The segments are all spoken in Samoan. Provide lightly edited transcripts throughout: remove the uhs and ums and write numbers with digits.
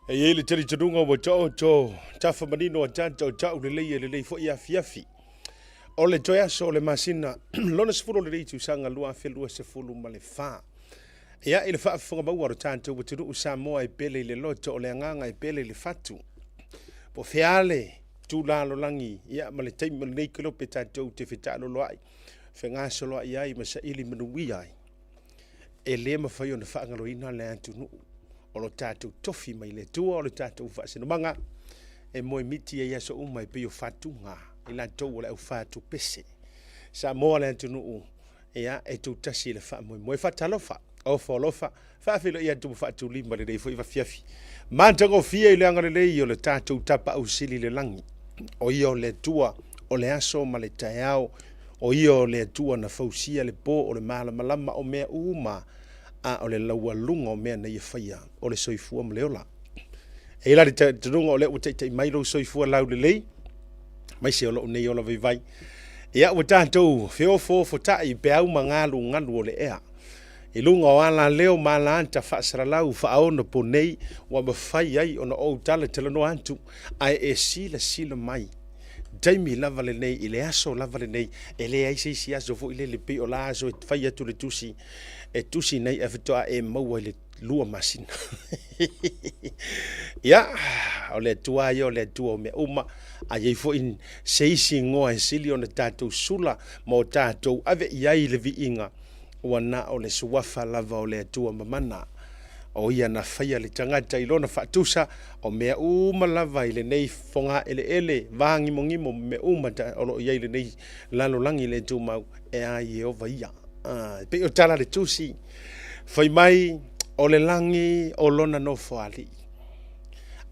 E i ai le talitonuga ua taoto tafa manino a tatou tau lelei e lelei foi afiafi. O le toe aso o le masina lona 10 o lenei tausaga 2024. Ia, i le faafofoga maua o le tatou atunuu Samoa e pele i le loto, o le agaga e pele i le fatu. Po o fea le tulalolagi, ia, ma le taimi o lenei kelope tatou te fetaaloloai, fegasoloai ai ma saili manuia ai. E le mafai ona faagaloina le atunuu o lo tatou tofi mai le Atua, o le tatou faasinomaga e moemiti ai aso uma e pei o fatuga i latou o le aufatupese. Samoa le atunuu, ia, e tutasi i le faamoemoe. Faatalofa, ofo alofa, faafeiloai atu ma faatulima lenei foi afiafi matagofie i le agalelei o le tatou Tapaau Sili i le lagi. O ia o le Atua o le aso ma le taeao, o ia o le Atua na fausia le po o le malamalama o mea uma, a o le laualuga o mea na ia faia, o le soifua ma le ola. E i ai la le talitonuga o lea ua taitai mai lou soifua laulelei, aemaise o lou nei ola vaivai. Ia, ua tatou feofoofotai i peau ma galugalu o le ea. I luga o alaleo ma alaata faasalalau faaonaponei ua mafai ai ona ou talatalanoa atu, ae e silasila mai, taimi lava lenei, i le aso lava lenei, e leai se isi aso foi lele pei o la aso e fai atu le tusi, e tusi nei ae faatoa e maua i le 2 masina. Ia, o le Atua ia o le Atua o mea uma, a i ai foi se isi igoa e sili ona tatou sula ma o tatou ave i ai le viiga, ua na o le suafa lava o le Atua mamana. O ia na faia le tagata i lona faatusa, o mea uma lava i lenei fogaeleele vāgimogimo ma mea uma o lo o i ai i lenei lalolagi le tumau, e a Ieova ia. E pei o tala a le Tusi, fai mai, o le lagi o lona nofoalii,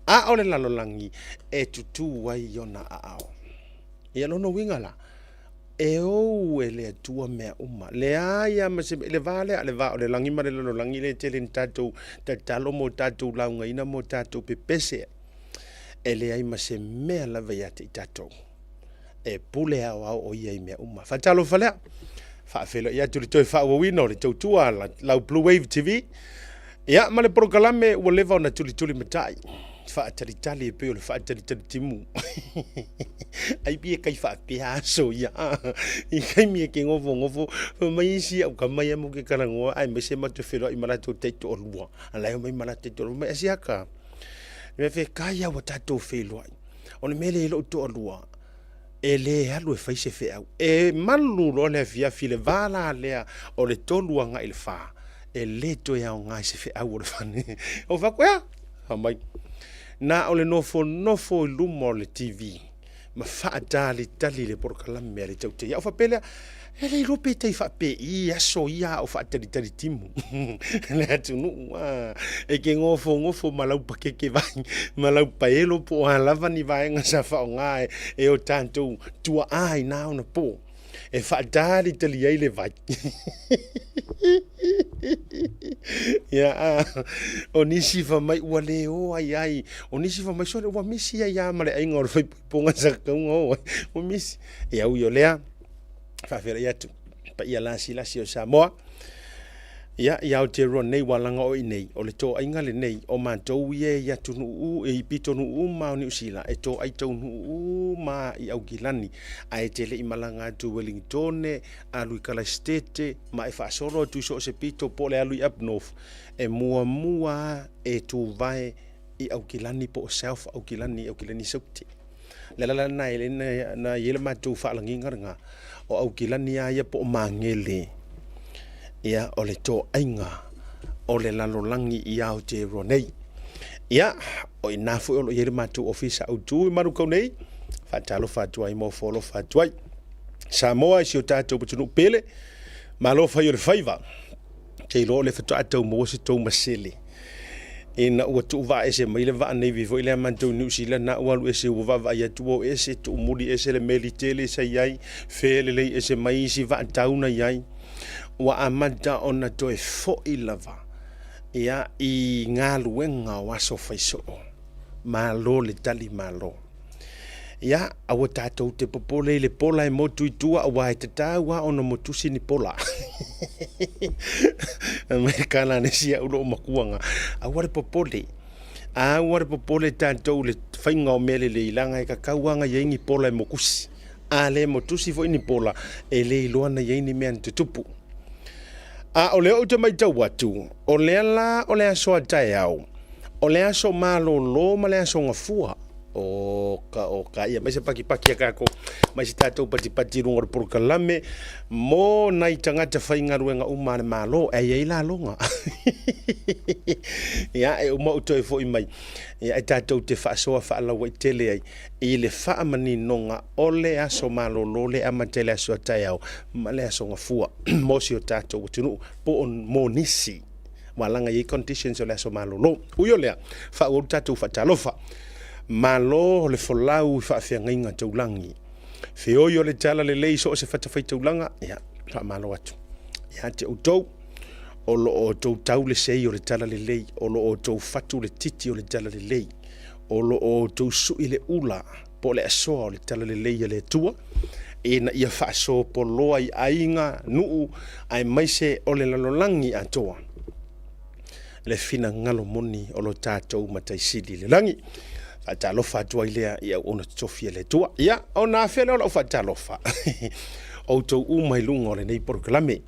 a o le lalolagi e tutū ai ona aao. Ia lona uiga la, e ou e le Atua mea uma. Leai lava ma se mea, i le va lea, le va o le lagi ma le lalolagi lea e tele ina tatou tatalo ma o tatou laugaina ma o tatou pepese, e leai ma se mea lava ia te i tatou. E pule aoao o ia i mea uma. Faatalofa lea. Faafeiloai atu le toe faaauauina o le tautua a lau Blue Wave TV. Ia, ma le polokalame ua leva ona tulituli matai. Faatalitali e pei o le faatalitali timu. Ai pia kai faapea aso ia. I kaimi e ke ngofongofo, fai mai isi au ka mai mo ke kalangoa ai mai se ma te feiloai ma latou taitoalua. Alai mai ma latou taitoalua mai asiaka. Me fe kai au tatou feiloai. O le mea lea i lou toalua, e le alu e fai se feau. E malu loa le afiafi i le va la lea o le 3 agai i le 4, e le toe aoga i se feau o le fale. O fai atu, ea, fai mai, na o le nofonofo i luma o le TV ma faatalitali le polokalame a le Tautai. Ou faapea lea, e le iloa pe tai faapei aso ia a o faatalitali timu le atunuu a e ke nofonofo ma lau pakeke vai ma lau paelo po o a lava ni vaega sa faaaoga e o tatou tuaa i na ona po e faatalitali ai le vai. Ia, o nisi fai mai ua le o ai ai, o nisi fai mai sole ua misi ai lava ma le aiga o le faipaipoga sa tauga o ai, ua misi. Ia ui o lea, faafeiloai atu paia lasilasi o Samoa. Ia, i Aotearoa nei ua laga o i nei, o le toaiga lenei o matou ia i atunuu i pitonuu uma o Niu Sila, e toai taunuu uma i Aukilani, ae te le i malaga atu i Welingitone, alu i Kalaisitete, ma e faasolo atu i so o se pito po o le alu i Up North, e muamua e tuvae i Aukilani po o South Aukilani, Aukilani Saute. Le ala la lena e na i ai le matou faalagiga lena, o Aukilani lava ia po o Magele, ia, o le toaiga o le lalolagi i Aotearoa nei. Ia, o i ina foi o lo o i ai le matou ofisa autu i Manukau nei, faatalofa atu ai ma ofo alofa atu ai. Samoa i si o tatou atunuu pele, malo fai o le faiva. Te iloa o le faatoa tau maua se tou masele ina ua tuuvaa ese mai le vaa Navy foi lea matou i Niu Sila na ua alu ese ua vaavaai atu ua o ese tuumuli ese le meli tele sa i ai felelei ese mai isi vaa tau na i ai ua amata ona toe foi lava ia i galuega o aso faisoo. Malo le tali malo. Ia, aua tatou te popole i le pola e motu i tua, aua e tatau lava ona motusi ni pola. Mai kala le sia ulo o makuanga. Aua le popole. Aua le popole tatou i le faiga o mea lelei, leaga e tatau lava ona i ai ni pola e motusi. A le motusi foi ni pola, e le iloa na i ai ni mea na tutupu. A o lea ou te matau atu, o lea la o le aso a taeao, o le aso malolo ma le aso gafua. Oka, oka, ia mai se patipati a tatou, mai se tatou patipati i luga o le polokalame mo nai tagata faigaluega uma a le Malo, e i ai laloga. Ia, e uma ou toe foi mai, ia, e tatou te faasoa faalauaitele ai i le faamaninoga o le aso malolo lea e amata i le aso a taeao ma le aso gafua mo si o tatou atunuu po o mo nisi aua leaga e i ai conditions o le aso malolo. Ui o lea, faaauau le tatou faatalofa. Malo le folau i faafeagaiga taulagi. Feoi o le tala lelei i so o se fatafaitaulaga, ia, faamalo atu ia te outou o lo o outou tau le sei o le tala lelei, o lo o outou fatu le titi o le tala lelei, o lo o outou sui le ula po o le asoa o le tala lelei a le Atua, ina ia faasopoloa i aiga, nuu, aemaise o le lalolagi atoa le finagalo moni o lo tatou Matai Sili i le lagi. Faatalofa atu ai lea i auauna totofi a le Atua. Ia, ona afea lea o lau faatalofa outou uma i luga o lenei polokalame.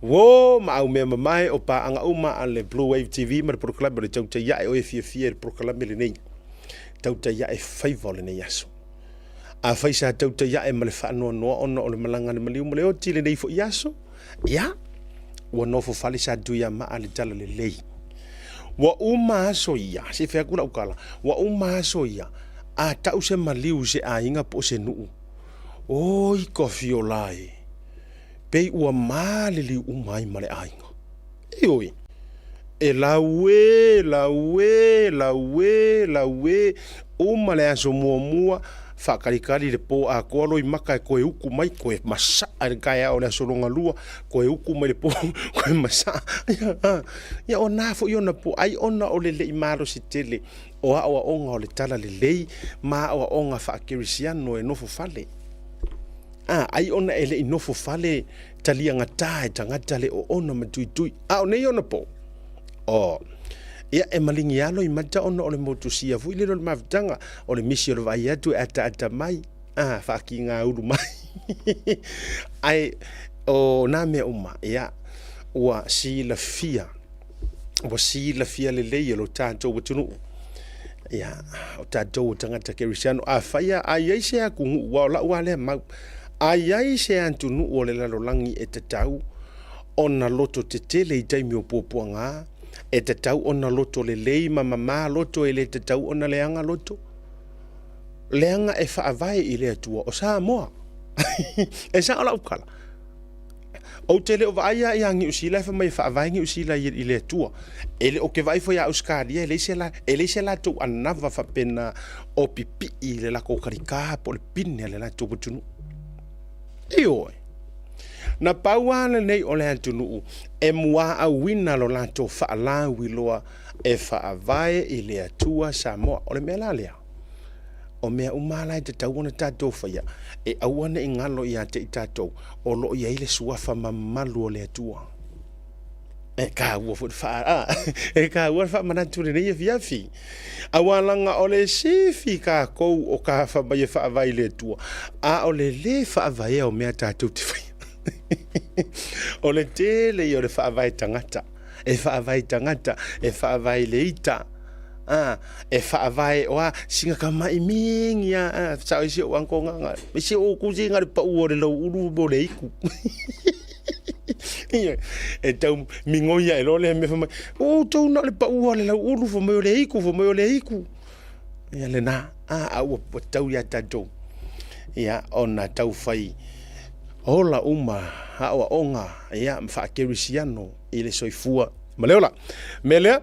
Uo ma au mea mamae o paaga uma a le Blue Wave TV ma le polokalame o le Tautai Ae, oe e fiafia i le polokalame lenei. Tautai ae faiva o lenei aso. Afai sa tautai ae ma le faanoanoa ona o le malaga a le maliu ma le oti i lenei foi aso, ia, ua nofo fale sa Tuiamaa le tala lelei. Ua uma aso ia, se i fai atu lau tala, ua uma aso ia, a tau se maliu i se aiga po o se nuu, oi ka fiola e, pei ua maliliu uma ai ma le aiga. Ioe, e lau e, lau e, lau e, lau e, uma le aso muamua, faakalikali le po atoa loimata e toe utu mai, toe masaa i le taeao o le aso lona lua, toe utu mai le po, toe masaa. Ia, o na foi ona po, ai ona o le le i malosi tele o aoaoga o le talalelei ma aoaoga faakerisiano e nofo fale. A, ai ona e le i nofo fale taliagata e tagata le oona ma tuitui. A o nei ona po, o, ia e maligi alo i mata ona o le motusia foi lele o le mafutaga, o le misi o le vaai atu e ataata mai, a, faakigaulu mai. Ae o nā mea uma, ia, ua silafia, ua silafia lelei e lo tatou atunuu. Ia, o tatou o tagata kerisiano, afai a i ai se atunuu, aua o lau lava lea mau, a i ai se atunuu o le lalolagi e tatau ona loto tetele i taimi o puapuaga, e tatau ona loto lelei ma mama loto, e le tatau ona leaga loto, leaga e faavae i le Atua o Samoa. E sao lau tala. Ou te le o vaai lava ia Niu Sila e fai mai e faavae Niu Sila i le Atua. E le o ke vaai foi ia Ausetalia e leai se la, e leai se latou anava faapena o pipii i le latou kalikā po o le pine a le latou atunuu. Ioe. Na pau lava lenei o le atunuu e muaauina lo latou faalauiloa e faavae i le Atua Samoa. O le mea la lea, o mea uma la e tatau ona tatou faia, e aua ne i galo ia te i tatou, o lo o i ai le suafa mamalu o le Atua. E taua foi le faa, a, e taua le faamanatu i lenei afiafi. Aua leaga o le sifi tatou o ka fai mai e faavae i le Atua, a o le lē faavaea o mea tatou te faia. O le tele ia o le faavae tagata. E faavae tagata, e faavae i le ita, a, e faavae o a, sina tamai mingi a, a, sao i si ou uncle nga, nga, si ou kusi nga le pau o le lau ulu mo le iku. Ia, e tau migoi ae loa lea mea fai mai, o outou na o le pau o le lau ulu, fai mai o le iku, fai mai o le iku. Ia lena, a, a ua tau ia tatou, ia, ona tau fai ola uma aoaoga, ia, ma faakerisiano i le soifua ma le ola. Mea lea,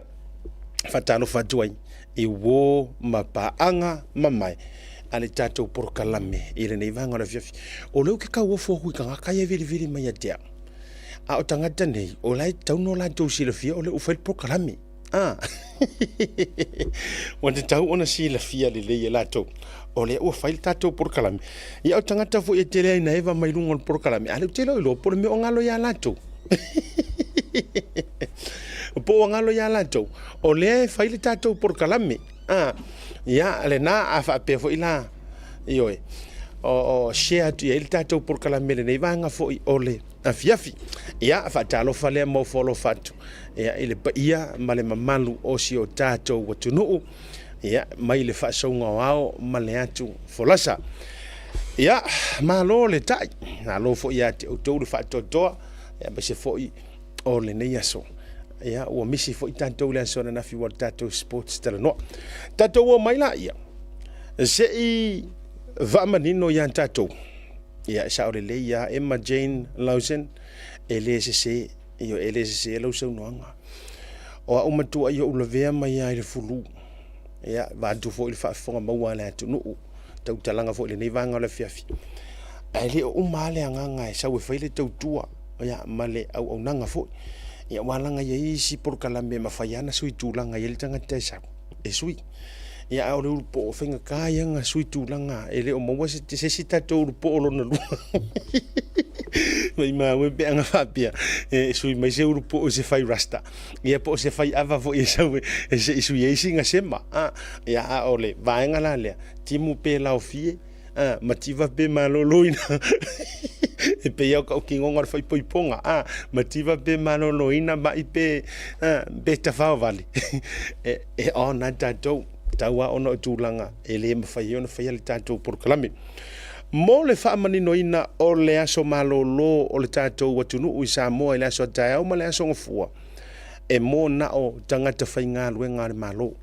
faatalofa atu ai i uō ma paaga mamae a le tatou polokalame i lenei vaega o le afiafi. O lea ou te tauofo atu i tagata ia e vilivili mai ia te au. A o tagata nei, o la e tatau ona latou silafia o lea ua fai le polokalame. A Ua tatau ona silafia lelei e latou o lea ua fai le tatou polokalame. Ia o tagata foi e tele ai na eva mai luga o le polokalame, a o lea ou te le o iloa po o le mea o galo ia latou. Po ua galo ia latou, o lea e fai le tatou polokalame. A, ia, lena a faapea foi la, ioe, o share atu i ai le tatou polokalame i lenei vaega foi o le afiafi. Ia, faatalofa lea ma ofo alofa atu, ia, i le paia ma le mamalu o si o tatou atunuu, ia, mai le faasauga o ao ma le atu folasa. Ia, malo le tai, malo foi ia te outou le faatoatoa, aemaise foi o lenei aso. Ia, ua misi foi tatou i le aso ananafi ua le tatou sports talanoa. Tatou o mai laia, se i faamanino ia tatou. Ia, e sao lelei ia Emma Jane Lausen, e le sese, ioe, e le sese lau saunoaga. O au matua i ou lavea mai lava i le fulu. Ia, vaeatu foi le faafofoga maua a le atunuu, tautalaga foi i lenei vaega o le afiafi. Ae le o uma lava le agaga e sau e fai le tautua, ia, ma le auaunaga foi. Ia, aua leaga e i ai isi polokalame e mafai lava ona sui tulaga i ai le tagata e sau e sui. Ia, a o le ulupoo, e faigata ia ona sui tulaga, e le o maua se isi tatou ulupoo lona lua. Maimau e pe ana faapea, e sui mai se ulupoo i se fai rasta, ia po o se fai ava foi e sau e se i sui ai sina sema. Ia, a o le vaega la lea, timu pe laofie, a, mativa pe maloloina. E pei lava o kau tinoga o le faaipoipoga, a, mativa pe maloloina, mai pe, a, pe tafaovale. E, e on lava tatou, tau lava ona o tulaga e le mafai ai ona faia le tatou polokalame. Mo le faamaninoina o le aso malolo o le tatou atunuu i Samoa i le aso a taeao ma le aso Gafua, e mo na o tagata faigaluega a le Malo.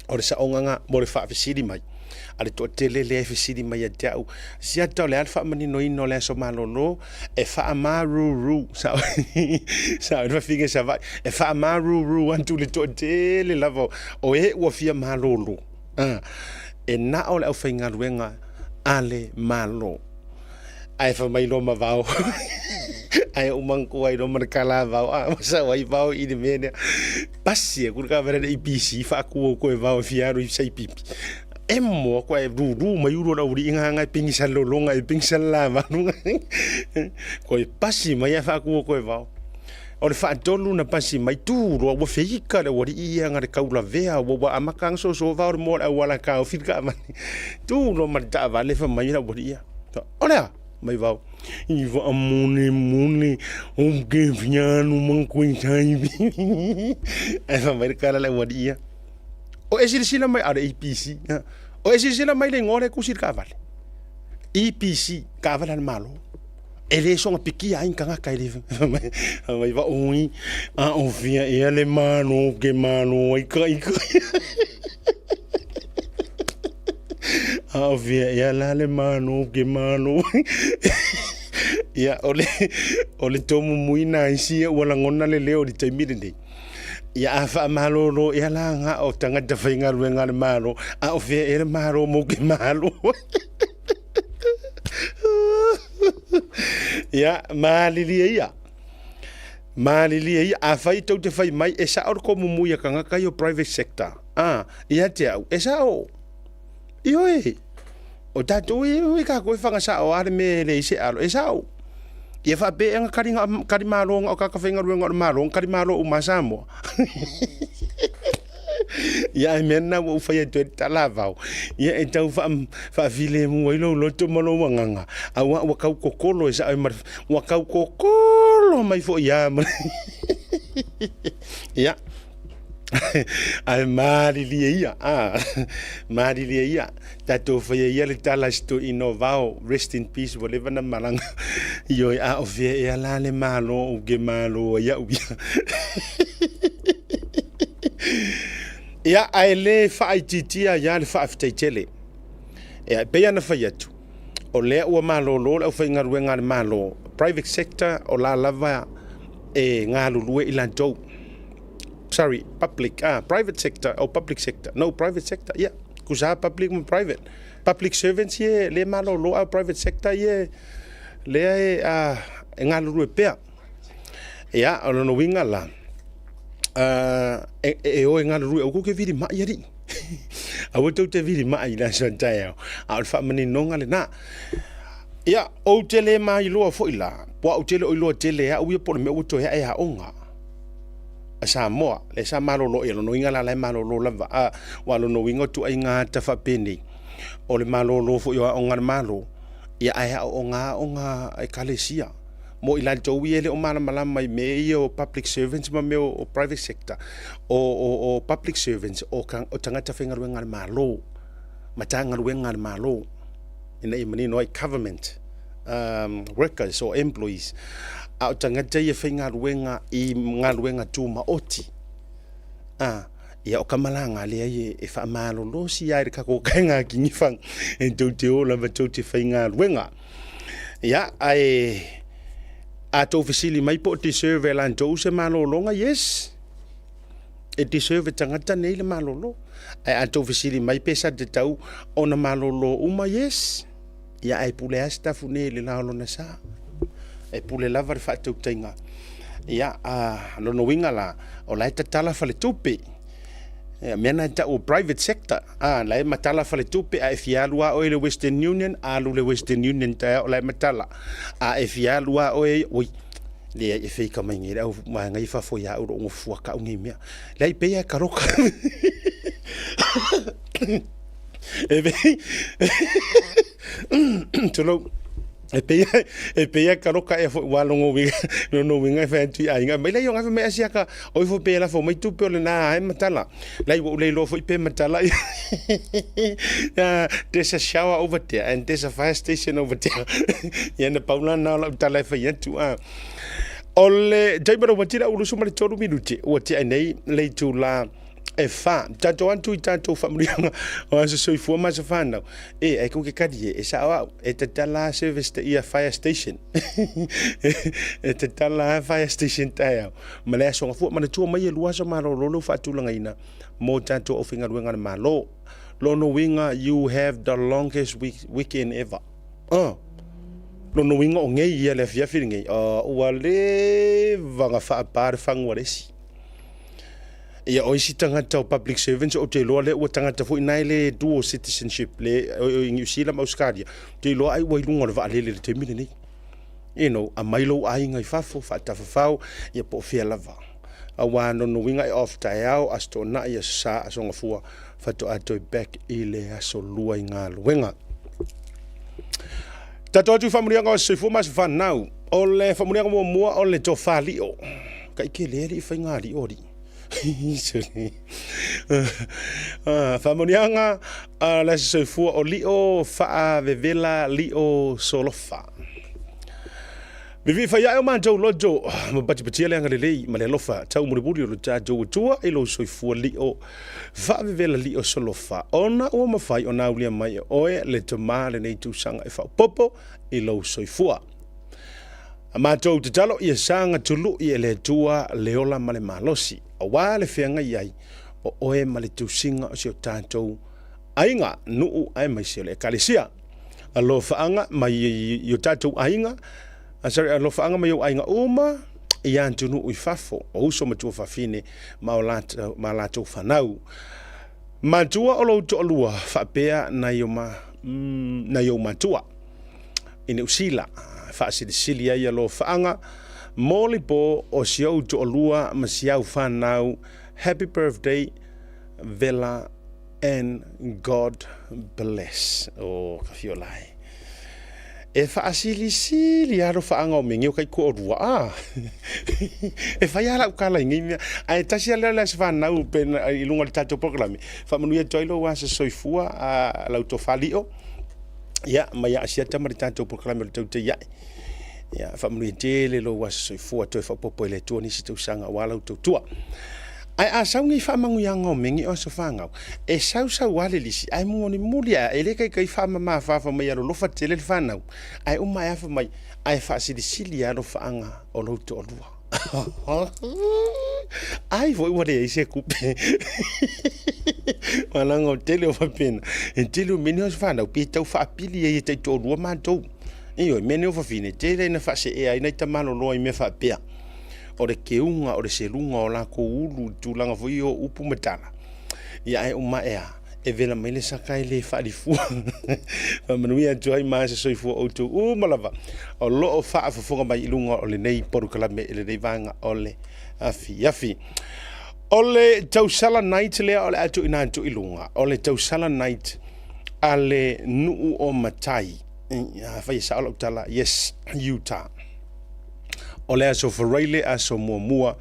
O le saoga lena mo le faafesili mai a le toatele lea e fesili mai ia te au, Siata o le a le faamaninoina o le aso malolo? E faamaruru, sao sao le fafine Savaii, e faamaruru atu le toatele lava o e ua fia malolo, e na o le aufaigaluega a le Malo. Ae fai mai loa ma Vao, ae ou manatua ai loa ma le tala a Vao, a ua sau ai Vao i le mea lea, pasi aku le taavale a le ABC faatu au koe Vao e fia alu i Saipipi. Emo aku ae lulu mai ulu o le aualii gagae e pegisa le lologa e pegisa le lavalu. Koe pasi mai ae faatu au koe Vao. O le faatolu na pasi mai, tu loa ua feika le aualii ia na le taulavea, ua amata ona soso Vao i le moa o le auala e taofi le taavale. Tu loa ma le taavale fai mai le aualii ia, o le a? Mai Vao, i faamolemole ou te fia alu ma koe Saipipi. Ae fai mai le tala a le aualii ia, o e silasila mai, a o le EPC, o e silasila mai i le igoa lea e tusi i le taavale, EPC, taavale a le Malo. E le soona pikia ai ni tagata e le fai mai vaoi a o fia ea le Malo ke malo ai ka ika. A o fia ea la le Malo ke malo ai. Ia, o le, o le tomumuina ai sia ua lagona le leo i le taimi lenei. Ia, a faamalolo ea la na o tagata faigaluega a le Malo, a o fea ea le Malo mo ke malo ai. Ia, malilie ia. Malilie ia. Afai tou te fai mai, e sao le komumui a tagata ia o private sector. A, ia te au, e sao. Ioe, o tatou e ui kākou e whangasao a le mea e leai se alo, e sao. Ia faapea ea na kali, kali malo na o kaka faigaluega o le Malo, na kali malo uma a Samoa. Ia ae mea lena ua ou fai atu ai le tala a Vao, ia e tau faafilemu ai lou loto ma lou agaga, aua ua tau kokolo e sao ai ma le, ua tau kokolo mai foi lava ma le Ia, ae malilie ia, a, malilie ia, tatou faia ia le tala a si toeaina o Vao, rest in peace, ua leva ona malaga, ioe, a o fea ea la le Malo ou te malo ai au ia. Ia, ae le faaitiitia ai lava le faafetai tele. Ia, e pei ona fai atu, o lea ua malolo le aufaigaluega a le Malo, private sector o la lava e galulue i latou. Sorry, public, ah, private sector, oh, public sector, no, private sector, ia, tusa lava public ma private. Public servants ia lea e malolo, a o private sector ia lea e, ah, e galulue pea. Ia, o lona uiga la, e o e galulue, aua tou te vilima'i alii. Aua tou te vilima'i i le aso a taeao, a o le faamaninoga lena. Ia, ou te le mailoa foi la, po au te le o iloa tele e au ia po o le mea ua toe ae aoga. a Samoa, lea sa malolo, ia lona uiga la la e malolo lava. A, aua o lona uiga o ituaiga ata faapenei, o le malolo foi o aoga a le Malo, ia ae aooga aoga a Ekalesia. Mo i latou ia e le o malamalama i mea ia o public servants ma mea o private sector, o public servants o tagata faigaluega a le Malo, Matagaluega a le Malo, ina ia manino ai, government workers or employees. A o tagata ia faigaluega i galuega tumaoti, a, ia o kamalaga leai e faamalolosi lava i le kakokaega a Kinifaga e tou te o lava tou te faigaluega. Ia, ae a tou fesili mai po o deserve e latou se malologa, yes, e deserve e tagata nei le malolo. Ae a tou fesili mai pe sa tatau ona malolo uma, yes. Ia ae pule lava Sitafune i le la o lona sa. E pule lava le faatautaiga. Ia, a lona uiga la, o la e tatala faletupe. Ia, mea na e tau o private sector. A, la e matala faletupe, a e fia alu lava oe i le Western Union, alu le Western Union taeao o la e matala. A e fia alu lava oe, oi, leai e feika mai nei le au vaega i fafo ia au lou nofoa kau nei mea. Leai pei e kaloka. E pei, tulou, e pei, e pei e kaloka e foi ua longo uiga, lono uiga e fai atu i aiga. Mai lai o ngafa mai asiaka, o ifo pe lafo mai tupe o le na ai matala. Lai ua ulei loa foi pe matala. There's a shower over there and there's a fire station over there. Ia na pau la na o lau tala e fai atu. O le taimi ua tila ua 23 minute ua tea nei le itula e fa. Tatou atu i tatou faamanuiaga o aso soifua ma aso fanau. E, ai ku ke kari e, e sao au, e tatala service te ia fire station. E tatala fire station taeao. Ma le aso gafua, manatua mai e lua aso malolo lou faatulagaina mo tatou aufaigaluega a le Malo. Lona uiga, you have the longest week, weekend ever. Lona uiga o nei ia le afiafi lenei, ua leva na faapa le fagu a le isi. Ia o isi tagata o public servants ou te iloa lea ua tagata foi na e le dual citizenship le i Niu Sila ma Ausetalia, ou te iloa ai ua i luga o le vaalele i le taimi lenei. You know, aumai lou aiga i fafo, faatafafao, ia po o fea lava. Aua lona uiga e off taeao, Aso Toonai, Aso Sa, Aso Gafua, faatoa toe back i le aso Lua i galuega. Tatou atu i faamanuiaga o Aso Soifua ma Aso Fanau. O le faamanuiaga muamua o le tofa lio. Kai ke le alii faiga lio alii. Faamanuiaga a le aso soifua o lio faavevela lio solofa. Vivii fai ae o matou loto ma patipatia le agalelei ma le alofa taumolimoli o lo tatou Atua i lou soifua lio faavevela lio solofa ona ua mafai ona aulia mai e oe le tama lenei tausaga e faaopoopo i lou soifua. A matou tatalo ia saga tului e le Atua le ola ma le malosi, aua le feagai ai o oe ma le tusiga o si o tatou aiga, nuu aemaise o le Ekalesia. Alofaaga mai i o tatou aiga, sorry, alofaaga mai ou aiga uma i atunuu i fafo, o uso ma tuafafine ma o latou, ma latou fanau. Matua o lou toalua faapea nai o ma, nai ou matua. I Niu Sila, faasilisili ai alofaaga mo le po o si ou toalua ma si au fanau. Happy birthday Vela and God bless. O ka fio lai. E faasilisili alofaaga o mea o kai toalua. Ah. E fai lava lau tala i nei mea. Ae tasi lava lea o le aso fanau pe i luga o le tatou polokalame. Faamanuia atu ai lou aso soifua a lau tofa lio. Ia, mai Asiata ma le tatou polokalame o le tautai ae. Ia, faamanuia tele lou aso soifua toe faaopoopo e le Atua nisi tausaga aua lau tautua. Ae a sau nei faamanuiaga o mea nei o aso fanau, e sau sau lava le lisi, ae mulimuli ae e le taitai faamamafafa mai alolofa tele le fanau, ae uma ae afa mai, ae faasilisili alofaaga o lou toalua. Ai foi ua leai se tupe. Leaga o le tele o faapena, e tele o mea nei o aso fanau, pe tau faapili ai e taitoalua matou. Ioe, mea nei o fafine, tele ina faaseea ai nai tamaloloa i mea faapea. O le keuga, o le seluga o latou ulu i tulaga foi ia o upu ma tala. Ia ae uma ae lava, E vela mai le saka e le faalifua. Faamanuia atu ai ma se soifua outou uma lava o lo o faafofoga mai i luga o lenei polokalame i lenei vaega o le afiafi. O le tausala night lea o le a tuuina atu i luga, o le tausala night a le nuu o Matai. Afai e sao lau tala, yes, Utah. O le aso Faraile, aso muamua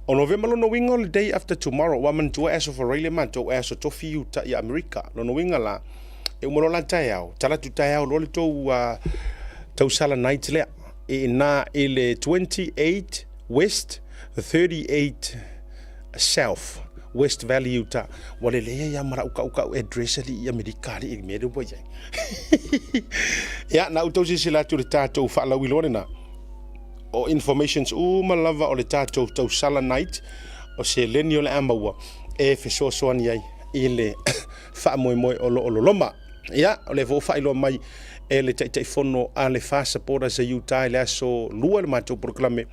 o Novema, lona uiga o le day after tomorrow. Ua manatua e aso Faraile matou, e aso Tofi Utah i Amerika. Lona uiga la, e uma loa la taeao, talatu taeao loa le tou tausala night lea. I ina i le 28 West 38 South, West Valley, Utah. Ua lelei ai lava ma lau kaukau address alii i Amerika alii i le mea lea ua i ai. Ia, na outou silasila atu i le tatou faalauiloa lena. O informations uma lava o le tatou tausala night, o seleni o le a maua e fesoasoani ai i le faamoemoe o lo o loloma. Ia, o lea foi ua faailoa mai e le Taitaifono a le FAST Supporters a Utah i le aso Lua i le matou polokalame,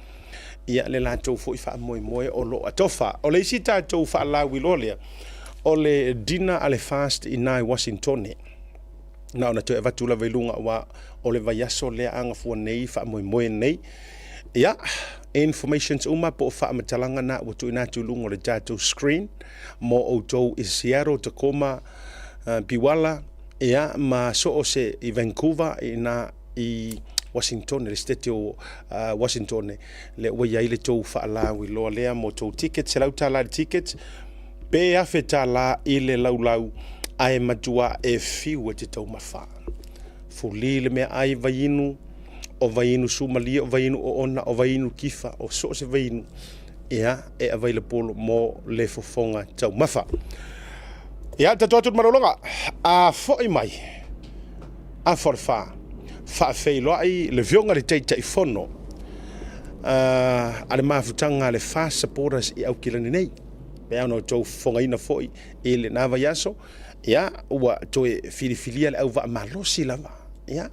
ia le latou foi faamoemoe o lo o atofa. O le isi tatou faalauiloa lea, o le dinner a le FAST i ina i Washingtone. Na ona toe avatu lava i luga aua o le vaiaso lea agafua nei faamoemoe nei. Ia, informations uma po o faamatalaga na ua tuuina atu i luga o le tatou screen mo outou i Seattle, Tacoma, Piwala, ia, ma so o se i Vancouver, i ina i Washington, le state o Washington, lea ua i ai le tou faalauiloa lea mo tou ticket, $100 le ticket, pe $1,000 i le laulau, ae matua e fiu e te taumafa. Fuli le meaai vaiinu, o vaiinu sumalie, o vaiinu oona, o vaiinu kifa, o so o se vaiinu, ia, e available mo le fofoga taumafa. Ia, tatou atu i le malologa, a foi mai, afa o le fa, faafeiloai le Afioga i le Taitaifono a le mafutaga a le FAST Supporters i Aukilani nei. Pe a ona outou fofogaina foi i lena vaiaso, ia, ua toe filifilia le auvaa malosi lava, ia,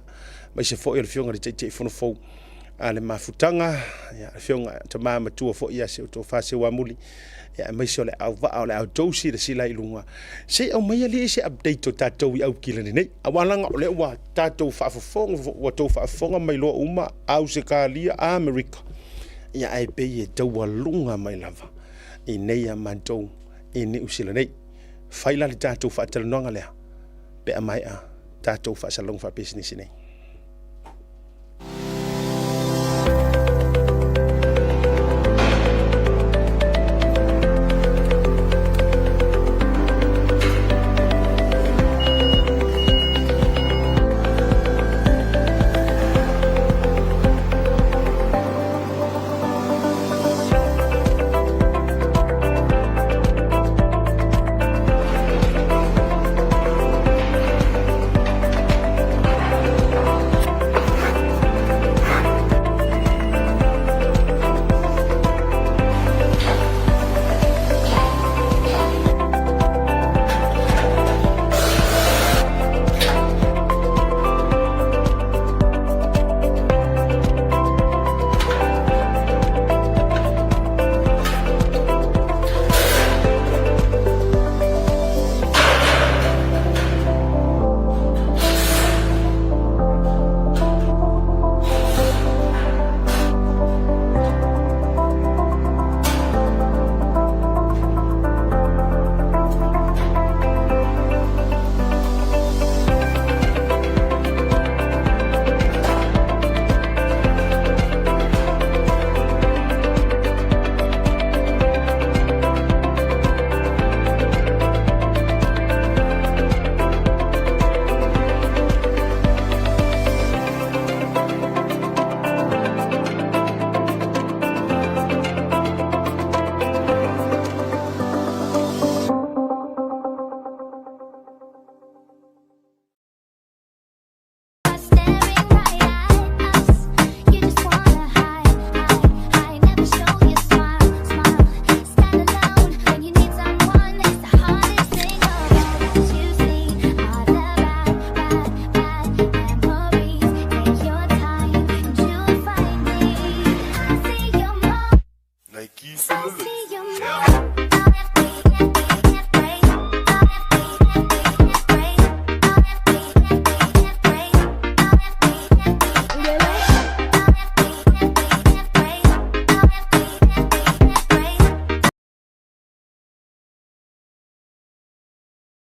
aemaise foi o le Afioga i le Taitaifono fou a le mafutaga, ia, le Afioga Tama Matua foi ia si outou Faseuamuli, ia, aemaise o le auvaa o le a outou silasila i luga, se i aumai alii se update o tatou i Aukilani nei, aua leaga o lea ua tatou faafofoga, ua outou faafofoga mai loa uma Ausetalia, Amerika, ia, ae pei e taualuga mai lava i nei a matou i Niu Sila nei. Fai la le tatou faatalanoaga lea pe a maea tatou faasalalauga faapisinisi nei.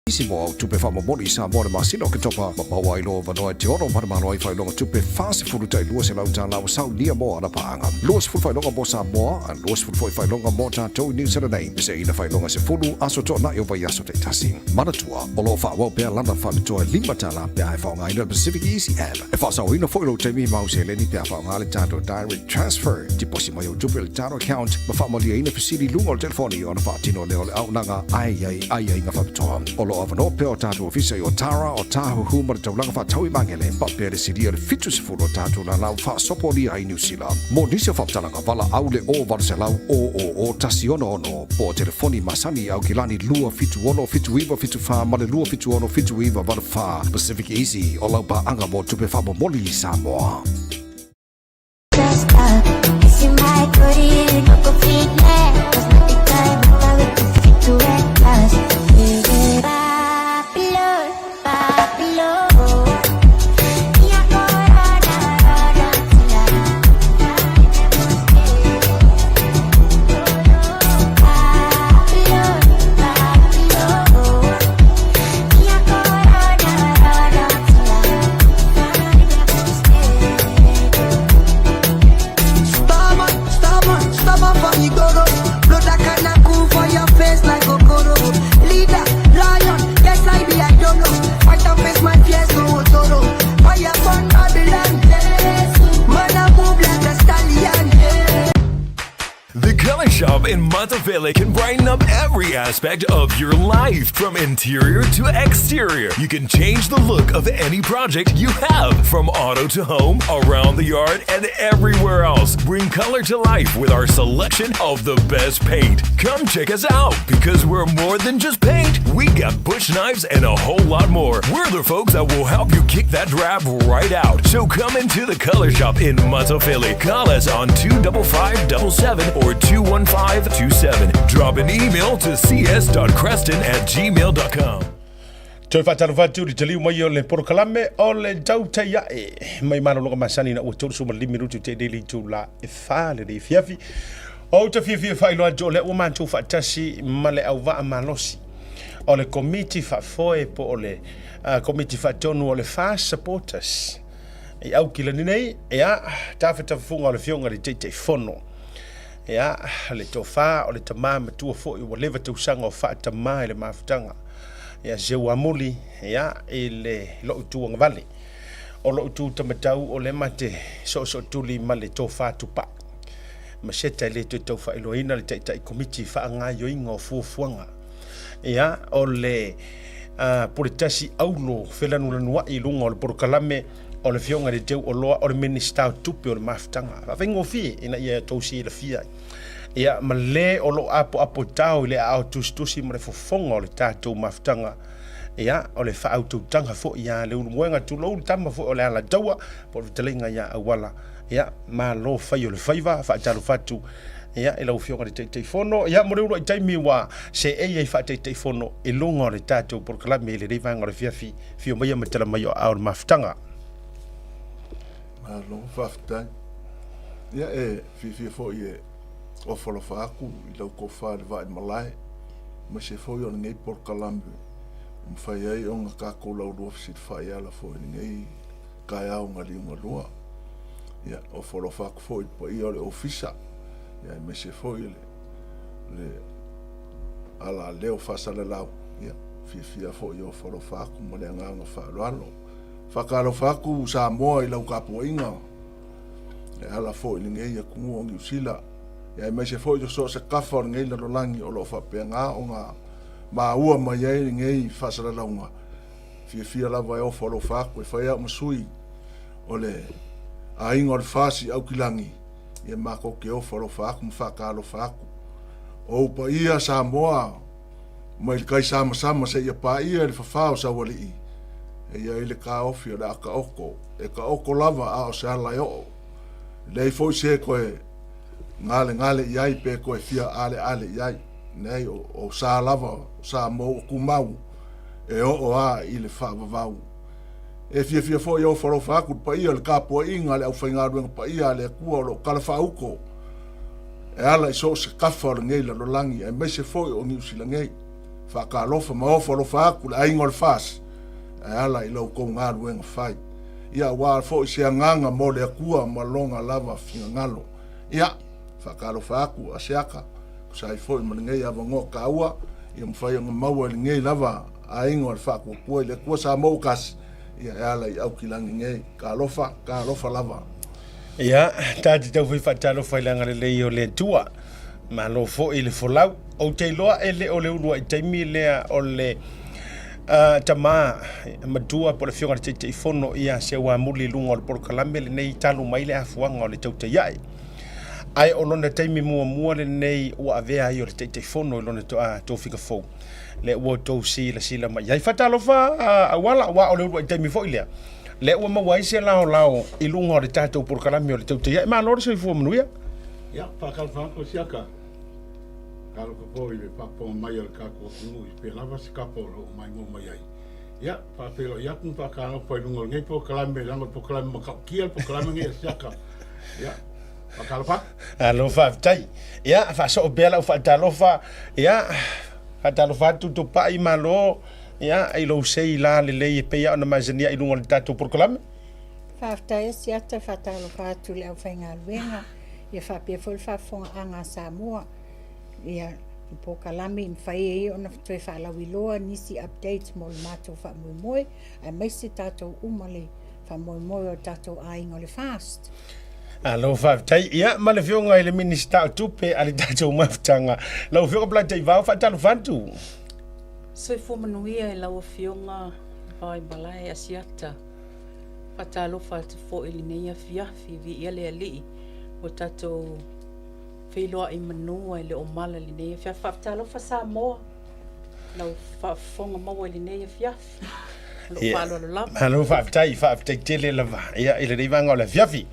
Isi mo au tupe faamomoli i Samoa le masina o Oketopa ma maua ai lou avanoa e te ono manumalo ai faailoga tupe 40 tai 200 tala ua saunia mo ana paaga. 20 faailoga mo Samoa a 20 foi faailoga mo tatou i Niu Sila nei, peseina faailoga 10 aso toanai o vaiaso taitasi. Manatua, o lo o faaauau pea lana faapitoa e 5 tala pe a e faaaogaina le Pacific Easy App. E faasaoina foi lou taimi ma au seleni pe a faaaoga le tatou Direct Transfer. Tiposi mai au tupe i le tatou account ma faamalieina fesili i luga o le telefoni ona faatino lea o le auaunaga ae i ai aiaiga faapitoa. O lo o avanoa pea o tatou ofisa i Otara, Otahuhu ma le taulaga faatau i Magele, faapea le silia i le 70 o tatou lalau faasopolia ai Niu Sila. Mo nisi o faamatalaga, valaau le 0800 000 166 po o telefoni masani i Aukilani 276 7974 ma le 276 7984. Pacific Easy, o lau paaga mo tupe faamomoli i Samoa. The Color Shop in Matafele can brighten up every aspect of your life, from interior to exterior. You can change the look of any project you have, from auto to home, around the yard, and everywhere else. Bring color to life with our selection of the best paint. Come check us out because we're more than just paint. We got bush knives and a whole lot more. We're the folks that will help you kick that drab right out. So come into the Color Shop in Matafele. Call us on 25577 or 21527. Drop an email to cs.creston at gmail.com. Toe faatalofa atu i le taliu mai o le polokalame o le tautai ae mai malologa masani na ua 35 minuti o te le itula e fa lenei afiafi. Ou te fiafia faailoa atu o lea ua matou faatasi ma le auvaa malosi o le komiti faafoe po o le komiti faatonu o le FAST Supporters i Aukilani nei, ia, tafatafafuga o le Afioga i le Taitaifono. Ia, le tofa o le tama matua foi ua leva tausaga o faatamā i le mafutaga. Ia, Seuamuli, ia, i le lou itu agavale. O lou itu tamatau o lea ma te soosootuli ma le tofa Tupai. Maseta e le toe tau faailoaina le taitai komiti faagaoioiga o fuafuaga. Ia, o le Puletasi Aulo felanulanuai i luga o le polokalame o le Afioga i le Teu Oloa o le Minisita o Tupe o le Mafutaga. Faafaigofie ina ia tou silafia ai. Ia, ma le o lo o apoapo tao i le aao tusitusi ma le fofoga o le tatou mafutaga. Ia, o le faautautaga foi ia Leulumoega, tulou le tama foi o le Alataua, po o le fetalaiga ia Auala. Ia, malo fai o le faiva, faatalofa atu ia, i lau Afioga i le Taitaifono. Ia, mo le uluai taimi ua seei ai faa-Taitaifono i luga o le tatou polokalame i lenei vaega o le afiafi, afio maia ma tala mai o aao o le mafutaga. Malo, faafetai. Ia, e fiafia foi e ofo alofa atu i lau tofa i le vaai malae, aemaise foi o lenei polokalame ua mafai ai ona tatou laulua fesilafai e ala foi i lenei taeao galiugalua. Ia, ofo alofa atu foi i le paia o le ofisa, ia, aemaise foi le, le alaleo faasalalau, ia, fiafia foi e ofo alofa atu ma le agaga faaaloalo. Faatalofa atu Samoa i lau tapuaiga e ala foi i lenei atunuu o Niu Sila, ia, aemaise foi o so o se tafa o lenei lalolagi o lo o faapena ona maua mai ai lenei faasalalauga. Fiafia lava e ofo alofa atu e fai au ma sui o le aiga o le FAST i Aukilani, ia matou te ofo alofa atu ma faatalofa atu. O ou paia Samoa mai le tai samasama seia paia i le fafā o Saualii, e i ai le taofi o le a taoto, e taoto lava a o se ala e oo. E leai foi se toe galegale i ai pe toe fia aleale i ai. Leai, o sa lava o Samoa ua tumau e oo a i le faavavau. E fiafia foi e ofo alofa atu i le paia o le tapuaiga a le aufaigaluega paia a le Atua o lo o talafaauto e ala i so o se tafa o lenei lalolagi aemaise foi o Niu Sila nei. Faatalofa ma ofo alofa atu i le aiga o le FAS e ala i la outou galuega fai. Ia aua foi se agaga mo le Atua ma Lona lava finagalo. Ia, faatalofa atu a Siaka, tusa ai foi ma lenei avanoa taua, ia mafai ona maua i lenei lava aiga o le Faatuatua i le Atua Samoa ua tasi, ia e ala i Aukilagi nei. Talofa, talofa lava. Ia, ta te tau fai faatalofa i le agalelei o le Atua. Malo foi le folau. Ou te iloa e le o le uluai taimi lea o le uh, tama matua po o le afioga i le Taitaifono ia Seuamuli i luga o le polokalame lenei talu mai le afuaga o le Tautai Ae. Ae o lona taimi muamua lenei ua avea ai o le Taitaifono i lona tofiga fou. Lea ua outou silasila mai ai. Faatalofa uh, auala, aua o le uluai taimi foi lea. Lea ua maua ai se laolao i luga o le tatou polokalame o le Tautai Ae. Malo le soifua manuia. Ia, faatalofa atu Siaka. Talofa foi i le faafofoga mai a le tatou atunuu i fea lava se kapa o lo o maimoa mai ai. Ia, faafeiloai atu ma faatalofa i luga o lenei polokalame, leaga o le polokalame matautia le polokalame lenei a Siaka. Ia, faatalofa atu. Alo, faafetai. Ia, faasoo pea lau faatalofa. Ia, faatalofa atu Tupai, malo. Ia, i lou sei la lelei e pei lava ona masani ai i luga o le tatou polokalame. Faafetai a Siata, faatalofa atu i le aufaigaluega, ia faapea foi le faafofogaaga a Samoa. Ia, i polokalame i mafai ai ona toe faalauiloa nisi updates mo le matou faamoemoe, aemaise tatou uma le faamoemoe o le tatou aiga o le FAST. Alo faafetai. Ia, ma le afioga i le Minisita o Tupe a le tatou mafutaga, lau afioga Polataivao, faatalofa atu. Soifua manuia i lau Afioga Vaimalae Asiata. Faatalofa atu foi i lenei afiafi, viia le Alii ua tatou feiloai manua e le o mala i lenei afiafi. Faatalofa Samoa, lau faafofoga maua i lenei afiafi. O lou faaaloalo lava. Malo faafetai, faafetai tele lava ia i lenei vaega o le afiafi.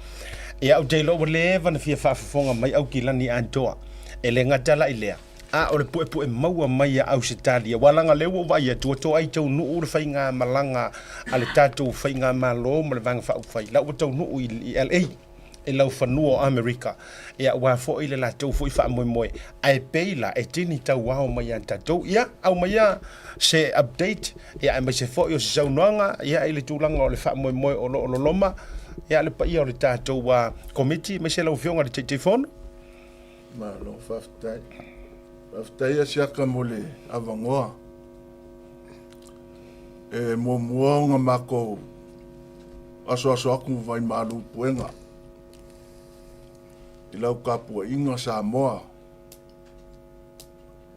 Ia ou te iloa ua leva ona fia faafofoga mai Aukilani atoa. E le gata la i lea, a o le puepue maua mai a Ausetalia, aua leaga o lea ua ou vaai atu ua toai taunuu le faigamalaga a le tatou faigamalo ma le Vaega Faaupufai, la ua taunuu i LA, i laufanua o Amerika, ia aua foi le latou foi faamoemoe. Ae pei la e tini tauao mai ia tatou. Ia, aumaia se update, ia aemaise foi o se saunoaga ia i le tulaga o le faamoemoe o lo o loloma, ia le paia o le tatou Komiti, aemaise lau Afioga i le Taitaifono. Malo faafetai. Faafetai Asiata mo le avanoa. E muamua ona matou asoaso atu ma vaimalu puega i lau tapuaiga Samoa.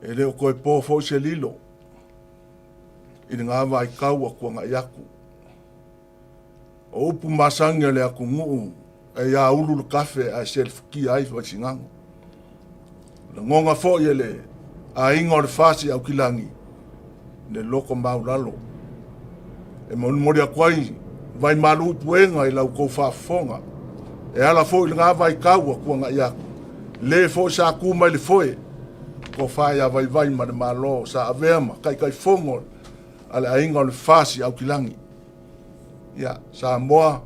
E le o toe po foi se lilo i lena vaitau ua tuanai atu. O upu masani a le atunuu, e ia ulu le kafe ae selefutia ai Vaisigano. Lagona foi e le aiga o le FAST i Aukilagi le loto maulalo. E molimoli atu ai vaimalu i puega i la outou faafofoga. E ala foi i lena vaitau ua tuanai atu, le foi sa tu mai le foe, tofa ia Vaivai ma le Malo sa avea ma Taitaifono a le aiga o le FAST i Aukilagi. Ia, Samoa,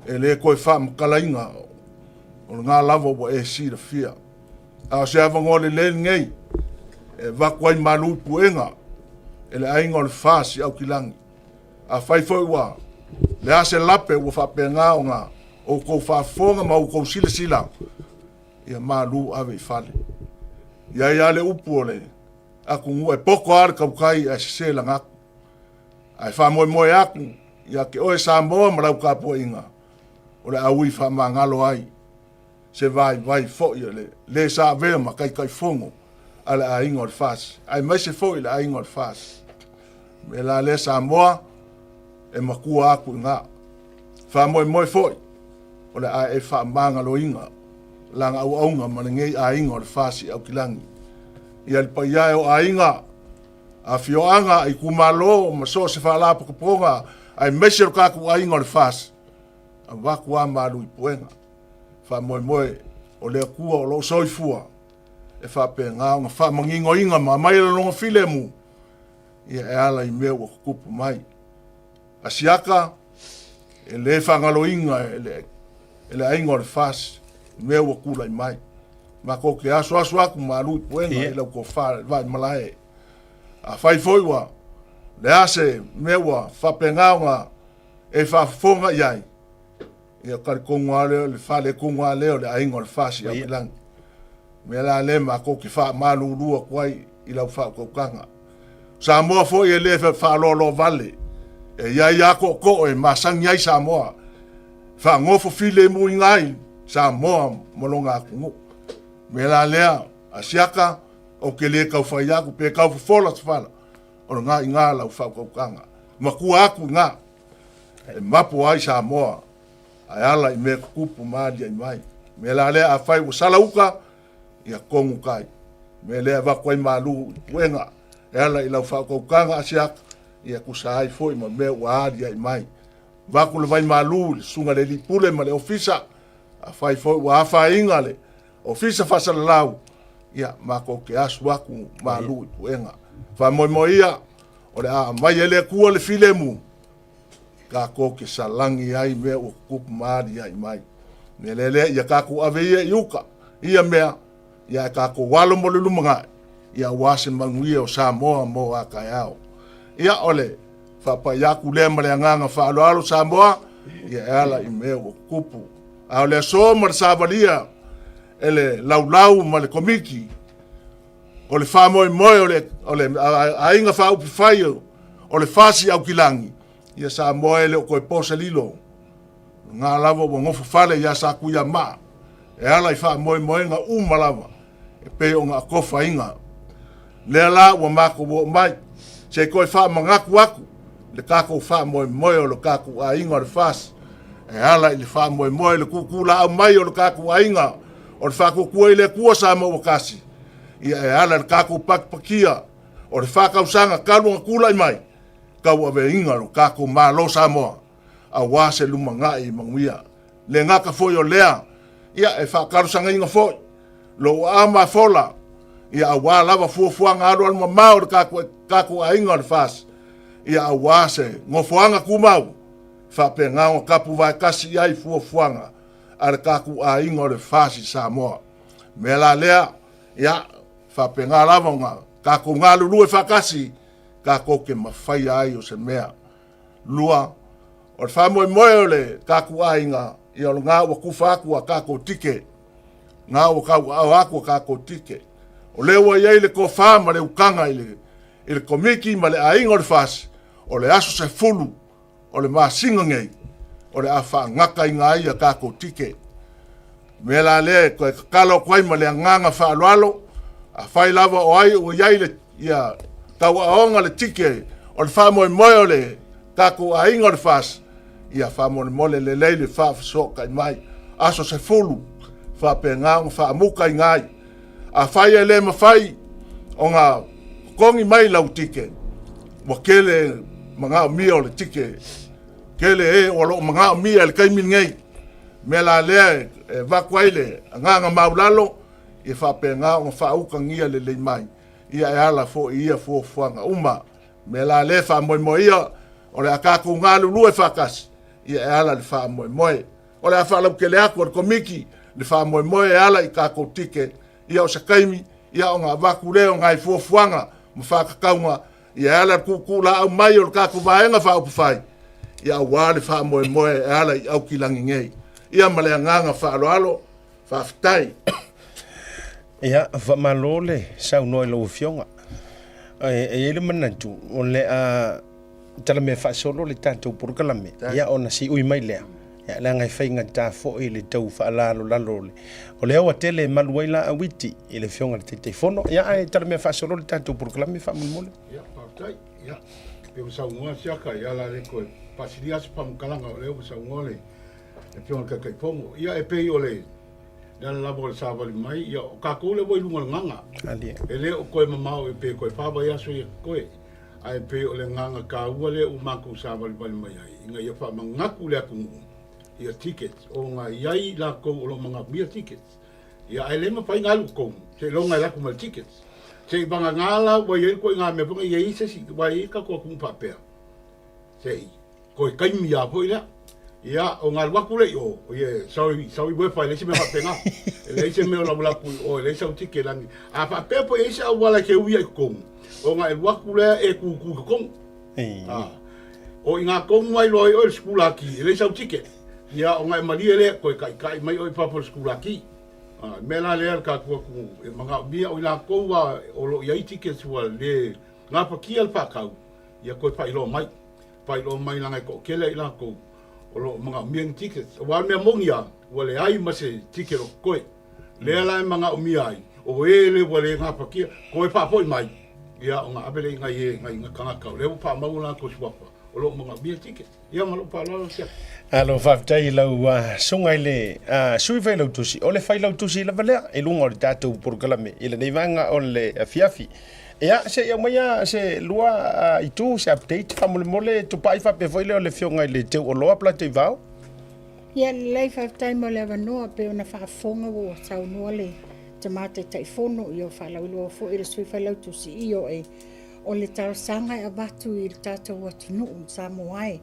e le toe faamatalaina, o lena lava ua e silafia. A o se avanoa lelei lenei e avatu ai malu i puega e le aiga o le FAST i Aukilagi. Afai foi ua le a se lape ua faapena ona outou faafofoga ma outou silasila, ia malu ave i fale. E i ai lava le upu o le atunuu e poto lava le tautai ae sese lana atu. Ae faamoemoe atu ia te oe Samoa ma lau tapuaiga, o le a ui faamagalo ai se vaivai foi o le le sa avea ma Taitaifono a le aiga o le FAST, aemaise foi le aiga o le FAST. O le mea la lea Samoa, e matua atu i ina. Faamoemoe foi o le a e faamagaloina lana auauna ma lenei aiga o le FAST i Aukilagi. Ia le paia e o aiga, afioaga, itumalo ma so o se faalapotopotoga aemaise lo tatou aiga o le FAST, avatu a malu i puega. Faamoemoe o le Atua o lo o soifua e faapena ona faamaninoina ma aumai lona filemu ia e ala i mea ua tutupu mai. Asiata e le faagaloina e le, e le aiga o le FAST mea ua tulai mai. Matou te asoaso atu ma alu i puega i lau tofa i le vaimalae. Afai foi ua le a se mea ua faapena ona e faafofoga i ai, ia talitonu lava lea o le faaletonu lava lea o le aiga o le FAST i Aukilagi. O le mea la lea matou te faamalulu atu ai i lau faautautaga. O Samoa foi e le faaloaloa vale, e i ai lava tootoo e masani ai Samoa, e faanofo filemuina ai Samoa ma lona atunuu. O le mea la lea, Asiata, ou te le tau fai atu pe tau fofola se fala, o lena i ina lau faautautaga. Matua atu i ina, e mapo ai Samoa ae ala i mea tutupu ma aliae mai. O le mea la lea, afai ua sala uta, ia tonu tai. O le mea lea e avatu ai malu i puega e ala i lau faautautaga Asiata, ia tusa ai foi ma mea ua aliae mai. Avatu le vai malu i le susuga i le alii pule ma le ofisa, afai foi ua afaina le Ofisa Faasalalau, ia, matou te asu atu malu i puega. Faamoemoe ia, o le a aumai e le Atua le filemu, tatou te salani ai mea ua tutupu ma aliae mai. Mea lea lea, ia tatou ave ia i uka, ia mea, ia ae tatou alo mo le lumanai, ia aua se manuia o Samoa mo a taeao. Ia, o le faapai atu lea ma le agaga faaaloalo Samoa, ia e ala i mea ua tutupu. A o le aso ma le savalia e le laulau ma le komiti, o le faamoemoe o le, o le aiga faaupufai o le FASI Aukilagi, ia Samoa e le o toe po se lilo. Ngā lava ua nofo fale iā Satuiamaa e ala i faamoemoega uma lava e pei ona atofaina. Lea la ua matou oo mai, se i toe faamanatu atu le tatou faamoemoe o le tatou aiga o le FAST e ala i le faamoemoe i le kūkūlaau mai o le tatou aiga o le Faatuatua i le Atua Samoa ua Tasi, ia e ala i le tatou pakipakia o le faatausaga talu ona tulai mai tauaveina lo tatou Malo Samoa aua se lumanai manuia. Le gata foi o lea, ia e faatalosagaina foi lou aao mafola, ia aua lava fuafuaga alualu mamao o le tatou aiga o le FAST, ia aua se nofoaga tumau faapena ona tapu vaetasi i ai fuafuaga a le tatou aiga o le FAST i Samoa. Mea la lea, ia faapena lava ona tatou galulue faatasi tatou te mafaia ai o se mea. Lua, o le faamoemoe o le tatou aiga, ia o lena ua tufa atu a tatou tike, na ua tauaao atu a tatou tike. O lea ua i ai le tofa ma le utaga i le, i le komiti ma le aiga o le FAST, o le aso 10 o le masina nei, o le a faagataina ai a tatou tike. Mea la lea e toe tatalo atu ai ma le agaga faaaloalo, afai lava o ai ua i ai le ia tauaoga le tike o le faamoemoe o le tatou aiga o le FAST, ia faamolemole lelei le faafesootai mai. Aso 10, faapena ona faamukaina ai. Afai e le mafai ona totogi mai lau tike, ua tele manaomia o le tike, tele e o lo o manaomia i le taimi lenei. Mea la lea e avatu ai le agaga maulalo, ia faapena ona faautagia lelei mai, ia e ala foi i ia fuafuaga uma. Mea la lea faamoemoe ia, o le a tatou galulue faatasi, ia e ala i le faamoemoe. O le a faalautele atu e le Komiti le faamoemoe e ala i tatou tike, ia o se taimi, ia ona avatu lea o nai fuafuaga ma faatatauga, ia e ala i le tuutuulaau mai o le tatou Vaega Faaupufai, ia aua le faamoemoe e ala i Aukilagi nei. Ia ma le agaga faaaloalo, faafetai. Ia, faamalo le saunoa i lau Afioga. E i ai le manatu, o le a talamea faasolo le tatou polokalame, ia ona siui mai lea. Ia, leaga e faigata foi le tau faalalolalo o le, o le aoatele e malu ai laau iti i le Afioga i le Taitaifono. Ia, ae talamea faasolo le tatou polokalame faamolemole. Ia, faafetai. Ia, pei ona saunoa Siaka, ia la le toe faasilia se faamatalaga o lea ua saunoa le Afioga i le Taitaifono. Ia, e pei o le le ala lava o le savali mai, ia, o tatou lea ua i luga o le gaga. E le o toe mamao e pe toe fa vaiaso ia totoe. Ae pei o le agaga taua lea ua matou savalivali mai ai, ina ia faamanatu le atunuu ia tickets, ona e i ai latou o lo o manaomia tickets. Ia ae le mafai ona alu i totonu seiloga e alu atu ma le tickets. Se i vagana la ua i ai le ituaiga mea foi lea, ia i ai se isi, aua e i ai tatou atunuu faapea, se i toe taimi lava foi lea. Ia, ona alu atu lea i o, ia, sorry, sorry Wefa, e leai se mea faapena. E leai se mea o lau atu i o, e leai sau ticket lani. A faapea po i ai se auala e te ui ai i totonu, ona e alu atu lea e tutu i totonu. A, o i ina tonu lava e iloa ai oe le sikulaki, e leai sau ticket. Ia, ona e malie lea, toe taitai mai oe i fafo i le sikulaki. A, o le mea la lea le tatou atunuu e manaomia, o i latou lava o lo o i ai tickets ua le gafatia le faatau, ia toe faailoa mai. Faailoa mai leaga e toatele ai latou o lo o manaomia ni tickets. Aua o le mea moni lava, ua leai ma se ticket o totoe. Lea la e manaomia ai, o e le ua le gafatia, toe faafoi mai, ia ona ave lea i nai e, nai tagata o lea ua faamau o latou suafa o lo o manaomia ticket. Ia ma lou faaaloalo sia. Alo, faafetai i lau susuga i le Sui Failautusi. O le Failautusi lava lea i luga o le tatou polokalame i lenei vaega o le afiafi. Ia, se i aumaia se lua itu, se update faamolemole Tupai faapea foi lea o le Afioga i le Teuoloa Polataivao. Ia lelei, faafetai mo le avanoa pei ona faafofoga ua saunoa le Tama Taitaifono, ia ua faalauiloa foi le Sui Failautusi Ioe. O le talosaga e avatu i le tatou atunuu Samoa e,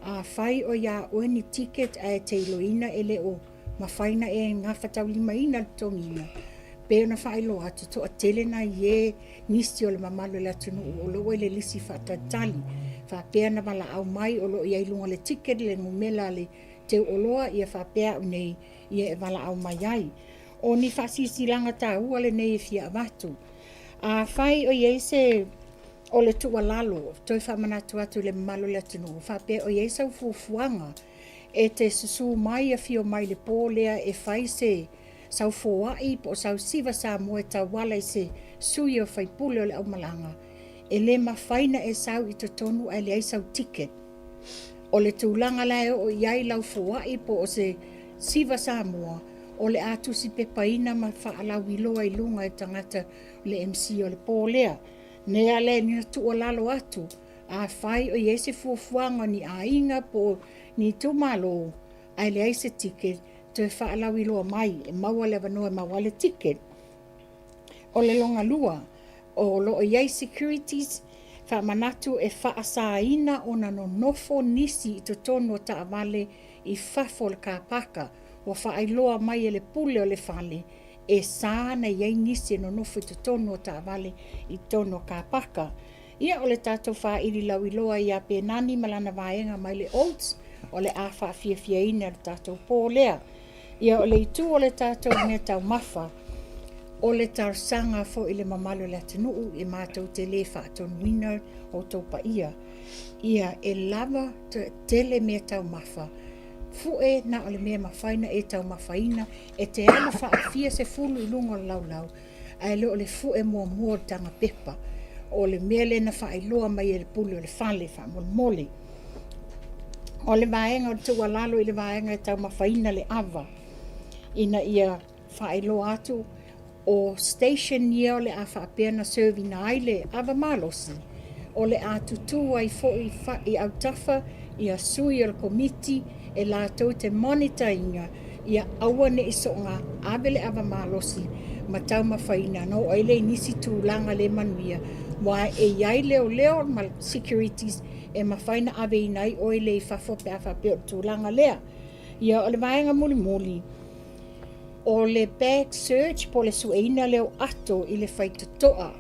afai o iā oe ni ticket ae te iloina e le o mafai na e gafataulimaina le totogiina, pei ona faailoa atu, toatele nai e nisi o le mamalu o le atunuu o lo o ua i le lisi faatalitali, faapea na valaau mai o lo o i ai i luga o le ticket le numera a le teu oloa, ia faapea au nei ia e valaau mai ai. O ni faasilasilaga taua lenei e fia avatu. Afai o i ai se o le tuualalo, toe faamanatu atu i le mamalu o le atunuu, faapea o i ai sau fuafuaga e te susu mai afio mai i le po lea e fai se sau foai po o sau siva Samoa e tauala i se sui o faipule o le aumalaga, e le mafai na e sau i totonu ae leai sau ticket. O le tulaga la e oo i ai lau foai po o se siva Samoa, o le a tusi pepaina ma faalauiloa i luga e tagata le MC o le po lea. Nea lea na tuualalo atu, Afai o i ai se fuafuaga o ni aiga po o ni itumalo ae leai se ticket, toe faalauiloa mai e maua le avanoa e maua ai le ticket. O le longalua, o lo o i ai securities faamanatu e faasaina ona nonofo nisi i totonu o taavale i fafo o le car paka ua faailoa mai e le pule o le fale e sa na i ai nisi e nonofo i totonu o taavale i totonu o car paka. Ia, o le tatou faaili lauiloa ia Penani ma lana vaega mai le Oats, o le a faafiafiaina le tatou pō lea. Ia, o le itu o le tatou mea taumafa, o le talosaga foi i le mamalu o le atunuu e matou te le faatonuina outou paia. Ia, e lava tele mea taumafa, fue na o le mea e mafai na e taumafaina, e te alu faafia sefulu i luga o le laulau, ae le o le fue muamua o le taga pepa. O le mea lea na faailoa mai e le pule o le fale, faamolemole. O le vaega o le tuualalo i le vaega e taumafaina le ava, ina ia faailoa atu o station ia o le a faapea na serve ina ai le ava malosi, o le a tutū ai foi i autafa ia sui o le komiti e latou te monitor ina ia aua ne i soona ave le ava malosi ma taumafaina ona oo ai lea i nisi tulaga le manuia, aua e i ai leoleo ma securities e mafai ona aveina ai oe lea i fafo pe a faapea o le tulaga lea. Ia, o le vaega mulimuli, o le bag search po o le sueina lea o ato i le faitotoa,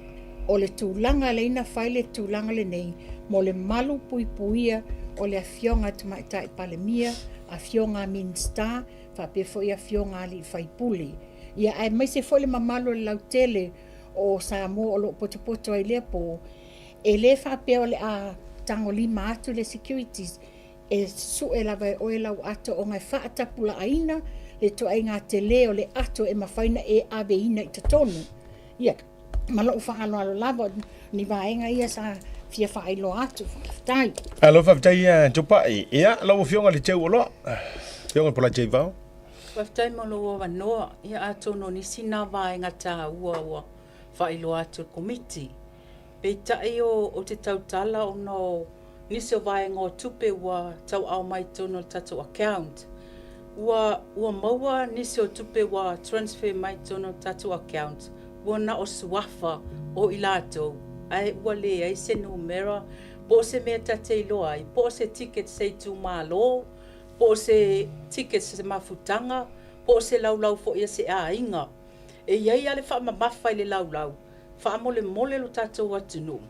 o le tulaga lea na fai le tulaga lenei mo le malu puipuia o le Afioga i le Tamaitai Palemia, Afioga a Minisita, faapea foi Afioga a Alii Faipule. Ia aemaise foi le mamalu o le lautele o Samoa o lo o potopoto ai i lea po, e le faapea o le a tagolima atu le securities, E sue lava e oe lau ato ona e faatapulaaina le ituaiga tele o le ato e mafai ona e aveina i totonu. Ia, ma lou faaaloalo lava, o ni vaega ia sa fia faailoa atu. Faafetai. Alo, faafetai ia Tupai. Ia, lau Afioga i le Teu Oloa. Afioga Polataivao. Faafetai mo lou avanoa. Ia, atonu o nisi na vaega taua ua faailoa atu e le Komiti. Peitai o te tautala ona o nisi o vaega o tupe ua tauaao mai i totonu o le tatou account. Ua, ua maua nisi o tupe ua transfer mai i totonu o le tatou account, ua na o suafa o i latou, ae ua leai se numera po o se mea ta te iloa ai, po o se ticket se itumalo, Po o se ticket se mafutaga, po o se laulau foi a se aiga. E i ai lava le faamamafa i le laulau, faamolemole lo tatou atunuu.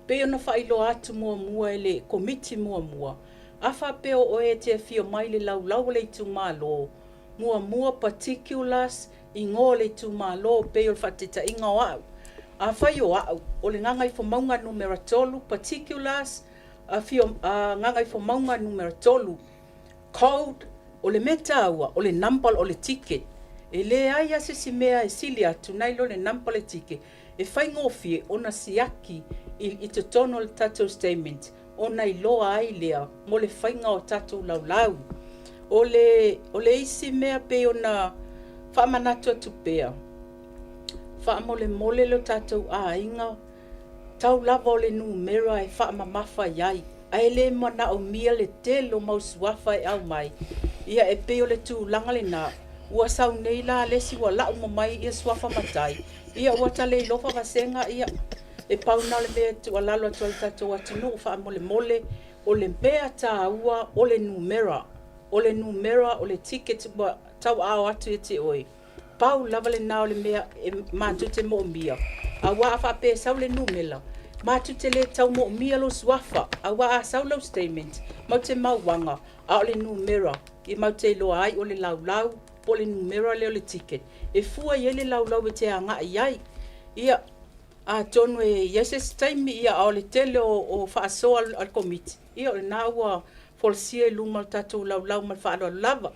Pei ona faailoa atu muamua e le Komiti muamua, a faapea o oe e te afio mai i le laulau o le itumalo, muamua particulars, igoa o le itumalo, pei o le faataitaiga o a'u. Afai o a'u, o le Gagaifomauga Numera 3, particulars, afio, Gagaifomauga Numera 3, code, o le mea taua, o le number o le ticket. E leai lava se isi mea e sili atu nai lo le number o le ticket, e faigofie ona siaki i totonu o le tatou statement ona iloa ai lea mo le faiga o tatou laulau. O le, o le isi mea pei ona faamanatu atu pea, faamolemole lo tatou aiga, tau lava o le numera e faamamafa i ai, ae le manaomia le tele o mau suafa e aumai, ia e pei o le tulaga lena, ua sau nei la le isi ua lau uma mai ia suafa matai, ia ua ta le iloa faavasega, ia E pau na o le mea e tuualalo atu ai i le tatou atunuu faamolemole, o le mea taua o le numera. O le numera o le ticket ua tauaao atu ia te oe. Pau lava lena o le mea e matou te moomia, aua a faapea e sau le numera, matou te le tau moomia lou suafa, aua a sau lau statement, matou te mauaga, a o le numera e matou te iloa ai o le laulau po o le numera lea o le ticket e fua i ai le laulau e te agai i ai. Ia, Atonu e i ai se isi taimi, ia, a o le tele o faasoa a le Komiti, ia o lena ua folasia i luma o le tatou laulau ma le faaaloalo lava.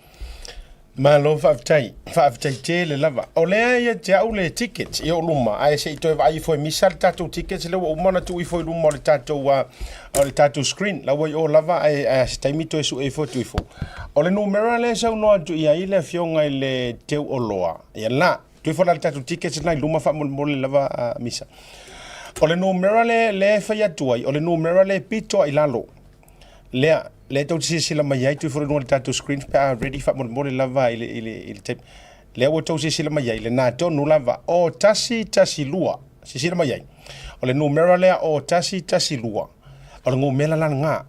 Malo faafetai, faafetai tele lava. O lea ia te au le ticket i ou luma, ae se i toe vaai ifo e misa le tatou ticket lea ua uma ona tuu ifo i luma o le tatou, o le tatou screen. La ua i o lava, ae a se taimi toe sue ifo atu ifo. O le numera lea e saunoa atu i ai le Afioga i le Teuoloa, ia la, Tuu ifo la le tatou tickets lena i luma faamolemole lava a Misa. O le numera le le e fai atu ai, o le numera le pito i lalo. Lea, lea tou te silasila mai ai, tuu ifo i luga o le tatou screen pe a ready faamolemole lava i le, i le, i le tape. Lea ua tou silasila mai ai, lena tonu lava, o 112. Silasila mai ai. O le numera lea o 112. O le numera la lena.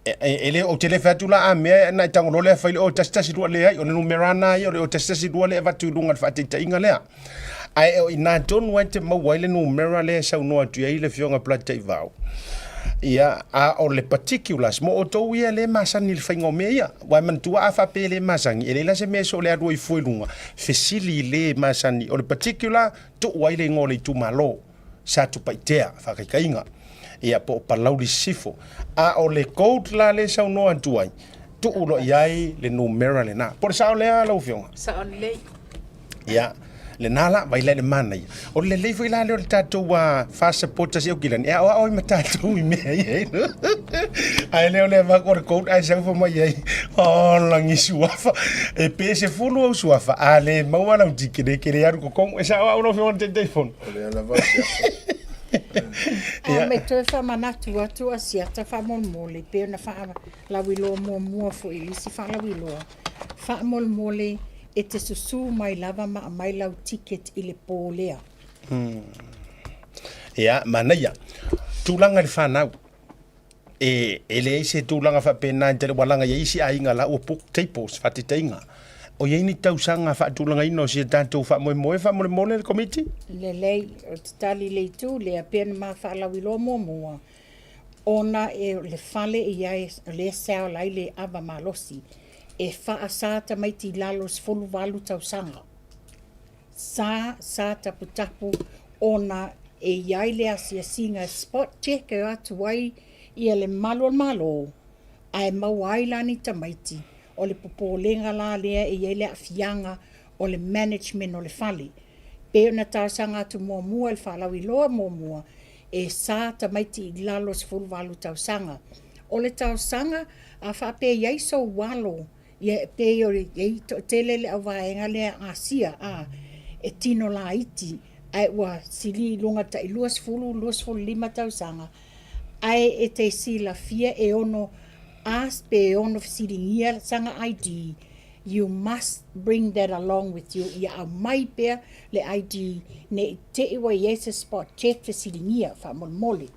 E le, ou te le fai atu la a mea na e tago loa lea fai le o 112 leai, o le numera na ia o le o 112 lea e avatu i luga i le faataitaiga lea. Ae o i ina tonu ai te maua ai le numera lea e saunoa atu i ai le Afioga Polataivao. Ia, a o le particulars, mo outou ia le masani i le faiga o mea ia. Aua e manatua a faapea e le masani, e leai la se mea e soo le alu ai fua i luga, fesili i le masani. O le particular, tuu ai le igoa o le itumalo. Satupaitea, faakaitaiga, ia po o Palauli Sisifo. A o le code la lea e saunoa atu ai, tuu loa i ai le numera lena. Po o le sao lea lau Afioga? Sao lelei. Ia, lena la, vaai la i le manaia. O le lelei foi la lea o le tatou fast supporters i Aukilani, e aoao ai ma tatou i mea ia. Ae le o le avatu o le code ae sau fai mai ai, oh, lagi suafa. E pe 10 au suafa, a le maua lau tikete, e te le alu i totonu. E sao au lau Afioga i le Taitaifono? O le ala vao siata. A me toe faamanatu atu a siata faamolemole pei ona faalauiloa muamua foi i isi faalauiloa, faamolemole e te susu mai lava ma aumai lau ticket i le po lea. Ia, manaia. Tulaga i le fanau. E, e leai se tulaga faapena i tele ua laga i ai isi aiga la ua book tables faataitaiga. O i ai ni tausaga faatulagaina o si a tatou faamoemoe faamolemole le Komiti? Lelei, ou te tali i le itu lea, pei ona ma faalauiloa muamua, ona e o le fale i ai, o lea e sell ai le ava malosi, e faasa tamaiti i lalo o le 18 tausaga. Sa, sa taputapu ona e i ai le asiasiga e spot check atu ai ia le malu o le Malo, ae maua ai la ni tamaiti, o le popolega la lea e i ai le aafiaga o le management o le fale. Pei ona talosaga atu muamua i le faalauiloa muamua, e sa tamaiti i lalo o le 18 tausaga. O le talosaga, a faapea e i ai sou alo Ia e pei o le i toatele le auvaega lea Asia a e tino laiti ae ua sili i luga tai 20, 25 tausaga ae e te silafia e ono ask pe ono fesiligia sana ID you must bring that along with you ia aumai pea le ID ne i te i ua i ai se spot check fesiligia faamolemole.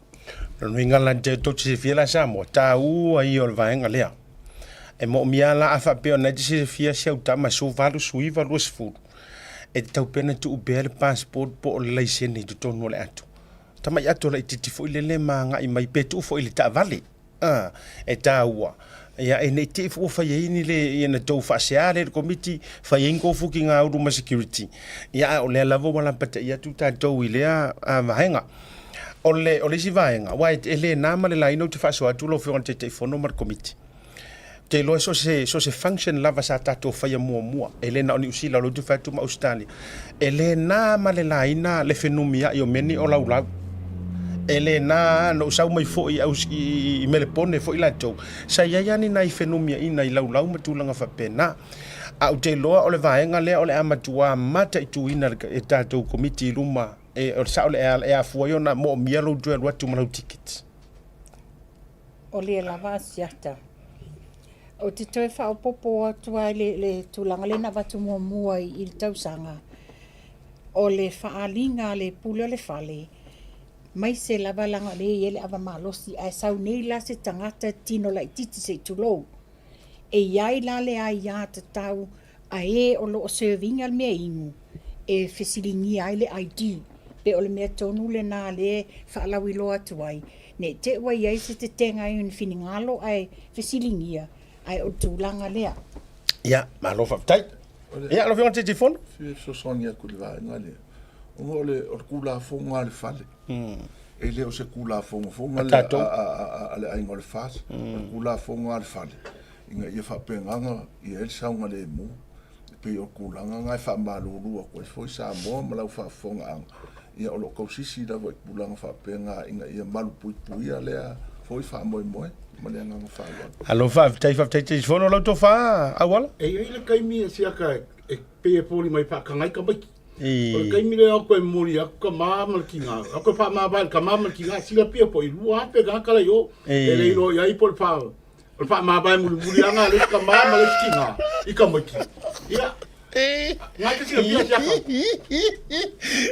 Lona uiga la te tou te silafia la Samoa, taua ia o le vaega lea. E moomia la a faapea ona e te silafia si au tama 18, 19, 20, e tatau pea ona tuu pea le passport po o le laisene i totonu o le ato. Tamai ato laitiiti foi lele ma agai mai pe tuu foi i le taavale. A, e taua. Ia, e ne i te i foi ua fai ai ni le, ia na tou faasea lea i le komiti, fai ai ni tou fuki gaulu ma security. Ia, a o lea lava ua lapataia atu tatou i lea vaega. O le, o le isi vaega, aua e le na ma le laina ou te faasoa atu lau Afioga i le Taitaifono ma le Komiti. Ou te iloa so o se, so o se function lava sa tatou faia muamua, e le na o Niu Sila, o lea ou te fai atu ma Ausetalia, e le na ma le laina le fenumiai o mea nei o laulau. E le na, na ou sau mai foi i, i Melepone foi latou, sa i ai lava ni nai fenumiaiga i laulau ma tulaga faapena. Ae ou te iloa o le vaega lea o le a matua mataituina e tatou Komiti i luma, e, o le sao lea e afua ai ona moomia lou toe alu atu ma lau ticket. O lea lava a siata. Ou te toe faaopoopo atu lava i le, le tulaga lea na avatu muamua i, i le tausaga, o le faaaliga a le pule o le fale, maise lava leaga o lea e i ai le ava malosi, ae sau nei la se tagata tino laitiiti se i tulou, E i ai la le aiatatau a e o lo o serve ina le mea inu e fesiligia ai le ID, pe o le mea tonu lena lea e faalauiloa atu ai, ne i te i ua i ai se tetega i ni finagalo ae fesiligia, ae o le tulaga lea. Ia, malo faafetai. Ia, lau Afioga i le Taitaifono. Fia fesoasoani atu i le vaega lea, ona o le, o le Tulafono a le fale, E le o se Tulafono foi a le aiga o le FAST, o le Tulafono a le fale, ina ia faapena ona i ai le saogalemu. E pei o le tulaga lena e faamalulu atu ai foi Samoa ma lau faafofogaaga, ia o lo o tausisi lava i tulaga faapena ina ia malupuipuia lea foi faamoemoe ma le agaga faaaloalo. Malo faafetai, faafetai Taitaifono, lau tofa Auala. E i ai le taimi e siaka e pei e foliga mai faataga ai tamaiti. O le taimi lea o toe momoli atu tama ma le tina, o toe faamavae i le tama ma le tina, silafia foi, 2000 tagata la i o, e le iloa i ai po o le fa, o le faamavae mulimuli lava lena a le isi tama ma le isi tina i tamaiti. Ia, na te silafia siaka.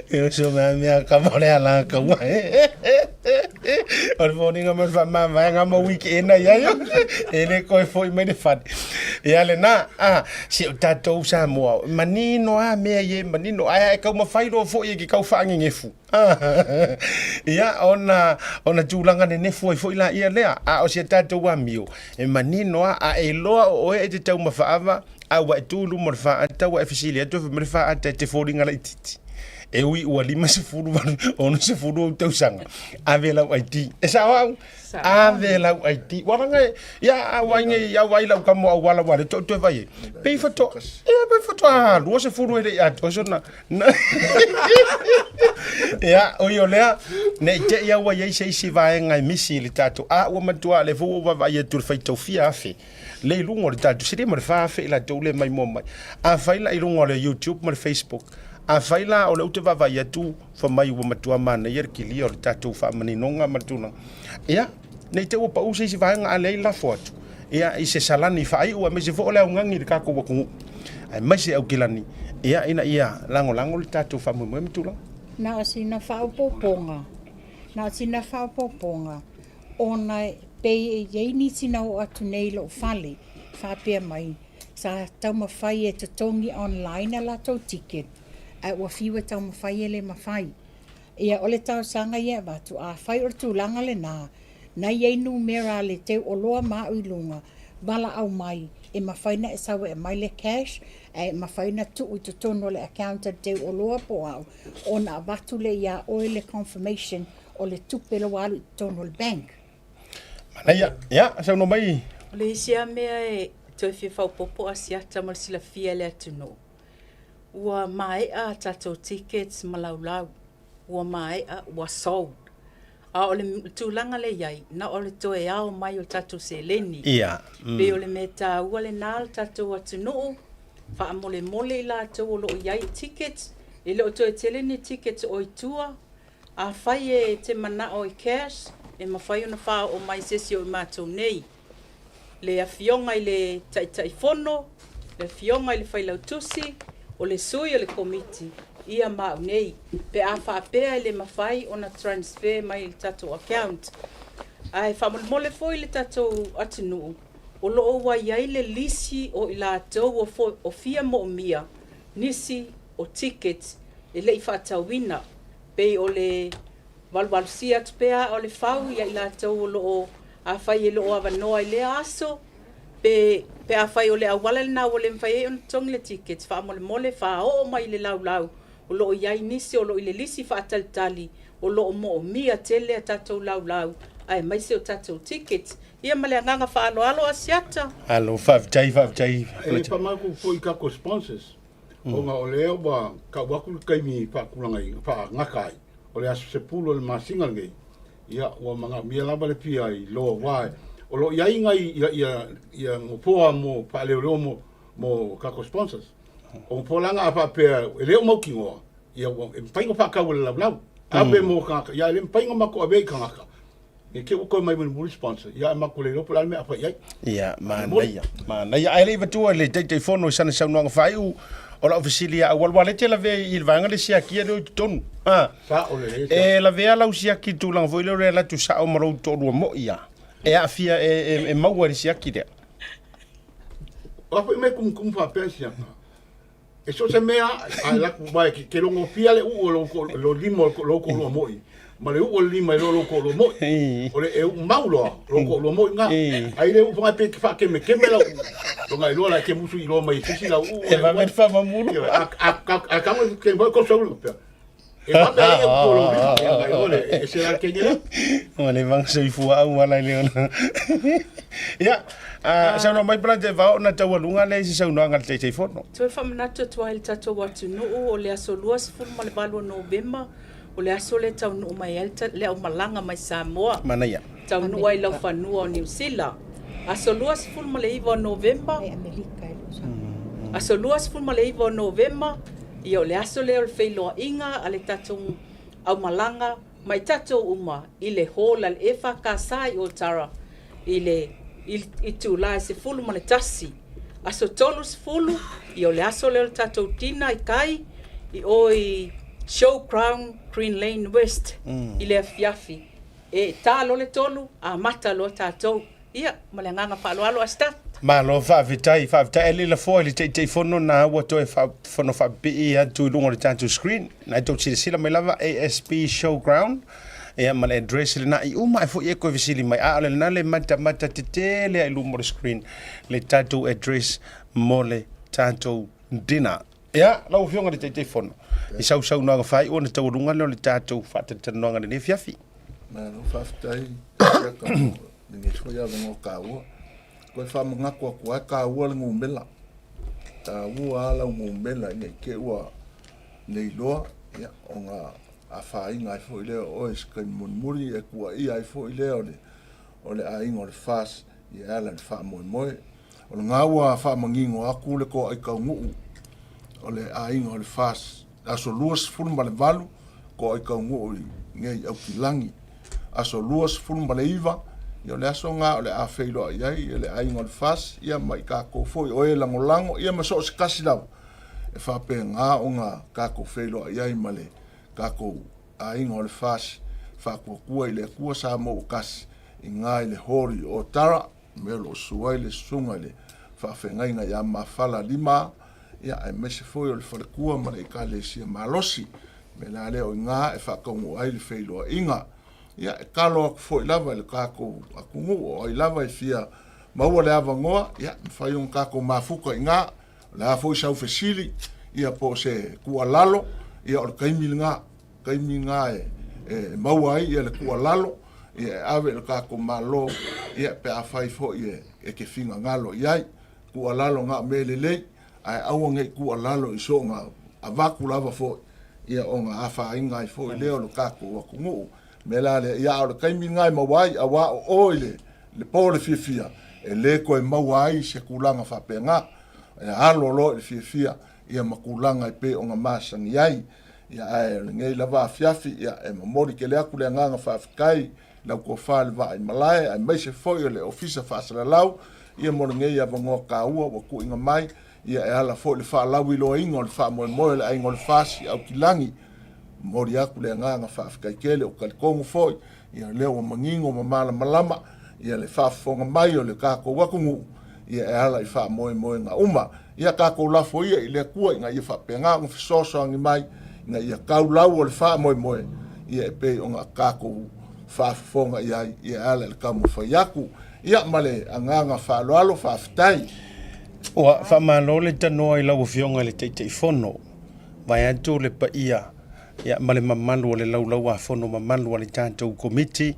E oso mea mea kama o le ala kaua. O le foliga mai o le faamavaega ma weekend ai ai. E le koe foi mai le fale. Ia lena, a, si o tatou Samoa, manino a mea ia e manino, ae e taumafai loa foi e ke tau faagegefu. Ia, ona, ona tulaga nenefu ai foi laia lea, a o si a tatou amio, e manino a, a e iloa o oe e te taumafaava, a ua e tu i luma o le faata, ua e fesili atu, fai mai le faata e te foliga laitiiti. E ui ua 50, 60 ou tausaga, ave lau ID. E sao au? Ave lau ID. Ua langa e, ia a wai nei au ai lau kamo au wala wale to toe vai. Pei fato, ia pei fato a 20 e le ia to so na. Ia, o i o lea, nei te ia ua iai se isi vaega e misi i le tatou. A ua matua le fou ua vaai atu le faitau fia afe. Le i luga o le tatou, se le ma le 4,000 i latou le mai mua mai. Afai la i luga o le YouTube ma le Facebook, afai la o lea ou te vaavaai atu Fai mai ua matua manaia le kilia o le tatou faamaninoga ma le tulaga. Ia, ne i te i ua pau se isi vaega a leai lafo atu, ia, i se salani faaiu aemaise foi o le augani i le tatou atunuu, aemaise Aukilani, ia, ina ia lagolago le tatou faamoemoe ma tulaga. Na o sina faaopoopoga, na o sina faaopoopoga, ona e pei e i ai nisi na oo atu nei i lou fale, faapea mai, sa taumafai e totogi online a latou ticket, ae ua fiu e taumafai e le mafai. Ia, o le talosaga ia e avatu, afai o le tulaga lena, na i ai numera a le teu oloa ma au i luga, valaau mai, e mafai ona e sau e aumai le cash, ae mafai ona tuu i totonu o le account a le teu oloa po o au, ona avatu lea ia oe le confirmation o le tupe la ua alu i totonu o le bank. Manaia. Ia, saunoa mai. O le isi lava mea e toe fia faaopoopo Asiata mo le silafia e le atunuu, Ua maea a tatou tickets ma laulau, ua maea, ua sold. A o le tulaga lea e i ai, na o le toe ao mai o tatou seleni. Ia. Mm. Pei o le mea taua lena le tatou atunuu, faamolemole i latou o lo o i ai tickets, e le o toe tele ni tickets o i tua. Afai e te manao i cash, e mafai ona faaoo mai se isi o i matou nei. le Afioga i le Taitaifono, le Afioga i le Failautusi, o le sui o le Komiti, ia ma au nei, pe a faapea e le mafai ona transfer mai i le tatou account. Ae faamolemole foi le tatou atunuu, O lo o ua i ai le lisi o i latou o fia moomia nisi o tickets e le i faatauina, pei o le valuvalusia atu pea aa o le fau ia i latou o lo o afai e le o avanoa i lea aso, pe pe afai o le auala lena ua le mafai ai ona totogi le tickets, faamolemole faaoo mai i le laulau o lo o i ai nisi o lo o i le lisi faatalitali o lo o moomia tele a tatou laulau aemaise o tatou tickets. Ia ma le agaga faaaloalo Asiata. Alo, faafetai, faafetai. E faamanatu foi i tatou sponsors, ona o lea ua tau atu le taimi faatulagaina, faagata ai, o le aso 10 o le masina lenei, ia ua manaomia lava le fia iloa aua o lo o i ai nai ia, ia, ia nofoa mo faaleoleo mo, mo tatou sponsors. O nofoa la na a faapea e le o mautinoa, ia ua e mafai ona faatau e le laulau. Ave mo tagata, ia e le mafai ona matou ave i tagata. Ne i te i ua toe mai mulimuli sponsor, ia ae matou le iloa po o le a le mea a fai i ai. Ia, manaia, manaia. Ae le i avatua i le Taitaifono i sana saunoaga faaiu, o lau fesili ia aualu, aua lea e te lavea i le vaega lea siakia lea o i totonu. Ha. Sao lelei. E lavea lau siaki i le tulaga foi lea o le alu atu sao ma lou toalua moi a. E aafia, e maua i le siaki lea. O a foi mea e tumutumu faapea i siaka, E so o se mea a e laku mai ke, ke logofia le uu o lou ko, lo lima o lou toalua moi ma le uu o le lima i lo lou toalua moi. O le e uu mau loa lou toalua moi nga. Ai le uu whangai pe ke whakemekeme lau uu. Longa i loa la e ke musu i loa mai e sisi lau uu. E vave le whamamulu. A, a, a, a kamo ke moi ko saulu pea. E vave ai e uu o lou lima. E ngai loa le e se la ke ngele. O le vanga soifua au ala i le ona. Ia, saunoa mai Palate Vao na taualuga lea i se saunoaga a le Taitaifono. Toe faamanatu atu ai i le tatou atunuu, o le aso 28 o Novema, o le aso lea e taunuu mai ai le aumalaga mai Samoa. Manaia. Taunuu ai i laufanua o Niu Sila. Aso 29 o Novema, aso 29 o Novema, ia o le aso lea o le feiloaiga a le tatou aumalaga mai tatou uma i le hall a le EFKS i Otara i le itula e 11, aso 30, ia o le aso lea o le tatou dinner i kai i o i Showground Green Lane West i le afiafi. E ta loa le 3, amata loa tatou. Ia, ma le agaga faaaloalo, Astarte. Malo faafetai, faafetai. Ae le lafoa i le Taitaifono na ua toe fono faapipii atu i luga o le tatou screen. Na tou silasila mai lava ASB Showground ia ma le address lena i uma ai foi e koe fesili mai. A o le lena le matamata tetele i luma o le screen le tatou address mo le tatou dinner. Ia, lau Afioga i le Taitaifono, i sau saunoaga faaiu ona taualuga lea o le tatou faatalatalanoaga i lenei afiafi. Malo faafetai Siaka mo lenei foi avanoa taua. Toe faamanatu atu lava e taua le numera. Taua lava lau numera ina i te i ua le iloa, ia, ona afaina ai foi lea o oe i se taimi mulimuli, e tuuaia ai foi lea o le, o le aiga o le FAS e ala i le faamoemoe. O lena ua faamanino atu le toai taunuu o le aiga o le FAS, aso 28 toai taunuu i nei Aukilagi. Aso 29, ia o le aso lena o le a feiloai ai le aiga o le FAS ia ma i tatou foi o e lagolago ia ma so o se tasi lava e faapena ona tatou feiloai ai ma le tatou aiga o le FAS Faatuatua i le Atua Samoa ua tasi i na i le hall i Otara mea o lo o susu ai le susuga i le faafeagaiga ia Mafala Lima, ia, aemaise foi o le faletua ma le Ekalesia malosi. O le mea la lea o i ina e faataunuu ai le feiloaiga. Ia, e talo atu foi lava i le tatou atunuu, o ai lava e fia maua le avanoa, ia, e mafai ona tatou mafuta i ina. O le a foi sau fesili, ia, po o se tuualalo, ia, o le taimi lena. taimi lena e maua ai le tuualalo e ave i le tatou Malo pe afai foi e te finagalo i ai. Tuualalo na o mea lelei, ae aua ne i tuualalo i soona avatu lava foi ona afaina ai foi lea o le tatou atunuu. O le mea la lea, ia a o le taimi lena e maua ai, aua o oe i le po le fiafia, e le toe maua ai se tulaga faapena. E alo loa i le fiafia ma tulaga e pei ona masani ai. Ia, ae o lenei lava afiafi, ia, e momoli tele atu le agaga faafetai i lau tofa i le Vaaimalae, aemaise foi o le Ofisa Faasalalau, ia, mo lenei avanoa taua ua tuuina mai, ia, e ala foi i le faalauiloaina o le faamoemoe o le Aiga o le FAST i Aukilagi. Momoli atu le agaga faafetai tele, ou te talitonu foi, ia, o lea ua manino ma malamalama, Ia le faafofoga mai o le tatou atunuu, ia e ala i faamoemoega uma. Ia tatou lafo ia i le Atua ina ia faapena ona fesoasoani mai ina ia tau lau o le faamoemoe, ia e pei ona tatou faafofoga i ai, ia e ala i le taumafai atu. Ia ma le agaga faaaloalo, faafetai. Ua faamalo le tanoa i lau Afioga i le Taitaifono, vaeatu le paia ia ma le mamalu o le Laulau-a-Fono mamalu a le tatou Komiti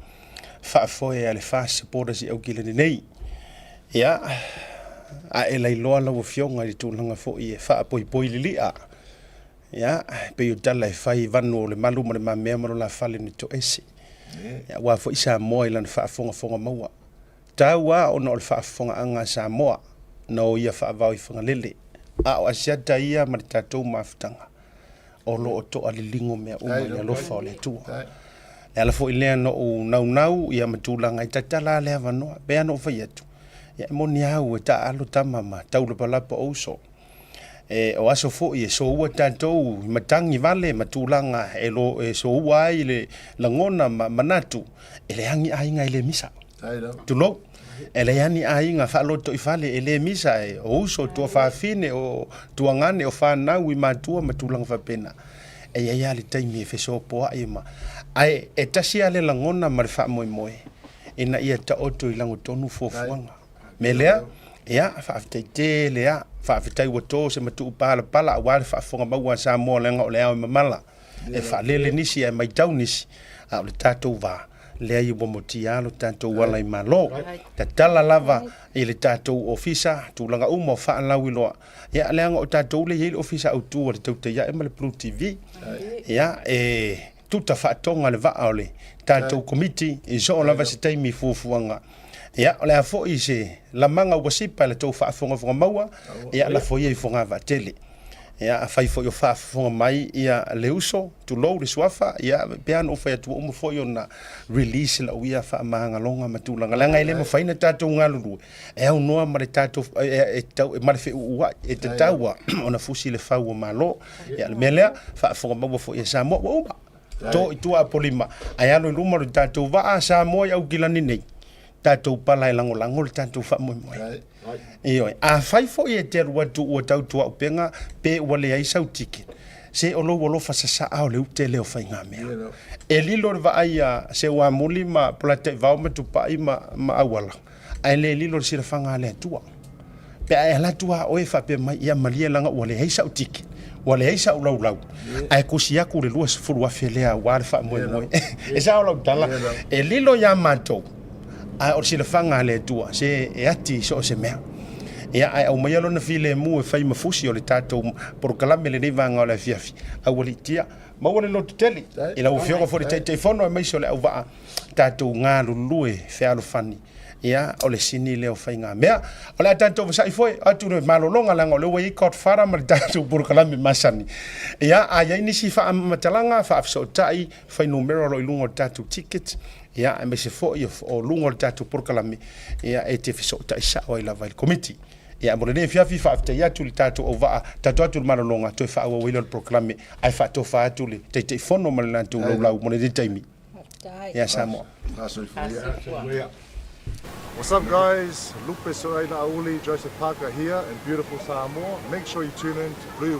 faafoe a le FAST Supporters i Aukilani nei. Ia, a e lailoa lau Afioga i le tulaga foi e faapoipoi lilia, ia, e pei o tala e fai vanu o le malu ma le mamea ma lo la fale ni toese. Ia, aua foi Samoa i lana faafogafoga maua. Tau a ona o le faafofogaaga a Samoa na o ia faavao i Fagalele, a o Asiata ia ma le tatou mafutaga o lo o toaliligo mea uma i le alofa o le Atua. Le ala foi lea na ou naunau ia ma tulaga e tatala le avanoa, pei lava ona ou fai atu, ia e moni au e taaalo tama ma taulapalapa o uso. E, o aso foi e soua tatou i matagi vale ma tulaga e, lo, e soua ai le lagona ma manatu, e leai ni aiga e le misa. Tulou. E leai ni aiga faaloto i fale e le misa, e, o uso, o tuafafine, o tuagane, o fanau i matua ma tulaga faapena. E i ai lava le taimi e fesopoai ma, ae e tasi lava le lagona ma le faamoemoe ina ia taoto i lagotonu fuafuaga. Mea lea, ia, faafetai tele lava, faafetai ua to se matuu palapala aua le faafofoga maua a Samoa leaga o le ao e mamala, e faalele nisi ae matau nisi, a o le tatou va, leai ua motia lo tatou ala i Malo. Tatala lava i le tatou ofisa, tulaga uma o faalauiloa, ia, leaga o tatou lea e i ai le ofisa autu a le Tautai Ae ma le Blue TV. Ia, e tuta faatoga le vaa o le tatou komiti i soo lava se taimi i fuafuaga. Ia, o le a foi se lamaga ua sipa i le tou faafogafoga maua, ia, lafo ia i fogavaatele. Ia, afai foi o faafofoga mai ia le uso, tulou le suafa, ia, pei lava ona ou fai atu, ua uma foi ona release lau ia faamagaloga ma tulaga, leaga e le mafai ona tatou galulue e aunoa ma le tatou, e tatau, ma le feʻuʻuaʻi, e tatau lava ona fusi le fau o Malo. Ia, o le mea lea, faafofoga maua foi e Samoa, ua uma. To i tua Apolima, ae alo i luma lo tatou vaa Samoa i Aukilani nei, tatou pala e lagolago le tatou faamoemoe. Ioe, afai foi e te alu atu ua tau tuaupega pe ua leai sau ticket, se o lou alofa sasaa o le ute lea o faigamea. E lilo le vaai a Seuamuli ma Polataivao ma Tupai ma, ma Auala, ae le lilo le silafaga a le Atua. Pe a e alu atu lava oe faapea mai, ia malie leaga ua leai sau ticket, ua leai sau laulau, ae kusi atu le 20,000 lea aua le faamoemoe. E sao lau tala, e lilo ia matou, ae o le silafaga a le Atua, se e ati i so o se mea. Ia, ae aumaia lona filemu e fai ma fusi o le tatou polokalame lenei vaega o le afiafi. Aualiitia, maua le lototele i lau Afioga foi le Taitaifono aemaise o le auvaa tatou galulue fealofani. Ia, o le sini lea o faigamea. O le a tatou vasai foi atu le malologa leaga o lea ua i ai Godfather ma le tatou polokalame masani. Ia, a i ai nisi faamatalaga, faafesootai, fuainumera o lo o i luga o le tatou ticket, ia, aemaise foi o luga o le tatou polokalame, ia, e te fesootai sao ai lava i le Komiti. Ia, mo lenei afiafi, faafetai atu i le tatou auvaa, tatou atu i le malologa, toe faaauau ai lea o le polokalame, ae faatofa atu le Taitaifono ma le latou laulau mo lenei taimi. Ia Samoa. What's up guys, Lupe Soaina Auli, Joseph Parker here in beautiful Samoa. Make sure you tune in to Blue.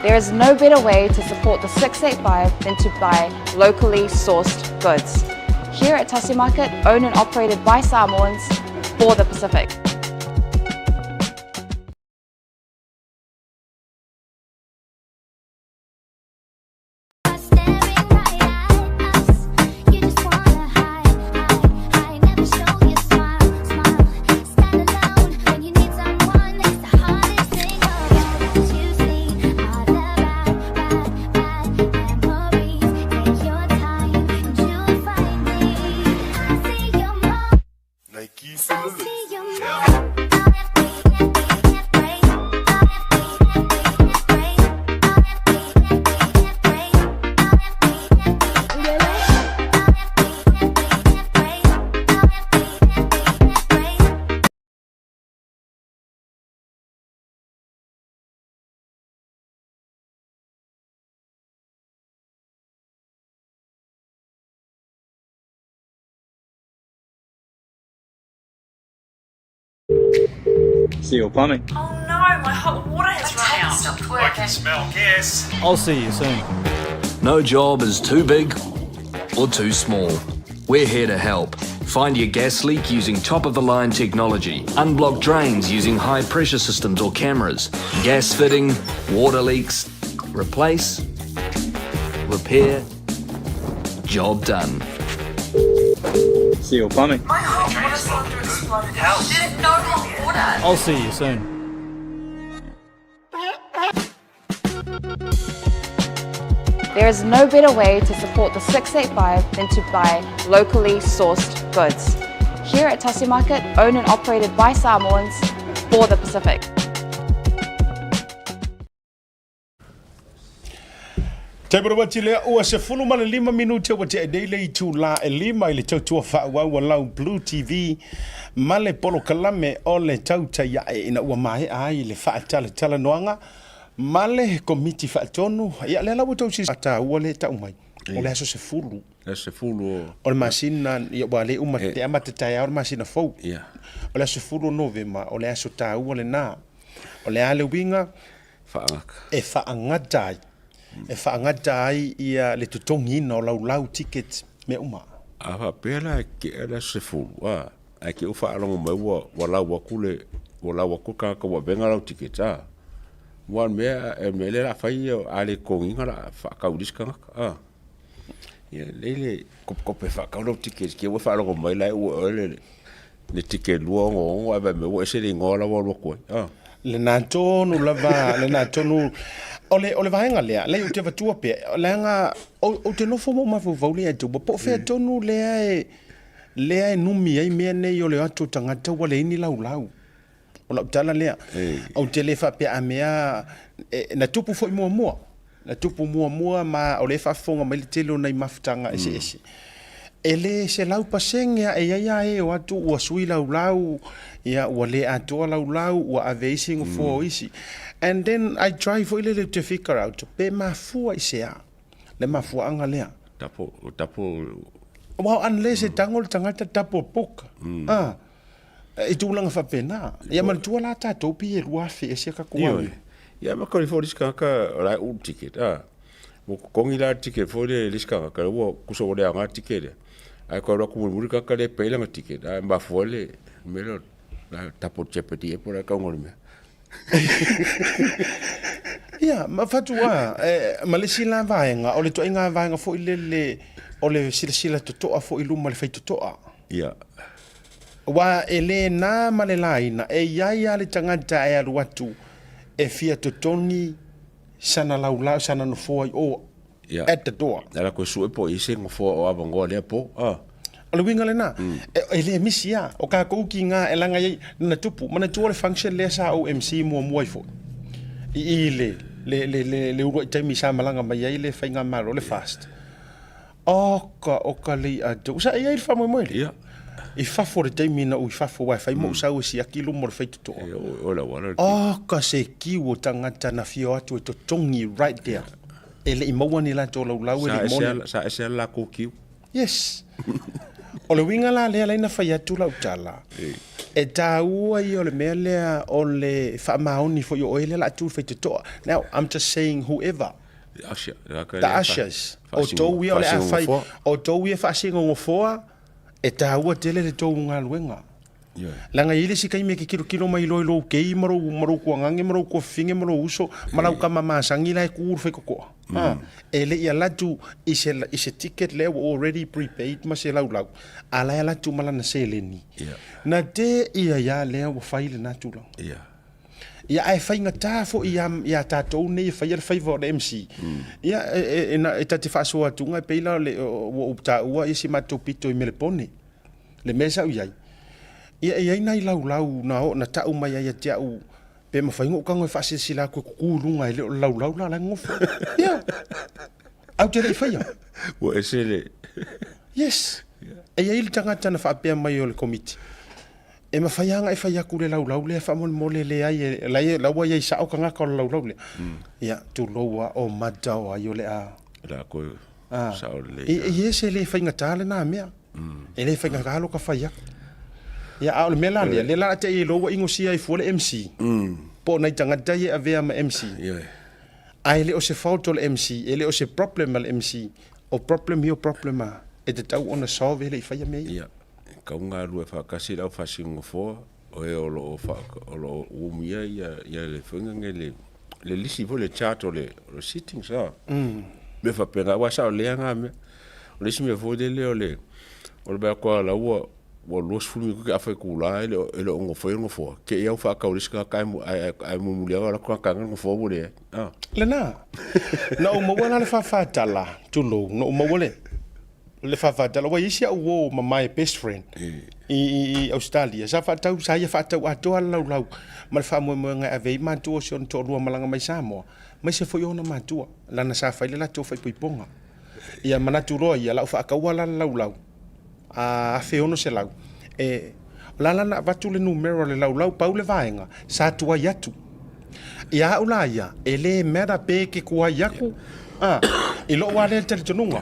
There is no better way to support the 685 than to buy locally sourced goods. Here at Tasi Market, owned and operated by Samoans for the Pacific. Seal Plumbing. Oh no, my hot water has run out. Stopped working. I can smell gas. I'll see you soon. No job is too big or too small. We're here to help. Find your gas leak using top of the line technology. Unblock drains using high pressure systems or cameras. Gas fitting, water leaks. Replace, repair, job done. Seal Plumbing. My hot water cylinder exploded. Help. There's no hot water. I'll see you soon. There is no better way to support the 685 than to buy locally sourced goods. Here at Tasi Market, owned and operated by Samoans for the Pacific. Taimana atu lea ua 15 minute ua tea nei le itulā e lima i le tautua faaauau a lau Blue TV ma le polokalame o le tautai ae ina ua maea ai le faatalatalanoaga ma le Komiti Faatonu. Ia, lea la ua tou silasila taua lea e tau mai, o le aso 10. Le aso 10 o... O le masina, ia, ua le uma te amata taeao le masina fou. Ia. O le aso 10 o Novema, o le aso taua lena. O le a le uiga? Faagata. E faagata ai. E faagata ai ia le totogiina o laulau, tickets, mea uma. A faapea la e kea le aso 10, a, ae te i ua faalogo mai ua, ua lau atu le, ua lau atu le tagata ua avega lau ticket, a. Aua o le mea, o le mea lea o le a fai, a le totogiina o le a faatau i le isi tagata, a. Ia lelei le kopekope e faatau lau ticket te i ua e faalogo mai la e ua e oe le, le ticket 266 ae vaai mai ua ese le igoa la ua alu atu ai, a. Lena tonu lava, lena tonu. O le, o le vaega lea, leai ou te avatua pea, leaga ou, ou te nofo ma ou mafaufau lea e tupu, po o fea tonu lea e, lea e numi ai mea nei o le o atu o tagata ua leai ni laulau. O lau tala lea, ou te le faapea a mea, e, na tupu foi muamua, na tupu muamua ma o lea e faafofoga mai le tele o nai mafutaga eseese. E le 100% a e i ai a e o atu ua sui laulau, ia ua le atoa laulau, ua ave isi nofoa o isi. And then I try foi lele to figure out pe mafua i se a le mafuaaga lea. Tapo, tapo. Well, unless e tago le tagata double book. Ah. I tulaga faapena. Ia manatua la tatou pei e 2000 ea sia kakou Ioe. Ia ma koli fo le isi tagata o la e ulu ticket a. Ua totogi la le ticket foi le isi tagata lea ua tusa ua le aoga le ticket lea. Ae toe alu atu mulimuli le tagata lea e pay lana ticket ae mafua ai le mea lea o le double jeopardy ea po o le a le tauga o le mea. Ia, ma fatua, ma le isi la vaega, o le ituaiga vaega foi lele o le silasila totoa foi i luma i le faitotoa. Ia. Aua e le na ma le laina, e i ai lava le tagata e alu atu e fia totogi sana laulau, sana nofoa i o, Ia. at the door. E ala koe sue po o i ai se nofoa o avanoa lea po, a. O le uiga lena, e le misi lava. O kakou ki nga e laga ai na tupu. Manatua le function lea sa ou MC muamua ai foi i i le, le, le, le, le uluai taimi sa malaga mai ai le faigamalo, le fast. Oka, oka lei atou. Sa i ai le faamoemoe lea. Ia. I fafo le taimi na ou i fafo aua e fai ma ou sau e siaki luma o le faitotoa. Ia, o le auala le ki. Oka se kiu o tagata na fia o atu e totogi right there. E le i maua ni latou laulau e le i moni. Sa ese lava le latou kiu. Yes. O le uiga la lea la na fai atu lau tala. E taua ia o le mea lea o le faamaoni foi o oe lea o le a tu i le faitotoa. Now, I'm just saying whoever. The The ushers. O tou ia o le a fai, o tou ia faasinogofoa, e taua tele le tou galuega. Leaga e i ai le isi taimi e te tilotilo mai loa i lou kei ma lou, ma lou tuagage ma lou tuafafine ma lou uso ma lau tama masani la e tu i le faitotoa. A, e le i alu atu i se, i se ticket lea ua already prepaid ma se laulau, a la e alu atu ma lana seleni. Na te ia ia lea ua fai lena tulaga. Ia ae faigata foi ia ia tatou nei e faia le faiva o le MC. Ia e e e, na, e ta te faasoa atuga e pei la o le ua ou taua ia si matou pito i Melepone. Le mea sa ou i ai. Ia e i ai nai laulau na o na tau mai ai ia te au pe mafai ona ou tago e faasilasila atu e tutu i luga e le o le laulau la la e nonofo. Ia. Ae ou te le i faia. Ua ese le Yes. E i ai le tagata na faapea mai o le komiti. E mafai lava ona e fai atu le laulau lea faamolemole leai e la e la ua iai sao tagata o le laulau lea. Ia tulou a o mata o ai o le a. La koe sao lelei. E e ese le faigata lena mea. E le faigata lo ka fai atu. Ia, a o le mea la lea, lea la te i loa ua inosia ai fua le MC. Po o nai tagata ia e avea ma MC. Ae le o se fault o le MC, e le o se problem a le MC. O problem ia o problem a e tatau ona solve e le i faia mea ia. Ia, e tatau ona galulue faatasi le aufaisingofoa o e o lo o faa, o lo o umia ia, ia le faiga nei le, le lisi foi le chart o le, o le sittings a. Mea faapena, aua e saolea na mea. O le isi mea foi lele o le, o le vaai atu lava o la ua, ua 20 minute afa itula e le o, e le o nofoia le nofoa, te i lava ua faatau e le isi tagata ae, ae mulimuli lava alu atu tagata le nofoa ua leai. Ah. Lena. Na ou maua la le faafatala, tulou, na ou maua le, le faafatala, ua i ai si au uo ma my best friend i, i, i Australia, sa faatau, sa ia faatau atoa le laulau ma le faamoemoega e ave ai matua o si ona toalua malaga mai Samoa, aemaise foi ona matua, lana sa fai le latou faaipoipoga. Ia manatu loa ia, la ou faataua la le laulau, a 1600. E, o la la na avatu le numera o le laulau, pau le vaega, sa tuai atu. Ia au la ia, e le matter pe e te tuai atu, a, i lou lava lea talitonuga,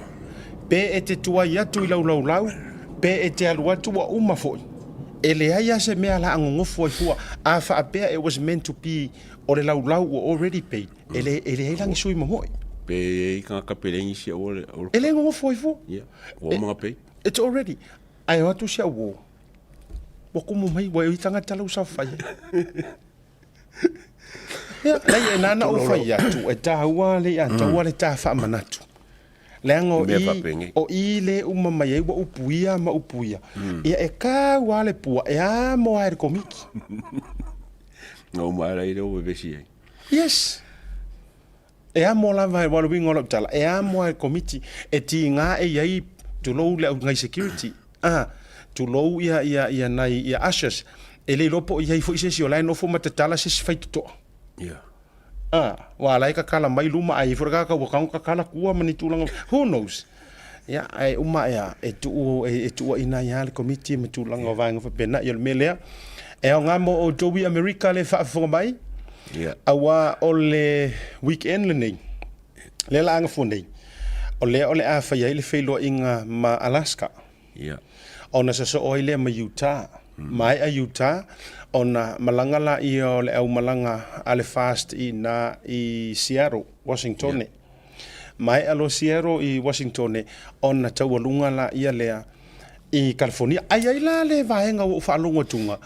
pe e te tuai atu i lau laulau, pe e te alu atu ua uma foi, e leai lava se mea o le a nonofo ai fua. A faapea it was meant to be o le laulau ua already paid, e le, e leai la ni sui momoe. Pe i ai tagata peleni si aua le... E le nonofo ai fua. Ia, ua uma ona pay. It's already. Ae o atu si au uo, ua kumu mai, ua i tagata lau saofai ai. Ia, leai, e nana ou fai atu, e tāua le ia taua le tā faamanatu. Leaga o i, o i le uma mai ai ua upuia ma upuia. Ia e kau lava le pua, e amo lava e le Komiti. Na uma ai lea ua vevesi ai. Yes. E amo lava e le uiga o lau tala, e amo lava e le Komiti e tiga e i ai, tulou le au nai security, ah, tulou ia, ia, ia nai, ia ushers, e le iloa po o i ai foi se isi o la e nofo ma tatala se isi faitotoa. Yeah. Ah, ua la e kakala mai luma ae i ai foi le tagata ua tago kakala tua ma ni tulaga, who knows. Ia, ae uma ae a, e tuu, e, e tuuaina ai lava le Komiti ma tulaga o vaega faapena. Ia o le mea lea, e aoga mo outou i Amerika le faafofoga mai, yeah. Aua o le weekend lenei, lea la gafua nei, o lea o le a fai ai le feiloaiga ma Alaska. Yeah. Ona sosoo ai lea ma Utah. Maea Utah, ona malaga laia o le aumalaga a le FAST i ina i Seattle, Washingtone. Yeah. Maea loa Seattle i Washingtone, ona taualuga laia lea i California. Ae i ai la le vaega ua ou faalogo atuga,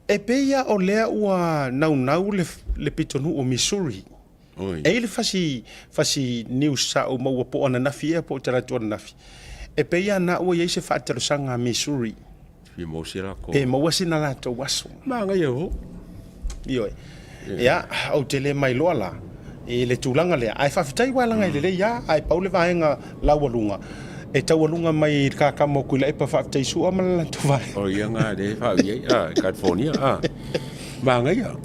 e pei lava o lea ua naunau le, le pitonuu o Missouri. Oi. E i ai le fasi, fasi news sa ou maua po o ananafi ea po o talaatu ananafi, e pei lava na ua i ai se faatalosaga a Missouri. Fia maua si latou. Pe maua sina latou aso. Manaia foi. Ioe. Ia, ou te le mailoa la i le tulaga lea, ae faafetai aua leaga e lelei lava, ae pau le vaega laualuga e taualuga mai i le kakama o Tuilaepa faafetai Sua ma le latou vaega. O ia na lea e faaui ai, a, i California, a. Manaia.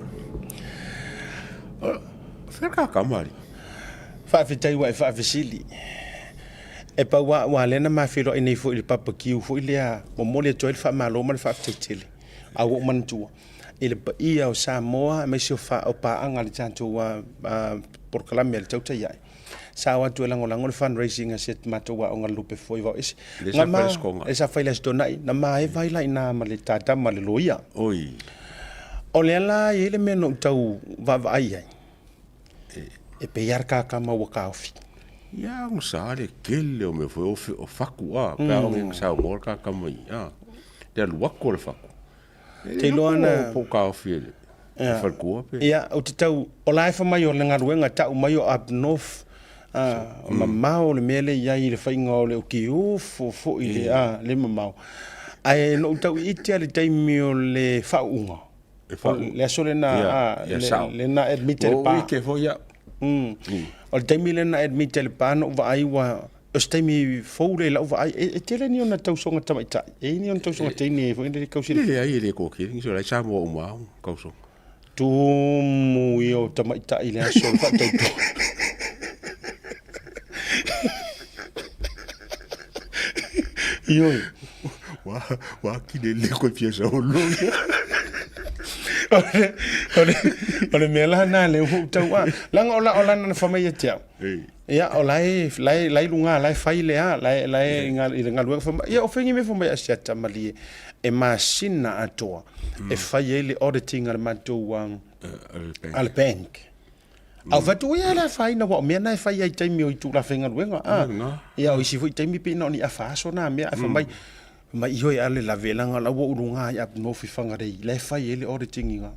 Fea le kakama alii? Faafetai ua e faafesili. E pau lava aua lea na ma feiloai nei foi i le barbecue foi lea, momoli atu ai le faamalo ma le faafetai tele. A ua ou manatua i le paia o Samoa aemaise o, fa, o paaga a le tatou polokalame a le Tautai Ae. Sa o atu e lagolago le fundraising a si a matou aoga lupe foi vao ese. Le sa fai le Skonga. Le sa fai le Aso Toonai. Na maeva ai la ina ma le tata ma le loia. Oi. O lea la e i ai le mea na ou tau vaavaai ai. E pei lava le kakama ua taofi. Ia, ua sa le tele o mea foi o, o faku a, pe a o mm. saunoa le kakama i, a, le alu atu o le faku. Te iloa na... Po taofi e le faletua pe. Ia, ou te tau, o la e fai mai o le galuega tau mai o up north, a, o mamao le mea lea i ai i le faiga o le okiufo foi le, a, le mamao. Ae na ou tau ite le taimi o le faauuga. Le aso lena, a, lena admit le pa. Ite foi au. O le taimi lena admit le pa na ou vaai ua, o se taimi fou lea i lau vaai, e tele ni ona tausoga tamaitai, e i ai ni ona tausoga teine foi lea tau silafia. E leai e le toatele, nisi o la e Samoa uma lava tausoga. Tumu ia o tamaitai i le aso o le faatautoga. Ioe. Ua, ua kile le koe fia sa olo ia. O le mea la na lea ua ou tau a. Leaga o la o lana na fai mai ia te au. Ia o la e la e la e i luga la e fai le a la e la e i le galuega fai mai. Ia o fai ni mea fai mai a Asiata malie e masina atoa e fai ai le auditing a le matou a le bank. A o fai atu, ia e le afaina aua o mea na e fai ai i taimi o itula faigaluega. A, ia o isi foi taimi pei na o ni afa aso na mea ae fai mai, fai mai ioe a le lave leaga la ua ou luga ai a nofo i Whangarei la e fai ai le auditing i ga.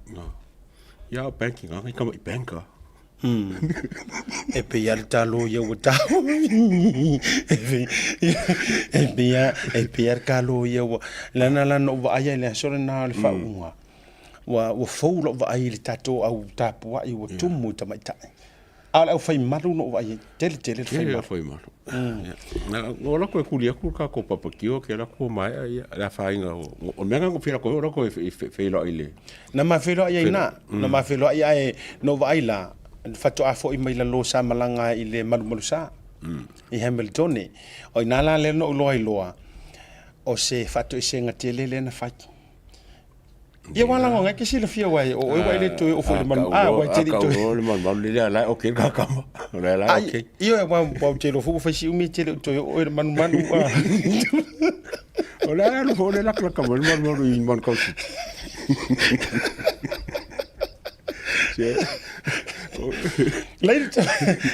Ia o banking a ngai kama i bank a. E pei a le talo ia ua tau. E pei a e pei a le talo ia ua lana la na ou vaai ai i le aso lena o le faauuga. Ua, ua fou lou vaai i le tatou au tapuai ua tumu i tamaitai. A o le aufai malu na ou vaai ai, tele tele le fai malu. Tele malu. O la koe kuli aku ka ko papa kio ke la ko mai ia la fainga o mea nga fira ko la ko e feilo i le. Na ma feilo ai na, na ma feilo ai ai no vaai la faatoa foi mai lalo sa malaga i le malumalu sa. I Hamiltone. O ina la lea na ou iloa ai loa o se faatoesega tele lea na fai. Ia ua lago ngai ke silafia wai o oe wai le toe o foi le manu a wai te toe. O le manu manu le la o ke ka kama. O le la o ke. Ia wa wa te lo fu fai si umi te le toe o le manu manu a. O le alu fo le la ka kama le manu manu i manu kausi. Lai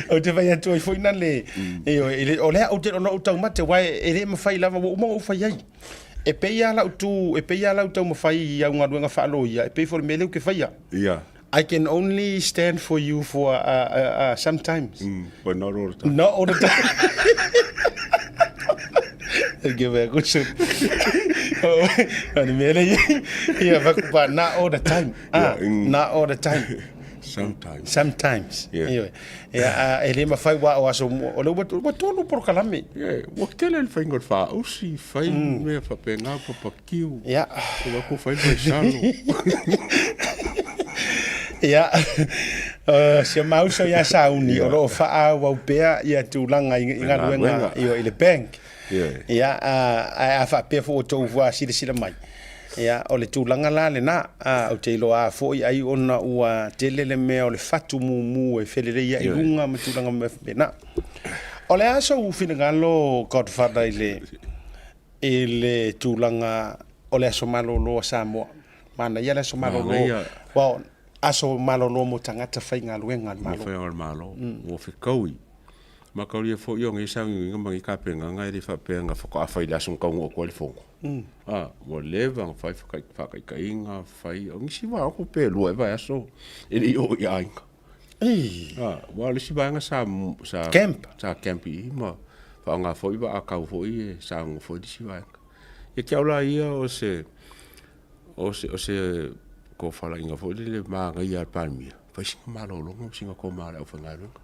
o te vai atu ai foi na le e o le o te no taumate wai e le mawhai lava ua uma ou fai ai. E pei lava lau tu, e pei lava lau taumafai i au galuega faaloia, e pei foi o le mea lea ou te faia. Yeah. I can only stand for you for sometimes. But not all the time. Not all the time. Give a good shot. O le mea lea, ia, but not all the time. Ah, not all the time. Sometimes. Sometimes. Yeah. Ioe. Ia, a, e le mafai ua o aso mua. O le ua, ua tolu polokalame. Yeah. Ua tele le faiga o le faausi, fai mm. mea faapena, papakiu. Yeah. Ua ko fai le salo. Ia, uh, si o mauso ia sauni, yeah. o loo faaauau pea ia tulaga i, i galuega i, i le bank. Yeah. Ia, a, a faapea foi ua outou silasila mai. Ia, o le tulaga la lena, a, ou te iloa foi ai ona ua tele le mea o le fatu mumu e felelei ai i luga ma tulaga mea faapena. O le a sou finagalo Godfather i le, i le tulaga o le aso malolo a Samoa? Manaia le aso malolo. Well, aso malolo mo tagata faigaluega a le Malo. Mo faigaluega a le Malo. Ua fekaui. Mataulia foi o nei sauniuniga ma nei tapenaga e le faapea na faatoa fai i le aso na taunuu atu ai le fono. A, ua leva ona fai faataitaiga, fai, o nisi vaega pe lua ea vaiaso e le i oo i aiga. A, aua o le isi vaega sa, sa, Camp. sa camp i i ma faaaoga foi vaa tau foi e saunoa foi le isi vaega. Ia te au la ia o se, o se, o se tofalaiga foi lele manaia a le Palemia, fai sina malologa ma sina koma a le aufaigaluega.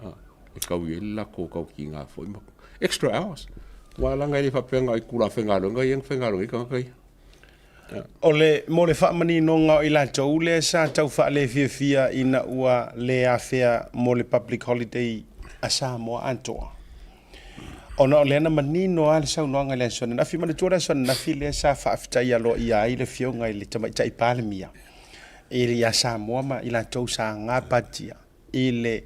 A, e tau i ai le latou tautiga foi ma extra hours. Aua leaga e le faapea na o itula faigaluega ia na faigaluega ai tagata ia. O le, mo le faamaninoga o i latou lea sa tau faalefiafia ina ua le afea mo le public holiday a Samoa atoa. Ona o lea na manino lava le saunoaga i le Aso Ananafi, manatua le Aso Ananafi lea sa faafetai aloaia ai le Afioga i le Tamaitai Palemia ia Samoa ma i latou sa gapatia i le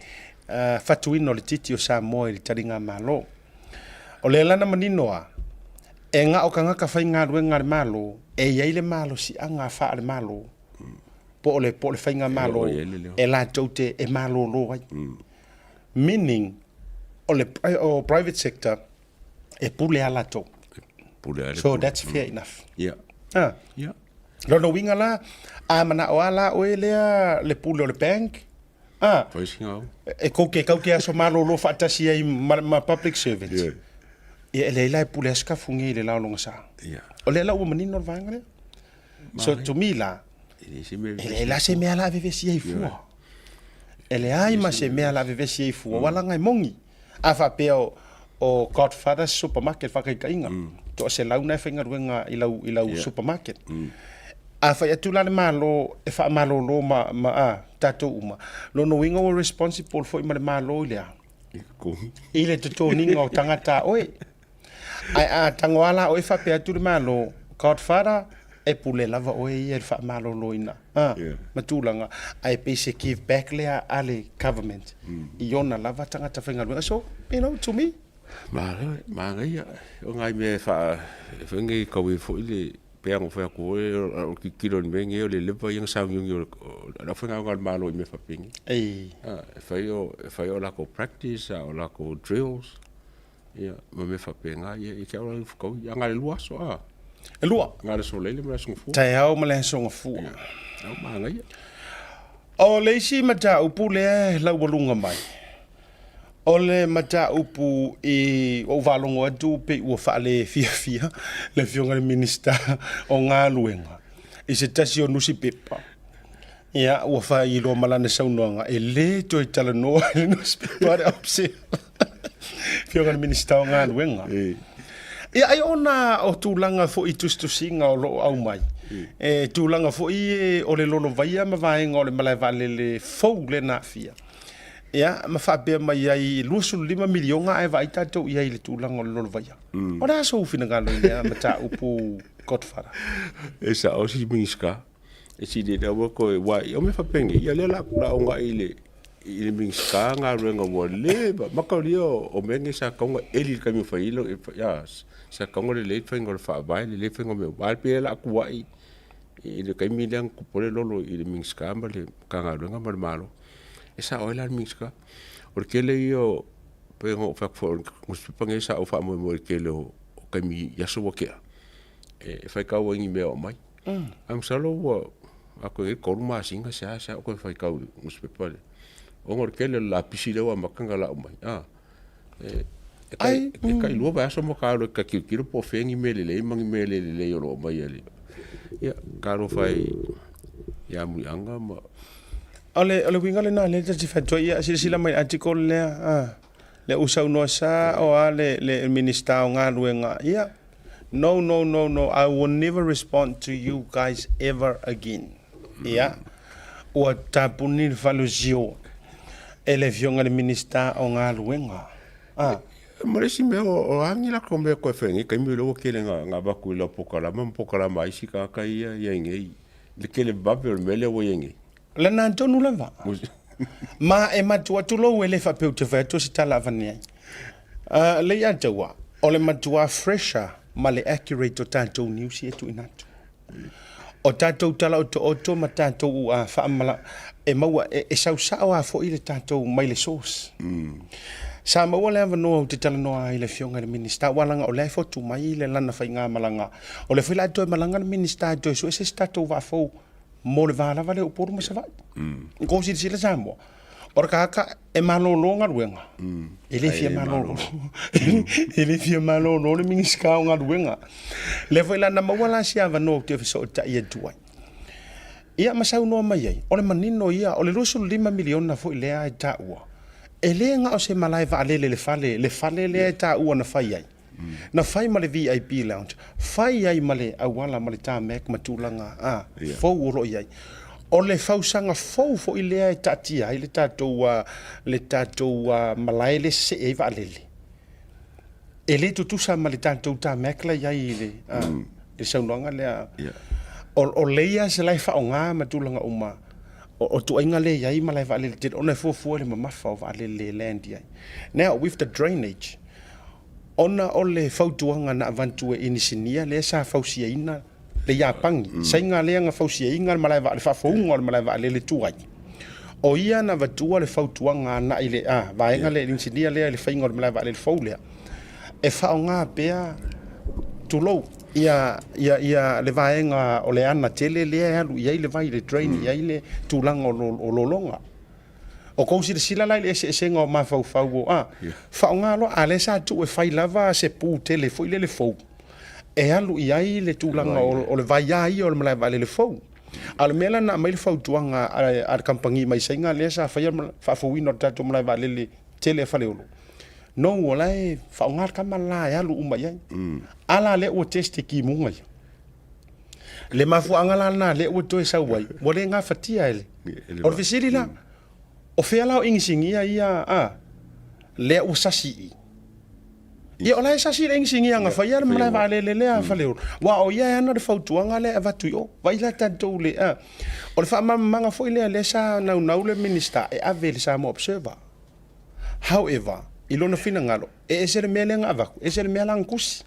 fatuina o le titi o Samoa i le taligamalo. O lea la na manino lava, e na o tagata faigaluega a le Malo e i ai le malosiaga faale-Malo po o le, po o le faigamalo e latou te e malolo ai. Meaning, o le o private sector e pule lava latou. Pule lava le So that's fair enough. Yeah. Ah. Yeah. Lona uiga la, a manao lava la oe lea le pule o le bank, ah, Fai sina au. e kou ke kau ke aso malolo faatasi ai ma, ma public servants. Yeah. Ia e leai la e pule lava se kafugi i le la o lona sa. Yeah. O lea la ua manino le vaega lea. So to me la, E leai se mea e leai la se mea la vevesi ai fua. E leai ma se mea la vevesi ai fua, ua laga e moni. A faapea o, o Godfather's Supermarket faakaitaiga, toaselau na e faigaluega i lau, i lau supermarket. A fai atu la le Malo e faamalolo ma, ma a, tatou uma, lona uiga ua responsible foi ma le Malo i le a? I le totogiga o tagata a oe. Ae a tago lava la oe faapea atu le Malo, Godfather, E pule lava oe ia i le faamaloloina a ma tulaga, ae pei se give back lea a le government i ona lava tagata faigaluega. So, you know, to me. Malo, manaia. O nai mea e faa, e fai nei kau ai foi le, pei ona fai atu foi, o le tilotilo i le mea lenei, o le leva ia ona sauniuni o le aufaigaluega a le Malo i mea faapenei. Ei. E fai o, e fai o latou practice a o latou drills. Ia, ma mea faapena, ia, ia te au la i fetaui. Ia, na o le lua aso, a? E lua. Na o le Aso Faraile ma le Aso Gafua. Taeao ma le Aso Gafua. Ia, au manaia. O le isi mataupu lea e laualuga mai, o le mataupu i ua ou faalogo atu pei ua faalefiafia le Afioga i le Minisita o Galuega i se tasi o nusipepa. Ia, ua faailoa ma lana saunoaga, e le toe talanoa i le nusipepa a le Observer. Afioga i le Minisita o Galuega. Ia, ai ona o tulaga foi i tusitusiga o lo o aumai, e tulaga foi e o le lolovaia ma vaega o le malae vaalele fou lea na aafia. Ia, ma faapea mai ai e $25 miliona ae vaai tatou i ai i le tulaga o le lolovaia. O le a sou finagalo i lea mataupu Godfather? E sao si Minisita. E sili ai ua toe aua o mea faapenei, ia lea la la ogai i le i le Minisita galuega ua leva. Mataulia o mea nei sa tatau ona eli i le taimi na fai ai ia sa tatau ona lelei le faiga o le faavae, lelei le faiga o mea uma, ae pei o le a tuuai i le taimi lea na tupu ai le lolo i le Minisita ma le Matagaluega ma le Malo. E sao ai la le Minisita. O le tele ia o pei ona ou fai atu foi o le nusipepa lenei sa ou faamoemoe i le tele o taimi i aso ua tea e faitau ai i ni mea o aumai. Ae masalo ua atoa i ai le 3 masina seasea o toe faitau i le nusipepa lea, ona o le tele o le lapisi lea ua amata ona lau mai, a. E tai, e tai lua vaiaso ma ta alu e ta tilotilo po o fea ni mea lelei ma ni mea le lelei o lo o aumai e le, ia, talofa e ia Muliaga ma. O le, o le uiga lena lea ta te fai atu ai, ia silasila mai i le article lea, a, lea ua saunoa sao lava le, le Minisita o Galuega, ia, No no no no I will never respond to you guys ever again. Ia, ua tapuni le fale o Zio e le Afioga i le Minisita o Galuega. Ah. Ma le isi mea, o a ni latou mea toe fai nei taimi o lea ua tele na avatu i lau polokalama ma polokalama a isi tagata ia i ai nei, le tele vave o le mea lea ua i ai nei. Lana tonu lava. Ma e matua, tulou e le faapea ou te fai atu o se tala avane ai. Uh, Leiataua, o le matua fresher ma le accurate o tatou news ia e tuuina atu. O tatou tala otooto ma tatou uh, faamala, e maua, e, e sau sao lava foi le tatou mai le source. Mm. Sa maua le avanoa ou te talanoa ai i le Afioga i le Minisita, aua leaga o lea e fotu mai le lana faigamalaga. O lea foi o le a toe malaga le Minisita e toe sue se isi tatou vaa fou mo le va lava lea o Upolu ma Savaii. Mm. Kou silasila Samoa, o le tagata e malolo galuega, mm. e le fia malolo. E le fia malolo le Minisita o Galuega. Lea foi la na maua la se avanoa ou te fesootai atu ai. Ia ma saunoa mai ai, o le manino ia, o le 25 miliona foi lea e taua, e le na o se malae vaalele le fale, le fale lea e taua na fai ai. Na fai ma le VIP lounge, fai ai ma le auala ma le tarmac ma tulaga a, fou o lo o i ai. O le fausaga fou foi lea e taatia ai le tatou, le tatou malae lea e sesee ai vaalele. E le tutusa ma le tatou tarmac la e i ai i le, le saunoaga lea. O, o layers la e faaaoga ma tulaga uma, o, o tuaiga lea e i ai malae vaalele tele, ona e fuafua i le mamafa o vaalele e land i ai. Now, with the drainage, Ona o le fautuaga na avantu e inisinia lea sa fausiaina le Iapani, saiga lea na fausiaina le malae le faafouga o le malae vaalele tuai. O ia na avatua le fautuaga agai i le a vaega lea, inisinia lea i le faiga o le malae vaalele fou lea, e faaaoga pea, tulou, ia, ia, ia le vaega o le ana tele lea e alu i ai le vai, le drain i ai le tulaga o lologa. O kou silasila la i le eseesega o mafaufau o a, faaaoga loa, a lea sa tuu e fai lava se pu tele foi lele fou e alu i ai le tulaga o le vai a ia o le malae vaalele fou. A o le mea la na aumai le fautuaga a le kamupani mai Saina lea sa faia le faafouina o le tatou malae vaalele tele a Faleolo, no o la e faaaoga le tama la e alu uma i ai. A la lea ua test e kimuga ia. Le mafuaaga la lena lea ua toe sau ai, ua le gafatia e le. O le fesili la, o fea la o inisinia ia a lea ua sasi i i? Ia, o la e sasi le inisinia na faia le malae vaalele lea a Faleolo, aua o ia e ana le fautuaga lea e avatu i o. Vaai la tatou le, a. O le faamalamalamaga foi lea lea sa naunau le Minisita e ave i le Samoa Observer. However, i lona finagalo, e ese le mea lea na avatu, ese le mea la na tusi.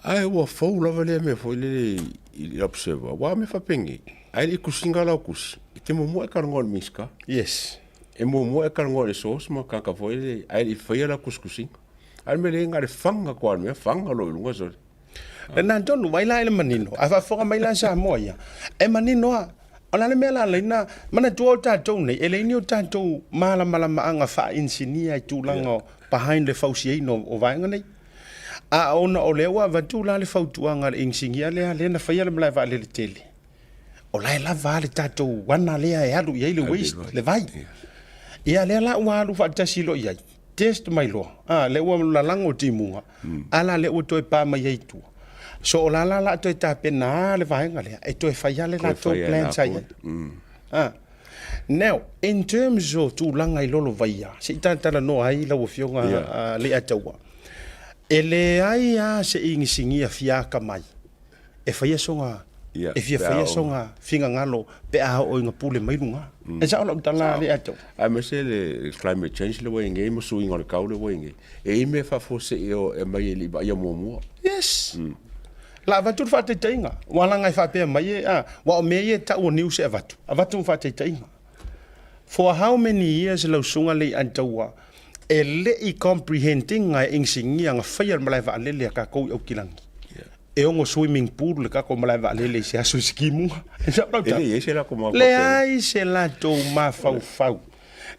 Ae ua fou lava lea mea foi lele i le Observer, aua o mea faapenei, a e le i tusiina lau tusi, e te muamua e talanoa i le Minisita. Yes. E muamua e talanoa i le source ma tagata foi lele, ae le i faia lau tusitusiga. A o le mea lea na o le faga atu lava o le mea, faga loa i luga sole. Lena tonu, vaai la i le manino, a faafofoga mai la Samoa ia, e manino lava. O le a le mea la alai na manatua o tatou nei, e leai ni o tatou malamalamaaga faa-inisinia i tulaga o behind le fausiaina o vaega nei. A ona o lea ua avatu la le fautuaga a le inisinia lea, lea na faia le malae vaalele tele, o la e lava a le tatou ana lea e alu i ai le waste, le vai. Ia lea la ua alu faatasi loa i ai, test mai loa, a, lea ua lalago timuga, a la lea ua toe pa mai ai i tua. So o la la la toe tapena a le vaega lea e toe fai a le latou plan sa i ai. A. Now, in terms o tulaga i Lolovaia, se i talatalanoa ai lau Afioga Leiataua, e leai lava se inisinia fia akamai e faia soga e fia faia soga finagalo pe a oo ina pule mai luga. E sao lau tala Leiataua? Aemaise le climate change lea ua i ai nei ma suiga o le tau lea ua i ai nei, e i ai mea faafuasei e aumai e le i vaaia muamua. Yes. La avatu le faataitaiga, aua leaga e faapea mai e, a, aua o mea ia e tau o news e avatu, avatu ma faataitaiga. For how many years lau susuga Leiataua e le i comprehend ina e inisinia na faia le malae vaalele a tatou i Aukilani? E ono swimming pool le tatou malae vaalele i se aso i se timuga. E leai se latou mafaufau. Leai se latou mafaufau.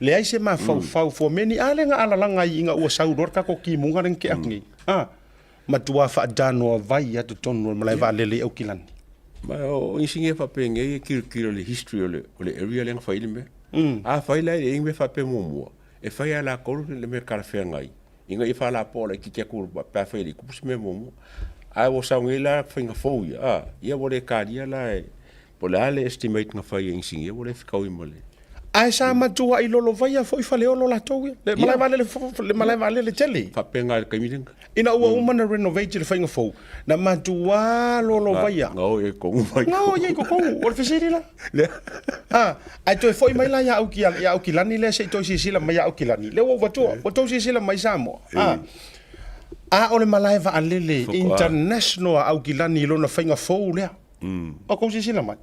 Leai se mafaufau for many, a lea na alalaga ai ina ua sau loa le tatou timuga lea na tea atu nei. A. Matua faadanoa vai a totonu o le malae vaalele i Aukilani. Ma o inisinia faapenei e tilotilo i le history o le, o le area lea na fai ai le mea. Afai la e leai ni mea faapea muamua, e fai lava e latou le mea talafeagai ina ia faalapoa laitiiti atu pe afai e le i tupu se mea muamua. Ae ua sau nei la faiga fou ia, a, ia ua le talia la e, po o le a le estimate na fai e inisinia ua le fetaui ma le. Ae sa matuai lolovaia foi Faleolo latou ia, le malae vaalele, le malae vaalele tele. Faapena i le taimi lena. Ina ua uma ona renovate i le faiga fou, na matua lolovaia. Na o i ai i totonu mai. Na o i ai i totonu, o le fesili la. A, ae toe foi mai la ia Auki, ia Aukilani lea se i toe silasila mai ia Aukilani. Lea ua ou avatua, ua outou silasila mai Samoa. A, a o le malae vaalele international a Aukilani i lona faiga fou lea. Ua outou silasila mai.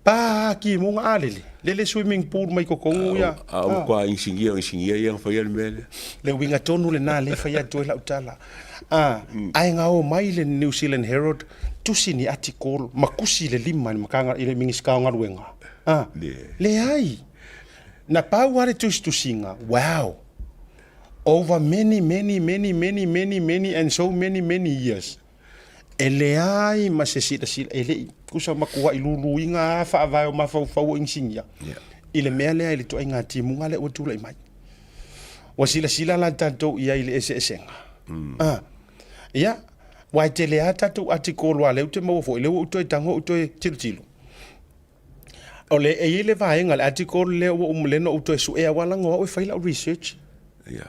Pa ki mo nga lele. Lele swimming pool mai totonu ia. A o matua inisinia o inisinia ia na faia le mea lea. Le uiga tonu lena lea e fai atu ai lau tala. A, ae na o mai le New Zealand Herald tusi ni article ma tusi le lima i le Matagaluega i le Minisita o Galuega. A, leai. Na pau lava le tusitusiga, wow. Over many, many, many, many, many, many and so many, many years. E leai ma se silasila, e le i tusa matuai luluina lava faavae o mafaufau o inisinia i le mea lea i le ituaiga timuga lea ua tulai mai. Ua silasila la tatou i ai i le eseesega. Ah, ia, aua e tele lava tatou article aua o lea ou te maua foi, lea ua ou toe tago ou toe tilotilo. O le, e i ai le vaega, le article lea ua uma, lea na ou toe suea aua leaga o au e fai lau research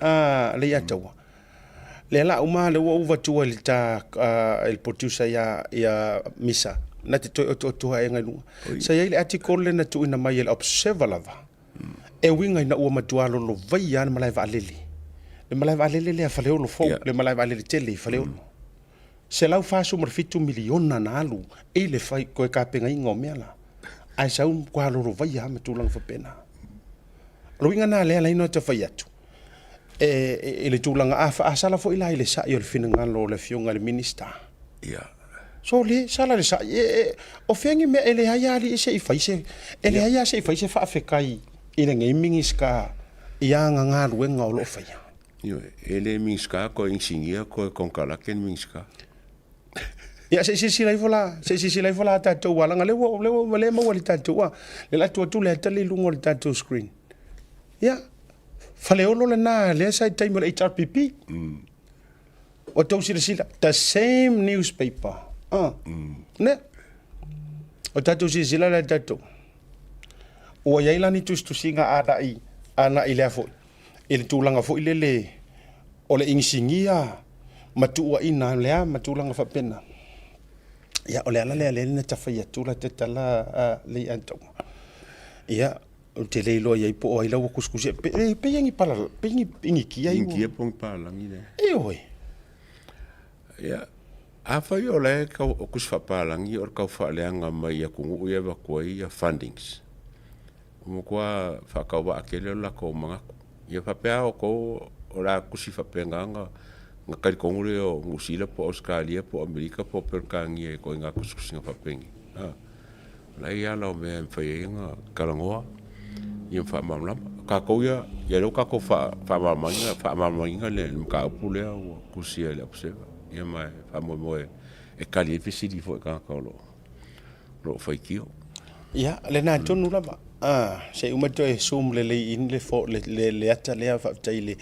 a Leiataua. Lea la uma lea ua ou avatua i le ta i le producer ia ia Misa na te toe otootoa ega i luga. Sa i ai le article lea na tuuina mai e le Observer lava e uiga ina ua matua lolovaia lava le malae vaalele. Le malae vaalele lea a Faleolo fou, le malae vaalele tele i Faleolo. $147 miliona na alu i le fai toe tapenaina o mea la, ae sau matua lolovaia lava ma tulaga faapena. O le uiga lena lea e ala ai ona ta fai atu, e, i le tulaga, a, a sala foi la i le sa'i o le finagalo o le Afioga i le Minisita, sole, sala le sa'i, e, e, o fea ni mea, e leai lava alii se i fai se, e leai lava se i fai se faafetai i lenei Minisita i ana galuega o lo o faia. Ioe, e le Minisita koe inisinia koe konekarate le Minisita. Ia, se i silasila ifo la, se i silasila ifo la a tatou alaga, lea ua, lea ua le maua i le tatou, a, le la atu atu le ata lea i luga o le tatou screen. Ia, Faleolo lena lea sa i taimi o le HRPP. Ua tou silasila, the same newspaper. Ah, ne? O tatou silasila la i tatou. Ua i ai la ni tusitusiga agai, agai lea foi, i le tulaga foi lele o le inisinia. Ma tuuaiina lea ma tulaga faapena. Ia, o le ala lea lea na ta fai atu la te tala a le Antoga. Ia, ou te le iloa i ai po o ai la ua kusikusi. Pe, e, pe i ni pala, pe i ni kia i. Ni kia po ni palangi le. E oe. Ia, afai o la e kau o kusi faapalangi o le kau faaleaga mai i atunuu ia e avatu ai ia fundings. Ua matua faatauvaa tele o le latou manatu. Ia faapea lava outou o le a tusi faapena ona talitonu lea o Niu Sila po o Ausetalia po o Amerika po o Peretania i ituaiga tusitusiga faapenei. A, o la e i ai ala o mea e mafai ai ona talanoa ia ma faamalamalama. O tatou ia, ia lea ua tatou faamalamalamaina, faamalamalamaina le mataupu lea ua tusia e le Observer. Ia ma e faamoemoe e tali ai fesili foi a tagata o lo o faitio. Ia, lena tonu lava. Ah, se i uma toe zoom lelei in le, fo, le, le, le ata lea faafetai i le,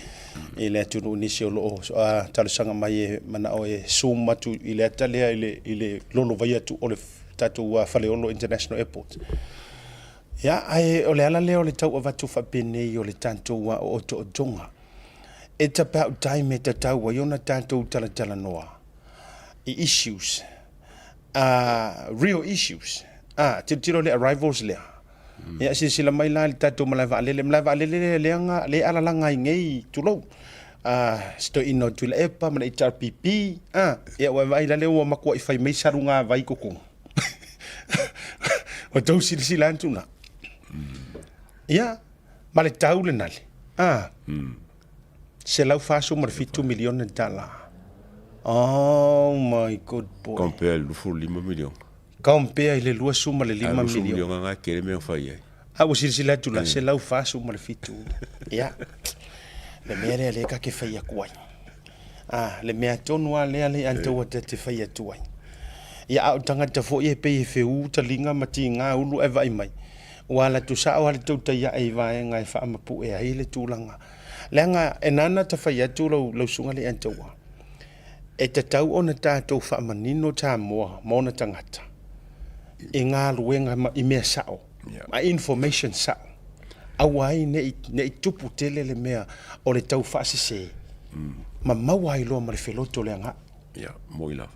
i le atunuu nisi o lo o ah, talosaga mai e manao e zoom atu i le ata lea i le, i le lolovai atu o le tatou ah, Faleolo International Airport. Ia, ae o le ala lea o le tau avatu faapenei o le tatou ah, ootootoga. It's about time e tatau ai ona tatou talatalanoa i issues real issues. Ah, tilotilo le arrivals lea. Ia silasila mai la i le tatou malae vaalele. Malae vaalele lea lea nga lea alalaga ai nei, tulou. Ah, se toeaina o Tuilaepa ma le HRPP. Ah, ia ua e vaai la lea ua matuai fai mai saluga vai i totonu. Ua tou silasila atu la. Ia, ma le tau lena le. Ah. $147 miliona tala. Oh my good boy. Compare i le 25 miliona. Compare i le 25 miliona. A 20 miliona na e tele mea na fai ai. A ua silasila atu la, 147. Ia, le mea lea lea ta te fai atu ai. Ah, le mea tonu lava lea lea taua ta te fai atu ai. Ia, a o tagata foi e pei e feū taliga ma tiga ulu ae vaai mai. Ua alu atu sao lava le tautai ae i vaega e faamapue ai le tulaga. Leaga e nana ta fai atu lau, lau susuga le Antaua, e tatau ona tatou faamanino Samoa ma ona tagata i galuega ma i mea sao, ma information sao, aua ai ne i, ne i tupu tele le mea o le tau faasese, ma maua ai loa ma le feloto le agai. Ia, moi lava.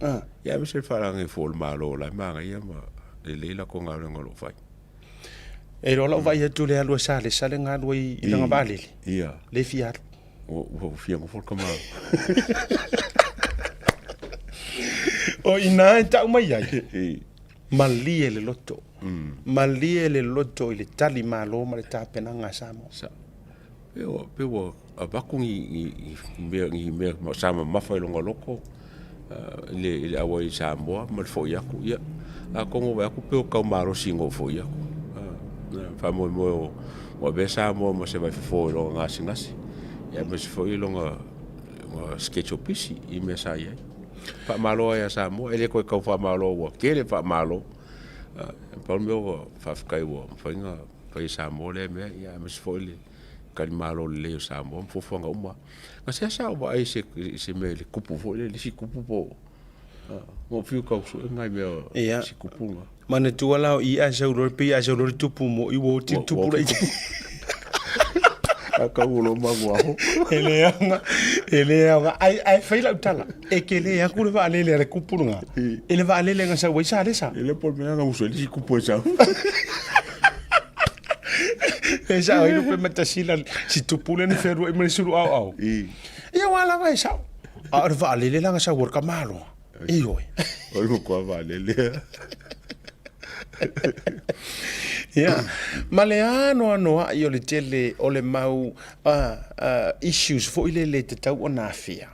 Ia, aemaise le faalaga fua o le Malo o la e manaia ma lelei latou galuega o lo o fai. E iloa lau vaai atu le alu a Salesa le galue i lana vaalele. Ia. Le fia alu. Ua fia nofo le tama. O ina e tau mai ai. Malie le loto. Malie le loto i le tali malo ma le tapenaga a Samoa. Sa. Pe ua, pe ua avatu ni, ni, ni mea, ni mea sa mamafa i lona loto i le, i le auai i Samoa ma le foi atu. Ia, atonu vaai atu pe ua tau malosi ina ua foi atu. Faamoemoe o, ua avea Samoa ma se vaifofo i lona gasegase, ia aemaise foi lona, lona schedule pisi i mea sa i ai. Faamalo ai ia Samoa, e le toe tau faamalo ua tele faamalo. Pau le mea ua faafetai ua mafai ona fai e Samoa lea mea, ia aemaise foi le talimalo lelei o Samoa ma fuafuaga uma. Na seasea ou vaai i se mea i le kupu foi lea, le isi kupu po o na ou fiu tau sue nai mea Ia. si kupu na. Manatua la o i a sau loa pei a sau loa le tupu mo i ua oti le tupu laiti. A kau o lo maguaho. E leaga, e leaga, ai, ai fai lau tala, e tele atu le vaalele a le kupu lena, i le vaalele na sau ai Salesa. E le po le mea na usu ai le isi kupu e sau. E sao ai lupe matasila si tupu lea na fealuai ma le sulu aoao. Ia ua lava e sao. A o le vaalele la na sau ai le tamaloa. Ioe. O le matua vaalele. Ia, ma le anoanoai o le tele o le mau issues foi lele e tatau ona afea.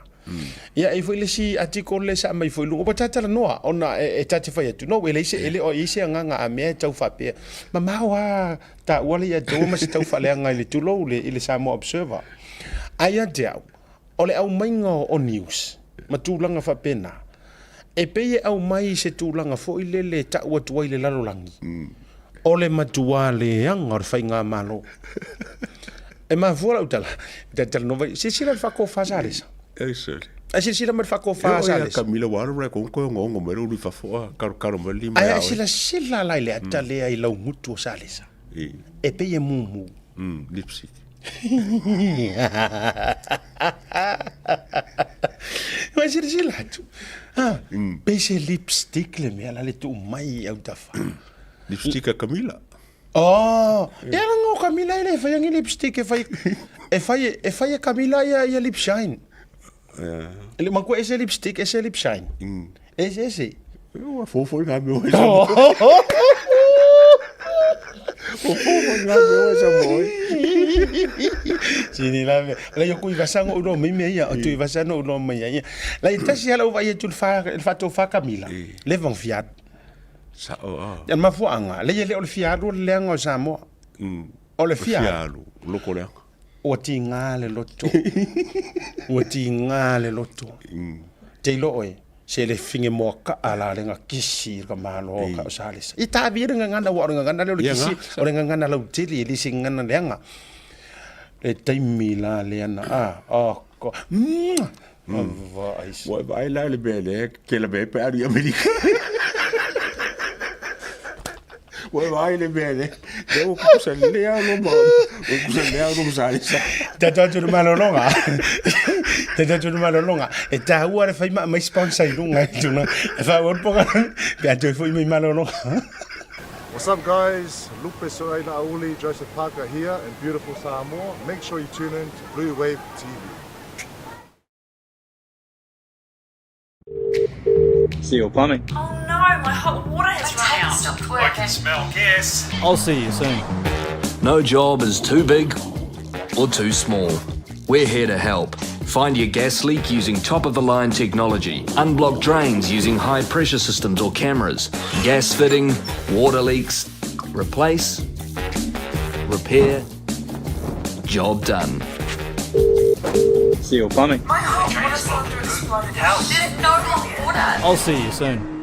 Ia, e i ai foi le isi article lea sa aumai foi i luga, ua ta talanoa ona e ta te fai atu, no, e leai se, e le o i ai se agaga a mea e tau faapea, mamao lava taua le ia outou ma se tau faaleaga i le tulou i le Samoa Observer. Ae ia te au, o le aumaiga o news ma tulaga faapena, e pei e aumai i se tulaga foi lele e tau atu ai i le lalolagi, o le matua leaga o le faigamalo. E mafua lau tala, ta talanoa mai, silasila i le faatofa a Salesa. Ae silasila mai i le faatofa a Salesa. Camila ua alu lai koe ongoongo mai le ulu i fafo a kalokalo mai le lima ia oe. Ae silasila la i le ata lea i laugutu o Salesa. E pei e mumu. Lipstick. Ua silasila atu. Ha, pe se lipstick le mea la le tuu mai i autafa. Lipstick a Camila. Oh, e ala ngō Camila e le whai angi lipstick e whai e whai e whai e Camila ia ia lip shine. Yeah. Le makua e se lipstick e se lip shine. E se se. Ua fofo i ngā mea o sa Ua fofo i ngā mea o sa moi. Sini la me. La yo kui vasa ngo ulo mai me ia, o tui vasa no ulo mai ia. La i tasi ala uva ia tu le fa le fa to fa Camila. Le vang fiat. Sa'o a. Ia le mafuaaga, leai e le o le fia alu o le leaga o Samoa. O le fia alu, loko leaga. Ua tiga le loto. Ua tiga le loto. Te iloa oe, se le fige moakaa la le gakisi i le Malo ka o Salesa. I taavia le gagana aua o le gagana lea o le kisi, o le gagana lautele e le se gagana leaga. Le taimi la lea na a, oh, ko, Ua e vaai la i le mea lea e kela mai ai pe alu i Amerika. Ua e vaai i le mea lea, lea ua kukusa lea lo ma, ua kukusa lea lo ma Salesa. Tatou atu i le malologa. Tatou atu i le malologa. E taua le fai ma aumai sponsor i luga i tuna. E faaauau le polokalame pe a toe foi mai malologa. What's up guys, Lupe Soaila Auli, Joseph Parker here in beautiful Samoa. Make sure you tune in to Blue Wave TV. Seal Plumbing. Oh no, my hot water has run out. Stopped working. I can smell gas. I'll see you soon. No job is too big or too small. We're here to help. Find your gas leak using top of the line technology. Unblock drains using high pressure systems or cameras. Gas fitting, water leaks. Replace, repair, job done. Seal Plumbing. My hot water cylinder exploded. Help. Didn't know hot water. I'll see you soon.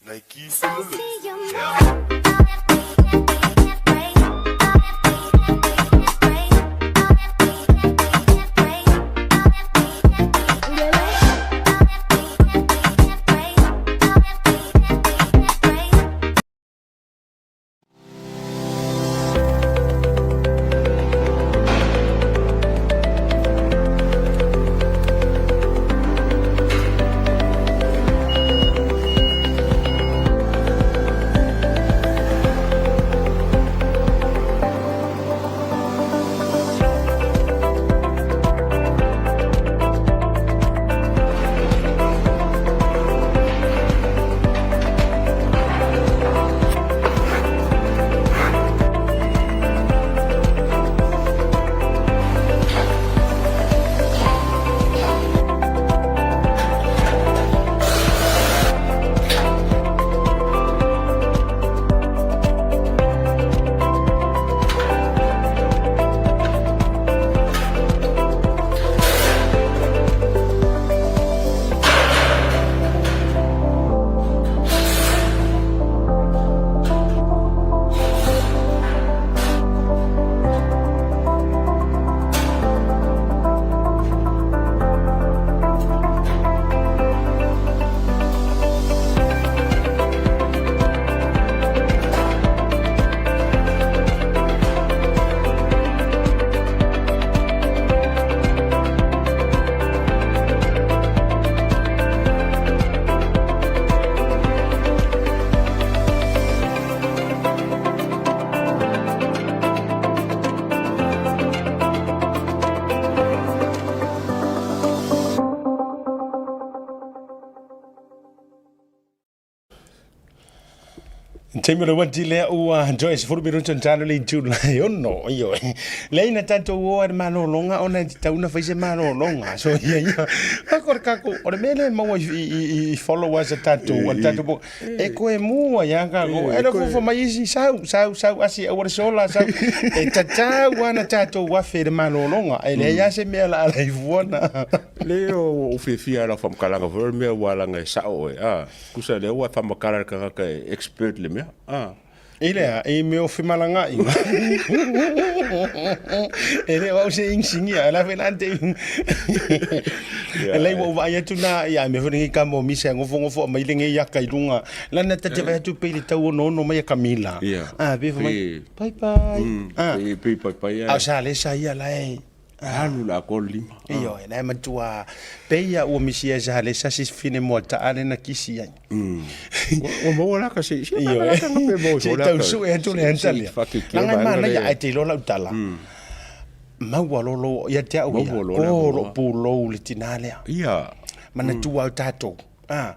Nike Salute. Taimi o le uati lea ua toe 10 minuta ona talo le itula e 6. Ioe. Leai na tatou o ai le malologa ona e tatau ona fai se malologa. So ia ia. Kako le kako, o le mea lea e maua i, i, i, i followers a tatou, a tatou po, e koe mua ia kako. E le fofo mai isi, sau, sau, sau, asi, aua le sola, sau. E tatau lava ona tatou afe i le malologa. E leai lava se mea o le a alai fua na. Le o ou fiafia i lau faamatalaga foi o le mea ua laga e sao oe, a. Tusa lea ua faamatala le tagata e expert i le mea, a. I le a, i mea o femalagaaiga. E le o au se inisinia, la foi la te. Lei ua ou vaai atu na, ia mea foi lenei ka mo misa e nofonofo mai lenei aka i luga. Lana ta te vaai atu pei le tau onoono mai a Kamila. A, pe fai mai, pai pai. A, Pei pai pai. A o sa le sa ia la e. Alu la ko lima. Ioe, la e matua pei a ua misi ai sa le sa si fine mo ta ale na kisi ai. Ua maua la ka se se Ioe. Se tau sue atu le anta lea. Langa e manaia ae te iloa lau tala. Maua loa lou, ia te au ia, ko lou pulou le tina lea. Ia. Manatua au tatou. A,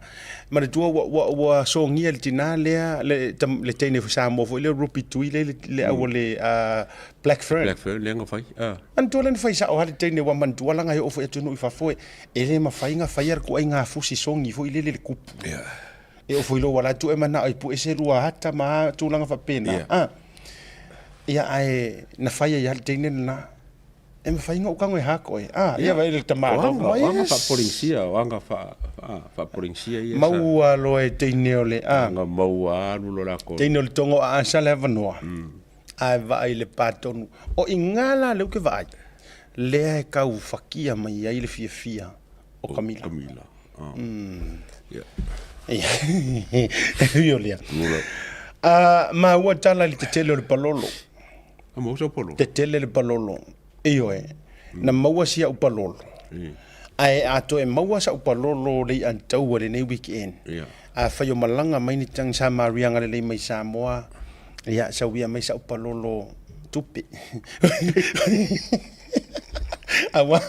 manatua ua, ua, ua sogia le tina lea, le, tam, le teine Samoa foi lea, Rupi Tui le, le au o le uh, Black Fern. Black Fern, lea na fai. Ah. Manatua lea na fai sao le teine, ua manatua langa e oo foi atunuu i fafo e, e le mafai na faia le kuai fusi sogi foi lele le kupu. Yeah. E oo foi loa la tu e manao i pu e se lua hata ma tulaga faapena. Yeah. Ah. Ia ae na fai ai le teine lena. E mafai ona ou tago e hako e. Ah, ia vai le tama. O anga, o anga faapolenisia, o anga faapolenisia ia. Maua loa e teine o le a. Anga maua alu lo lako. Teine o le tongo a asa le avanoa. Ae vaai i le patonu. O i ngā la leu ke vaai. Lea e kau fakia mai ai le fiafia o Kamila. Kamila. Ah. Ia. Ia. E ui o lea. Ah, maua tala i le tetele o le palolo. A maua sau palolo? Tetele le palolo. Ioe. Na maua si au palolo. Ae a toe maua sau palolo le i'a taua lenei weekend. Yeah. A fai o malaga mai ni tang sa marianga lelei mai Samoa, ia sauia mai sau palolo tupe. Aua,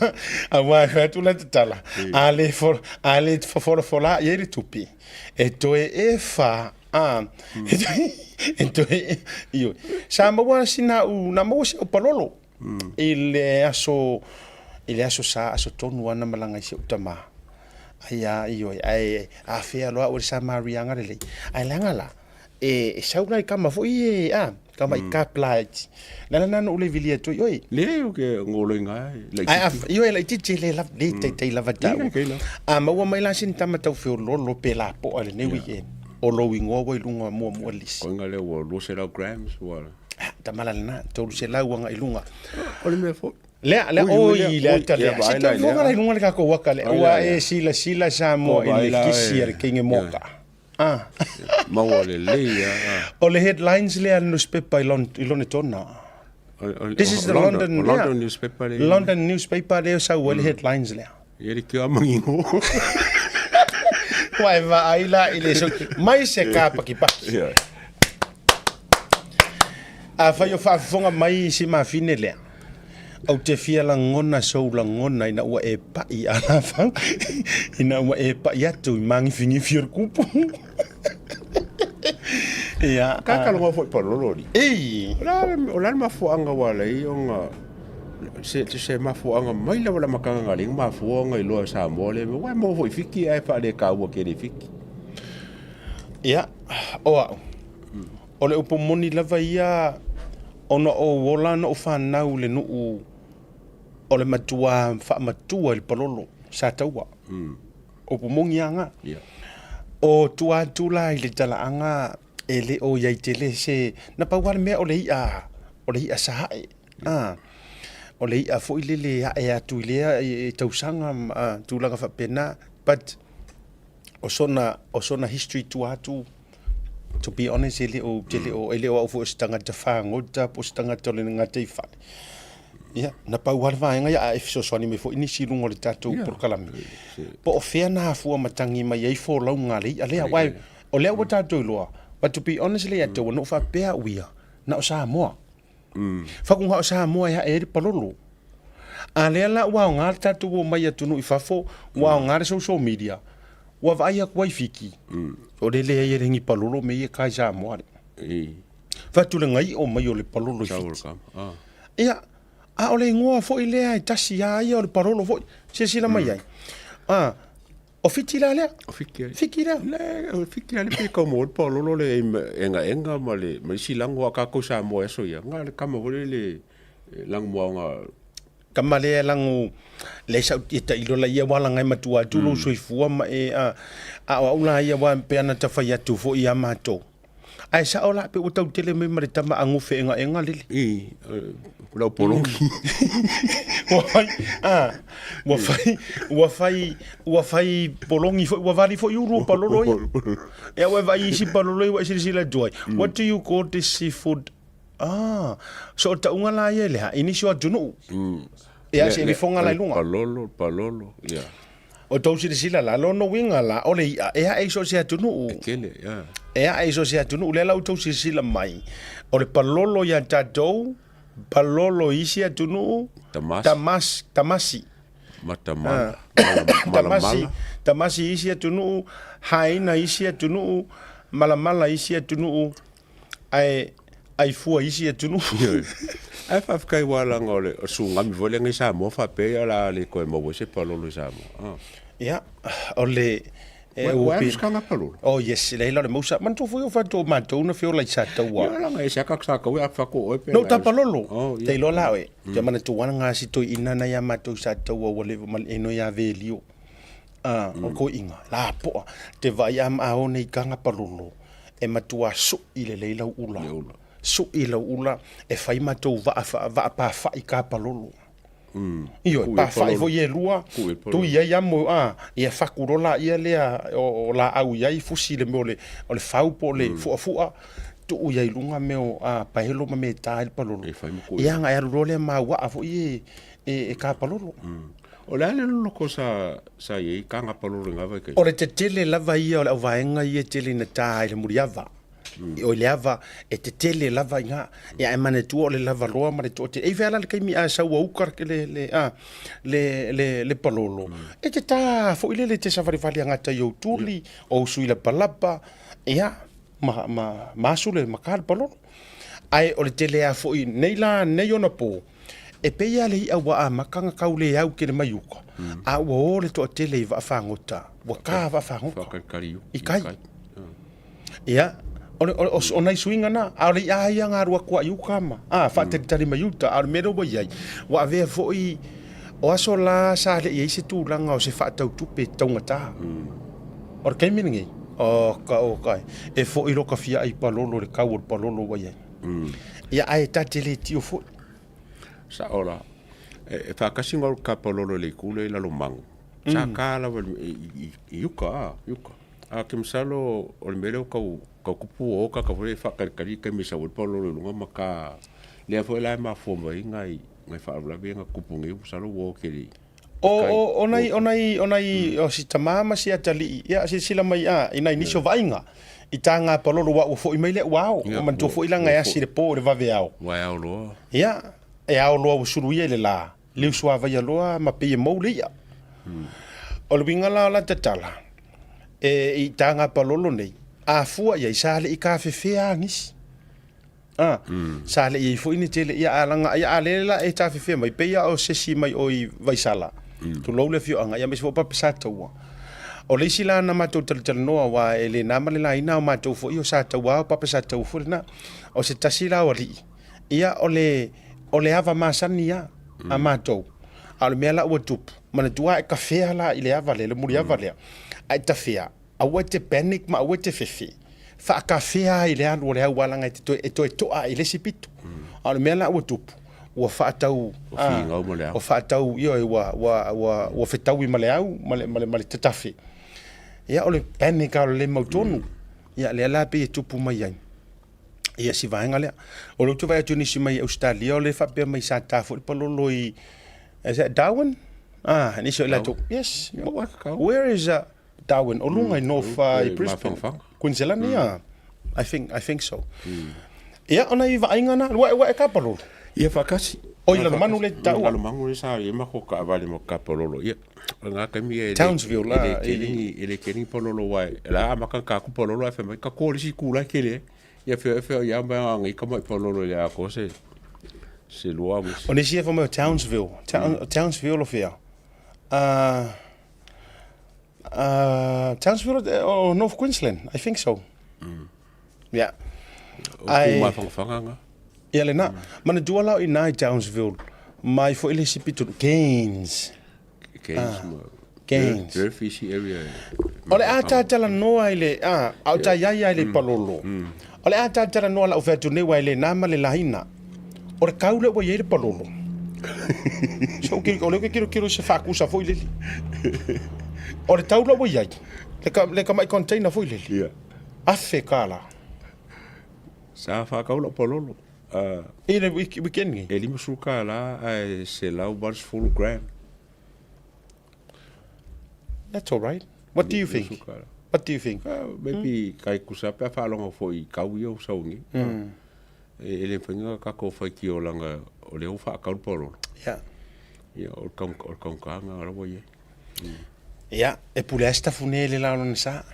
aua e fai atu la te tala. A le for, a le fofolafola i ai le tupe, e toe e fa A, e toe, ioe. Sa maua sina au, na maua si au palolo i le aso, i le aso sa, aso tonu ana malaga i si ou tama. Ai a, ioe, ae afea loa au e le Samariaga lelei. Ae leaga la, e sau la i kama foi e, a, kama i ka plight. Le ala lena na ou le vilia atu ai, oi. Leai o ke ngoloinga e laitiiti. Ae a, ioe, laitiiti le lava, le taitai lava taua. A maua mai la sina tama tau feoloolo pe lapoa i lenei weekend, o lou igoa ua i luga muamua lisi. Koinga lea ua 200 grams ua. Ah, tamala lena, 300 agai i luga. O le mea foi. Lea, lea, oi, le ata lea. Se tau foga la i luga le tatou aka lea. Ua e silasila Samoa i le kisi a le teine moka. Ah. Maua lelei ah. O le headlines lea a le newspaper i Lonetona. This is the London, London yeah. newspaper le. London newspaper lea sau ai le headlines lea. Ia le kia mangingo. Ua e vaai la i le so mai se ka pakipaki. Yeah. A fai o faafofoga mai si mafine lea. Ou te fia lagona sou lagona ina ua e pa'i a lafau, ina ua e pa'i atu i māgifigifi o le kupu. Ia. Ka ka loa foi palolo ni. Ei. O la o la mafuaanga ua lei ona se se mafuaanga mai lava la makanga ngale mafuaanga i loa Samoa le wa mo foi fiki ai fa le ka ua ke le fiki. Ia, o au. O le upu moni lava ia, ona ou ola na ou fanau i le nuu o le matua faamatua i le palolo, sa taua. Upu moni lava na. O tua atu la i le talaaga e le o i ai tele se, na pau lava le mea o le i'a, o le i'a sa ae. O le i'a foi lele e ae atu i lea tausaga ma tulaga faapena, but o sona, o sona history tua atu, to be honest, e le o, te le o, e le o au foi o se tagata fagota po o se tagata o le gataifale. Ia, na pau lava le vaega ia, a e fesoasoani mai foi nisi i luga o le tatou polokalame. Po o fea na afua matagi mai ai folauga a le i'a lea, aua o lea ua tatou iloa, but to be honest le ia te au, na ou faapea au ia, na o Samoa. Fakuga o Samoa e ae ai le palolo. A lea la ua aoga le tatou omai i atunuu i fafo, ua aoga le social media, ua vaai atu ai Fiti, o le leai e le ni palolo me ia kai Samoa le. I. Fai atu le gai'o mai o le palolo i Fiti. Ia, a o le igoa foi lea e tasi a ia o le palolo foi. Silasila mai ai. A, o Fiti la lea. O Fiti ai. Fiti lea. Le, o Fiti a le pe kau mo le palolo le engaenga ma le ma isi lango a kākou Samoa e aso ia. Nga le kama foi le lango moaoga Kama lea e lago le sau e tailo la ia wala ngai matua atu lou soifua ma e a a o au la ia wa pe ana ta fai atu foi ia matou. Ae sao la pe ua tau tele mai ma le tama a gufe engaenga lele. I lau polongi. Ua fai a ua fai ua fai ua fai polongi foi ua vali foi ulu o palolo ia. Ia ua vaai isi palolo ia ua e silasila atu ai. What do you call this seafood? Ah, so o tauga la ia i le ha, i nisi o atunuu. Ia, se lifoga la i luga. Palolo, palolo, ia. O tou silasila la, lona uiga la, o le i'a, e ae i so o se atunuu. E tele, ia. E ae i so o se atunuu, lea la ua tou silasila mai, o le palolo ia tatou, palolo i isi atunuu, Tamasi. tamas, tamasi. Matamala, mala, Tamasi, malamala. tamasi i isi atunuu, haina i isi atunuu, malamala i isi atunuu, Ae ai fua isi atunuu. Ioe. Ae faafetai aua leaga o le sugami foi lea i Samoa faapea ia o le a le toe maua ai se palolo i Samoa. Ah. Ia, o le e ua alu se kaga palolo. Oh yes, leai la o le mausa. Manatua foi o fatou matou na feola i Sataua. Ia leaga e siaka sa kau e fako oe pe. No ta palolo. Oh, ia. Te iloa la oe. Te manatua na ngā si toeina na ia matou i Sataua ua leva ma eno ia Velio. Ah, o koiinga, la poa. Te vaai a ma o nei kaga palolo. E matua suʻi lelei lau ula. Suʻi lau ula e fai matou vaa vaa pafaʻi ka palolo. Ioe, pafaʻi foi e lua, tui ai amo a, ia faku loa laia lea o laau i ai fusi le mea o le o le fau po o le fuafuʻa, tuu i ai luga mea o a paelo ma mea e ta ai le palolo. Ia ona e alu loa lea ma au aa foi e ka palolo. O le a le loloko sa sa i ai ka ngapalolo i ngā vaitaimi? O le tetele lava ia o le auvaega ia e tele ina tā ai le muliava. O le ava e tetele lava i ngā, ia e manatua o le lava loa ma le toatele. E i fea la le taimi a sau a uka le, le, a, le, le, le palolo, e te tā foi lele e te savalivali a gata i ou tuli, o ou sui lapalapa, ia, ma, ma, ma asu le ma ka le palolo. Ae o le tele a foi nei la, nei ona pō, E pei a le i'a ua amata ona tau le au tele mai uka, a ua o le toatele i vaafagota, ua ta vaafagota i tai. Ia, o, le, o, o nai suiga na, a o le i'a ia na alu atu a i uka ma, a, faatalitali mai uta, a o le mea lea ua i ai, ua avea foi, o aso la sa le i ai se tulaga o se faatau tupe taugata. O le taimi lenei, o ka o ka, e foi loka fiaʻi palolo le kau o le palolo ua i ai. Ia, ae ta te le tio foi. Sao la. E faakasi ngau ka palolo le kule i lalo mangu. Sa ka lava i uka a, i uka. A ke masalo o le mea lea o kau kau kupu o ka ka foi faakalikali ka misa o palolo i luga ma ka lea foi la e mafua mai ngai ngai faalavelave nga kupu nei masalo ua o kele O, o, o nai, o nai, o nai, o si tamā ma si atalii, ia, silasila mai, a, i nai nisi o vaaiga, i tā ngā palolo ua, ua foi mai lea ua ao, ua manatua foi laga e asi le pō i le vave ao. Ua e ao loa. Ia, e ao loa ua suluia i le lā, liu suavaia loa ma pei e mou le i'a. O le uiga la o la tatala, e, i tā ngā palolo nei, a fua i ai, sa le i kafefea nisi. A, sa le i ai foi ni tele ia a langa ia a lele la e tafefea mai pei a o sesi mai o i Vaisala. Tulou le afioaga ia aemaise foi o Papa Sataua. O le isi la na matou talatalanoa aua e le na ma le laina o matou foi o Sataua o Papa Sataua foi lena. O se tasi la o alii ia o le o le ava masani a a matou. A o le mea la ua tupu, manatua a e tafea la i le ava lea, le muliava lea, a e tafea Aua e te panic ma aua e te fefe. Faakafea ai le alu o le au alaga e te toe, e toe to'a i le isi pito. A o le mea la ua tupu, ua faatau, Ua figau ma le au. ua faatau, ioe, ua, ua, ua, ua fetaui ma le au, ma le, ma le, ma le tatafe. Ia, o le panic lava o le le mautonu. Ia, lea la pei e tupu mai ai. Ia, si vaega lea. O lea ou te vaai atu i nisi mai Ausetalia, o lea e faapea mai sa ta foi le palolo i, is that Darwin? Ah, nisi o i latou. Yes. Where is, Darwin, o luga i North i Brisbane, Queensland, ia. I think, I think so. Ia, ona i vaaiga na, ua, ua e kapalolo. Ia whakasi. O i Lalomanu le taua. Lalomanu le sa i mako ka avale mo kapalolo. Ia, o ngā kaimi e le, Townsville, e le kelingi, e le kelingi palolo wai. La amaka ka ku palolo ai whamai, ka kōrisi kūla kele. Ia fea fea ia ma ngai ka mai palolo ia ko se se lua mo. O nisi e fa mai o Townsville. Town, Townsville o fea. Townsville o North Queensland, I think so. Yeah. O ku mafangafanga nga. Ia lena. Manatua la o ina i Townsville, mai foi le isi pito, Cairns. Cairns. Cairns. Very fishy area. O le a tatalanoa i le, a, a o tai ai ai le palolo. O le a tatalanoa lau fai atu nei wa i le nā ma le laina. O le kau le ua i ai le palolo. So, o le ke kiro kiro se whaakusa foi lele. O le tau la ua i ai. Le ka, le ka mai container foi lele. Yeah. Afe ka la. Sa whakau lau palolo. I le weekend ngi. E lima suka la ae se lau 80 gram. That's all right. What do you think? What do you think? Maybe kai kusa pe whaalonga fo i kau ia o saungi. E le whainga ka ko whai ki o langa o le o whaakau palolo. Yeah. Ia o le kaungkaanga rawa ia. Ia, e pule ai se tafune le la lona sa.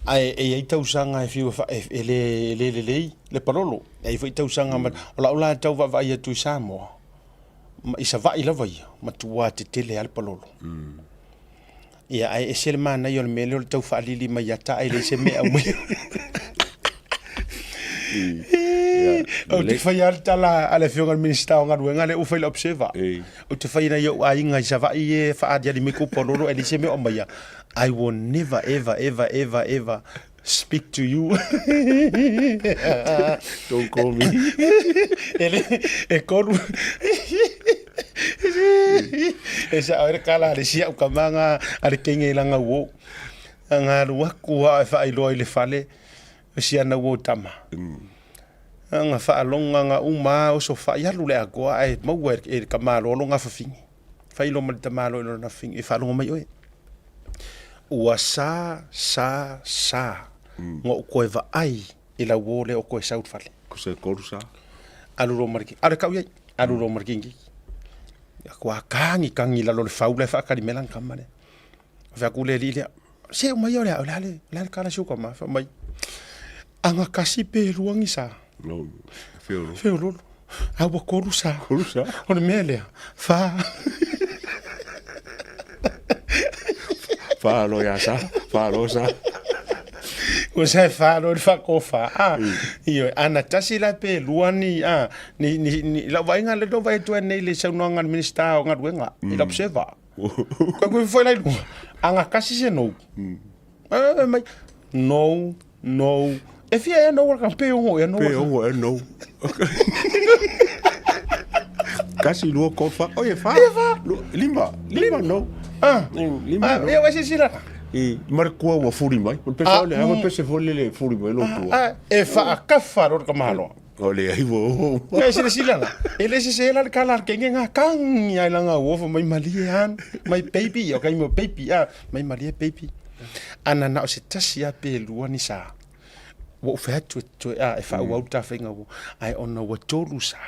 Ae e iai tausaga e fiu e le e le lelei le palolo. E iai foi tausaga ma o lau la tau vaavaai atu i Samoa. I Savaii lava ia, matua tetele lava le palolo. Ia, ae ese le manaia o le mea lea o le tau faalili mai ia ta, e leai se mea aumai. Ou te faia lava le tala a le Afioga i le Minisita o Galuega lea ua fai le Observer. Ou te fai nai ou aiga i Savaii e faaaliali mai kou palolo ae leai se mea o aumaia. I will never ever ever ever ever speak to you. Don't call me. E le, e kolu. E sa ore kala le sia ukamanga a le kenge langa wo. Nga luaku a e whaailoa i le fale o sia na wo tama. Nga whaalonga nga uma o so wha alu le agoa e maua e ka malolo nga whawhingi. Whailo ma le tamalo i lona whawhingi e whaalonga mai oe. Ua sa, sa, sa. Nga u koe vaai i lau o le o koe sau fale. Ko se koru sa. Alu ro mariki. Alu kau iai. Alu ro mariki ngi. Kua kangi kangi lalo le faula e whaakari melang kamane. Wha ku le li lea. Se o mai o lea, o lea le, lea le kala siuka ma, wha mai. Anga kasi pe luangi sa. No, feololo. Feololo. A ua koru sa. Koru sa. O le mea lea. Wha. Wha lo ia sa. Wha lo sa. Ua sa e wha lo le wha ko wha. A, ioe, ana tasi la pe lua ni, a, ni, ni, ni, lau vaaiga le no vaai atu ai nei le saunoaga a le Minista o Galuega, i le Observer. Koe koe foi la i luga, anga kasi se nou. E mai, nou, nou. E fia ea nou ala pe ongo ea nou. Pe ongo ea nou. Kasi lua ko fa. Oi e fa. E fa. Lima, lima nou. Ah. Lima. Ah, e wa se sila. I mar kua ua furi mai. O le pese ole, ha pese foi le furi mai lo tua. Ah, e fa akafa ro ka malo. O le ai ua o. E silasila la. E le sese la le kala le kenge ngā kangi ai langa uofa mai malie han. Mai baby, o kai mo baby, ah, mai malie baby. Ana na o se tasi a pe lua ni sa. Ua ou fai atu e toe, ah, e whaauau mm. tawhenga ua. Ai ona ua tolu sa.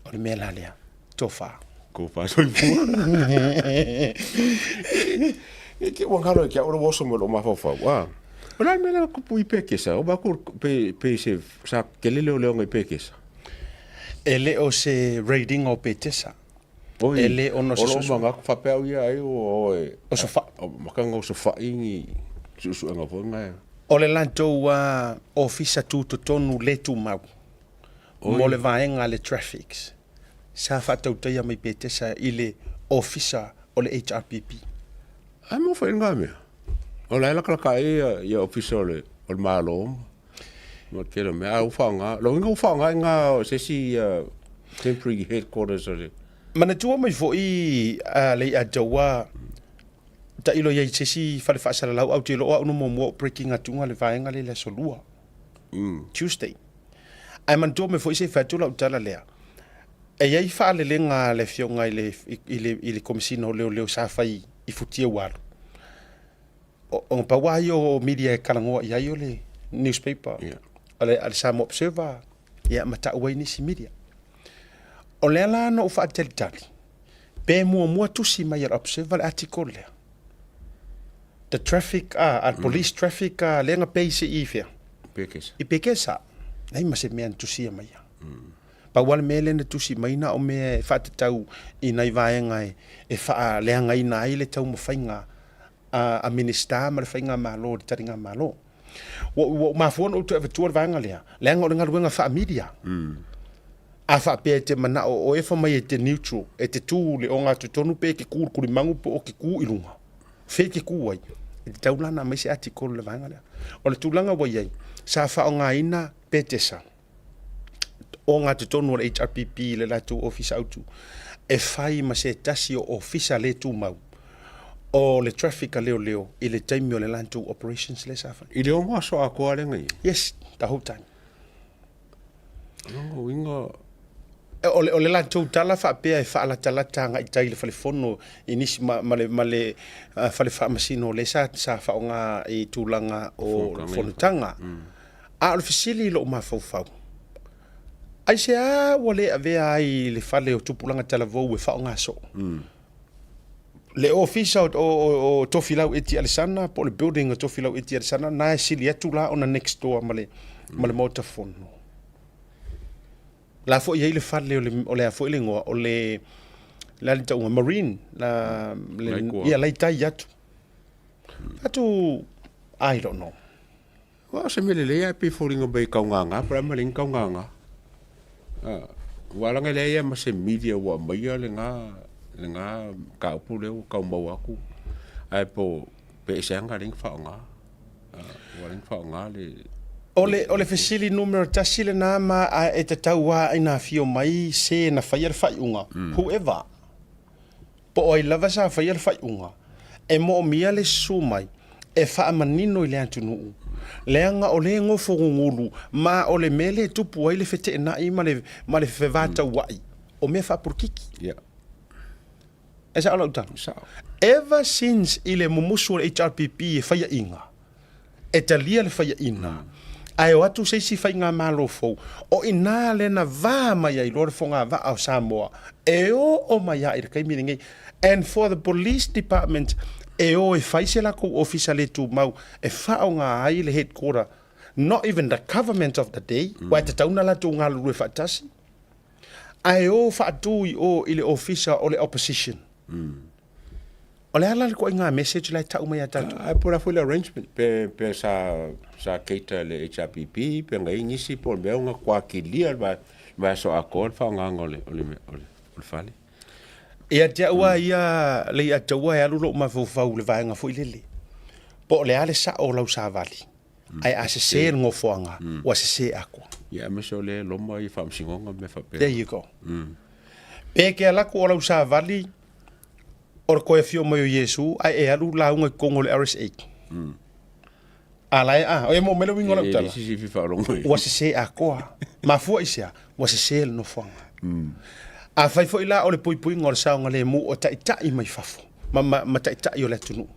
O le mea la lea, tofa. Ko wha soifua. E te ua ngaro e kia ora woso mo lo mawhawhau. Ah. O la mea la kupu i pekesa. O bako pe, pe se sa kelele o leonga i pekesa. E le o se rating o petesa. Oi, E le ono se o lo susu. manga whapeau ia ai o o e. O so fa. O makanga o so fa ingi susu anga fo ngai. O le latou ofisa tutotonu le tumau mo le vaega a le Traffics sa faatautaia mai Petesa i le ofisa o le HRPP. Ai mo whai ngā mea. O la e lakalaka ai ia, ia ofisa o le, o le malo ma tēnā mea. Ai u whaanga, lo inga u whaanga i ngā o se isi temporary headquarters o le. Manatua mai foi a le Atoa tailo i ai se isi fale faasalalau au te loa au no muamua o breaking atuga le vaega le le aso lua. Tuesday. Ae manatua mai foi se i fai atu lau tala lea. E i ai faalelega a le afioga i le, i le, i le Komesina o Leoleo sa fai i Futia ua alu. O, o pau lava ia o media e talanoa i ai o le newspaper, Yeah. o le, a le Samoa Observer, ia ma tau ai nisi media. O lea la na ou faatalitali, pe muamua tusi mai a le Observer le article lea. The traffic, a, a police traffic, a, lea na pei se i fea. Pekesa. I Pekesa. Leai ma se mea na tusia maia. Pau lava le mea lea na tusi mai na o mea e faatatau i nai vaega e faaleagaina ai le taumafaiga a Minisita ma le Faigamalo i le taligamalo. Ua ou mafua ona ou toe avatua le vaega lea, leaga o le galuega faa-media. A faapea e te manao o oe fai mai e te neutral, e te tu i le ogatotonu pe e te ku i le kulimagu po o te ku i luga, fea e te ku ai, e tatau la ona aumai se article i le vaega lea. O le tulaga ua i ai, sa faaaogaina Petesa, ogatotonu o le HRPP i le latou ofisa autu, e fai ma se tasi o ofisa le tumau o le traffic a leoleo i le taimi o le latou operations lea sa fai. I le 6 aso atoa lea na i ai? Yes, the whole time. O lona uiga... O le latou tala faapea e faalatalata agai tai i le falefono i nisi ma le fale faamasino lea sa faaaoga i tulaga o fonotaga. A o le fesili i lou mafaufau, aisea ua le avea ai le fale o Tupulaga Talavou e faaaoga soo? Le ofisa o Tofilau Eti Alesana po o le building o Tofilau Eti Alesana, na e sili atu la ona next door ma le Maota Fono. La foi e i ai le fale o le a foi le igoa, o le, le a le tauga, Marine, la, le, ia, la i tai atu. Atu, I don't know. Aua o se mea lelei ae pei e foliga mai e taugaga po o le a le mea e leai ni taugaga. Aua leaga e leai lava ma se media ua aumaia lena lena mataupu lea ua tau maua atu ae po pe aisea na ala ai ona faaaoga. Ua ala ai ona faaaoga le O le fesili numera tasi lena ma e tatau lava ina afio mai se na faia le faaiuga, whoever. Po o ai lava sa faia le faaiuga, e moomia le susu mai e faamanino i le atunuu, leaga o lea e gofo gugulu ma o le mea lea e tupu ai le feteenai ma le ma le fevataua'i o mea faapolokiki. Yeah. E sao lau tala? Sao. Ever since i le mumusu o le HRPP e faiaina, e talia le faiaina, ae o atu se isi faigamalo fou, o i ina lea na va mai ai loa le fogavaa o Samoa e oo mai lava i le taimi lenei. And for the police department e o e fai se latou ofisa le tumau e faaaoga ai le headquarter, not even the government of the day, aua e tatau ona latou galulue faatasi, ae o faatu i o i le ofisa o le opposition. O le a la le ituaiga message la e tau mai ia tatou? Ae po o le a foi le arrangement, pe, pe sa, sa cater e le HRPP, pe na i ai nisi, po o le mea ua matua kilia le vaiaso atoa le faaaogaina o le, o le, o le, o le fale. Ia te au lava ia Leiataua e alu lou mafaufau i le vaega foi lele, po o le a le sao o lau savali, ae a sese le nofoaga, ua sese atoa. Ia aemaise o lea e loma ia faamasinoga ma mea faapena. There you go. Pe e te alu atu o lau savali o le toe afio mai o Iesu ae e alu lauga i totonu o le RSA. A la e a, e maua mai le uiga o lau tala. Ua sese atoa. Mafua i se a? Ua sese le nofoaga. Afai foi la o le puipuiga o le saogalemu o taitai mai fafo ma, ma, ma taitai o le atunuu,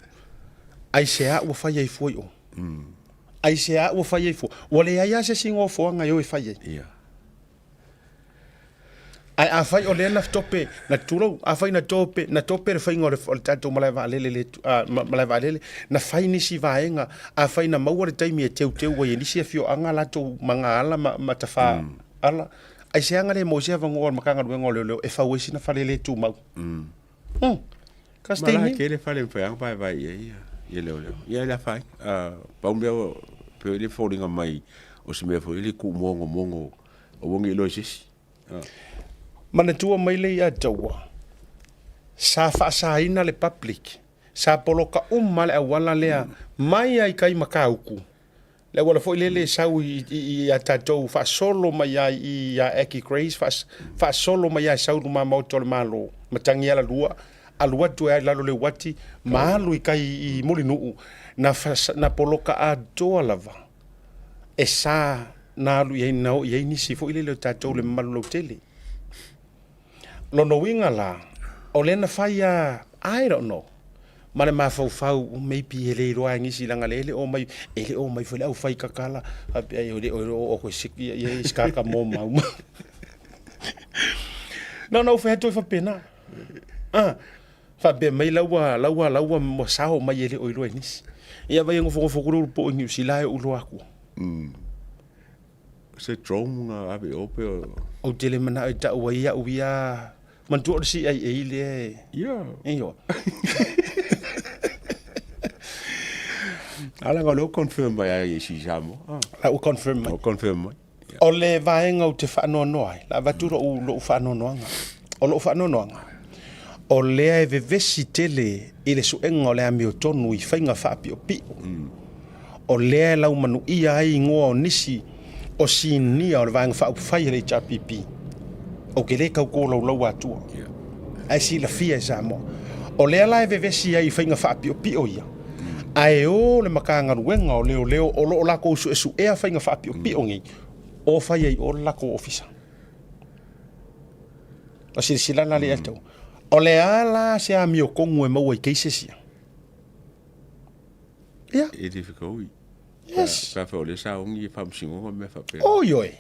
aisea ua fai ai fua i o? Aisea ua fai ai fua? Ua leai lava se isi nofoaga e o e fai ai. Yeah. Ae afai o lea na tope, na tulou, afai na tope, na tope le faiga o le, o le tatou malae vaalele le, uh, malae vaalele, na fai nisi vaega, afai na maua le taimi e teuteu ai e nisi afioaga latou magaala ma, ma tafā mm. ala, aisea le maua se avanoa o le Matagaluega o Leoleo e fau ai sina fale le tumau. Mm. Mm. Ka Ma la tele fale mafai lava ona vaevae i ai ia leoleo. Ia le afaina. Pau mea pei le foliga mai o se mea foi lele tuumogomogo aua ne i iloa e se isi. Manatua mai le ia taua, sa faasaina le public, sa poloka uma le auala lea mai lava i tai Matautu, le auala foi lele e sau ia tatou faasolo mai ai ia Aki Grace, faasolo mai ai sau i luma maota o le Malo, Matagialalua, alu atu ai i lalo o le uati ma alu i tai i Mulinuu, na poloka atoa lava e sa na alu i ai, na oo i ai nisi foi lele o tatou le mamalu lautele. Lona uiga la, o lea na fai a, I don't know, ma le mafaufau, maybe e le iloa e nisi leaga e le o mai, e le o mai foi le aufai kakala, faapea e le o o koe siki ia ia sikaka mo mau. Na ona ou fai atu ai faapena. Ah, faapea mai laua laua laua ua sao mai e le o iloa e nisi. Ia vai e nofonofo kulu po i Niu Sila e ou iloa aku. Se drone na ave i o pe o. Ou te le manao e tau ai au ia. Manatua o le CIA lea e. Ia. Ioe. A leaga o lea ua confirm mai lava i Samoa. La ua confirm mai. Ua confirm mai. O le vaega ou te faanoanoa ai, la avatu lou, lou faanoanoaga. O lou faanoanoaga, o lea e vevesi tele i le suega o le amiotonu i faiga faapiopio. O lea e laumanuia ai igoa o nisi o sinia o le Vaega Faaupufai a le HRPP. Ou te le tau tolaulaua atua, ae silafia e Samoa. O lea la e vevesi ai i faiga faapiopio ia, ae o le Matagaluega o Leoleo o lo o latou suesuea faiga faapiopio nei, o fai ai o le latou ofisa. O silasila la le tau. O le a la se amiotonu e maua i cases ia? Ia. E difficult. Yes. Pe a fai o lea sa ogi e faamasinoga ma mea faapena. Oi oi.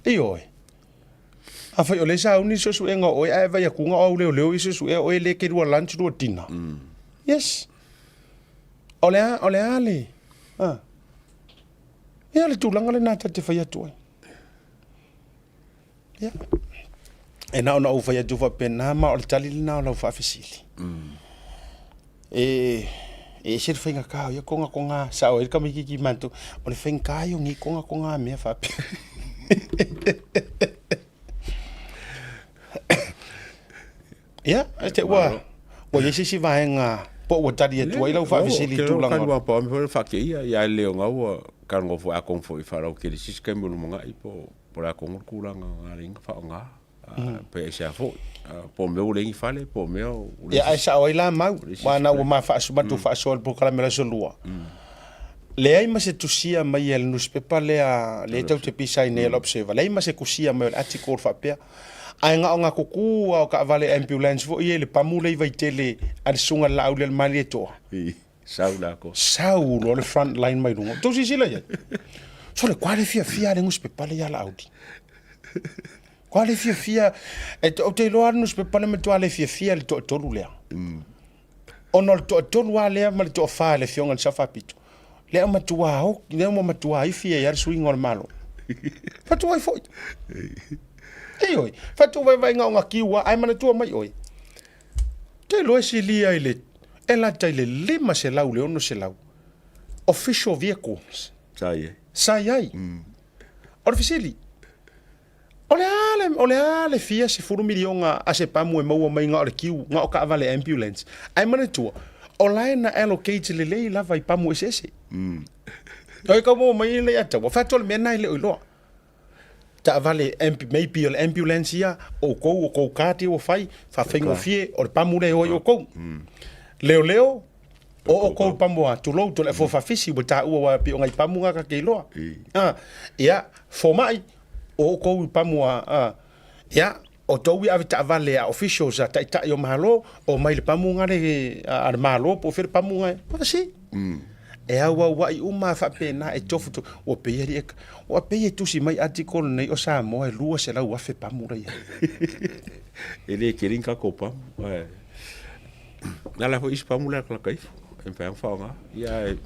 Ioe. Afai o lea sa uni suesuega o oe ae vai atu na o au leoleo i suesuea oe le ke lua lunch lua dinner. Yes. O le a, o le a le, a. Ia o le tulaga lena ta te fai atu ai. Ia. E na ona ou fai atu faapena ma o le tali lena o lau faafesili. E e ese le faigata o ia kongakonga sao ai le tamaititi matou, o le faigata ia o nei kongakonga mea faapea. Ia, e te ua ua i ai se isi vaega po ua tali atu ai lau faafesili i tulaga. Ua pau foi faakeia ia le o gaua ka ngofo a kong foi wharau ke le sisi kai mo lumangai po po le a kongo le tulaga na ala ai ona faaaoga pe aisea foi po o mea ua leai ni fale po o mea ua Ia ae sao ai la mau, aua na ua ma matou faasoa i le polokalame o le aso lua, leai ma se tusia mai a le nusipepa lea lea tou te pisa ai nei o le Observer, leai ma se tusia mai o le article faapea. Ae na o na tutu lava o taavale ambulance foi ia i le pamu lea i Vaitele a le susuga i le Laaulialemalietoa. Sau lakou. Sau loa le front line mai luga. Tou silasila i ai? Sole, kua le fiafia le nusipepa lea ia Laauli. Kua le fiafia, e, ou te iloa le nusipepa le matua le fiafia le toatolu lea. Ona o le toatolu lava lea ma le toafa i le afioga i le Sao Faapito, lea ua matua o, lea ua matua ifi ai lava le suiga o le Malo. Fatu ai foi. Ioe, fatu vaivaiga o gakiu lava, ae manatua mai oe, Te iloa e silia i le e lata i le 500 i le 600 official vehicles Sa i ai. sa i ai. O le fesili, o le a le, o le a le fia sefulu miliona a se pamu e maua mai na o le kiu, na o taavale ambulance? Ae manatua, o la e na allocate lelei lava i pamu eseese. O e tau maua mai le ataua, fai atu o le mea lena e le o iloa. Taavale maybe o le ambulance ia, o outou, o tou card ia ua fai, faafaigofie, o le pamu lea e o ai outou. Leoleo, o outou i pamu a, tulou, Toleafoa Faafisi, ua taua aua e pei o nai pamu na ta te iloa. Ia, fomai, o outou i pamu a, ia, outou ia ave taavale a officials a taitai o Malo, omai i le pamu na le, a le Malo po o fea le pamu na, si. E auauai uma lava faapena e tofu tofu. Ua pei e, ua pei e tusi mai article lenei o Samoa e 200,000 pamu la i ai. E le tele ni tatou pamu. Ae na ala foi isi pamu la e ifo. E mafai ona faaaoga. Ia ae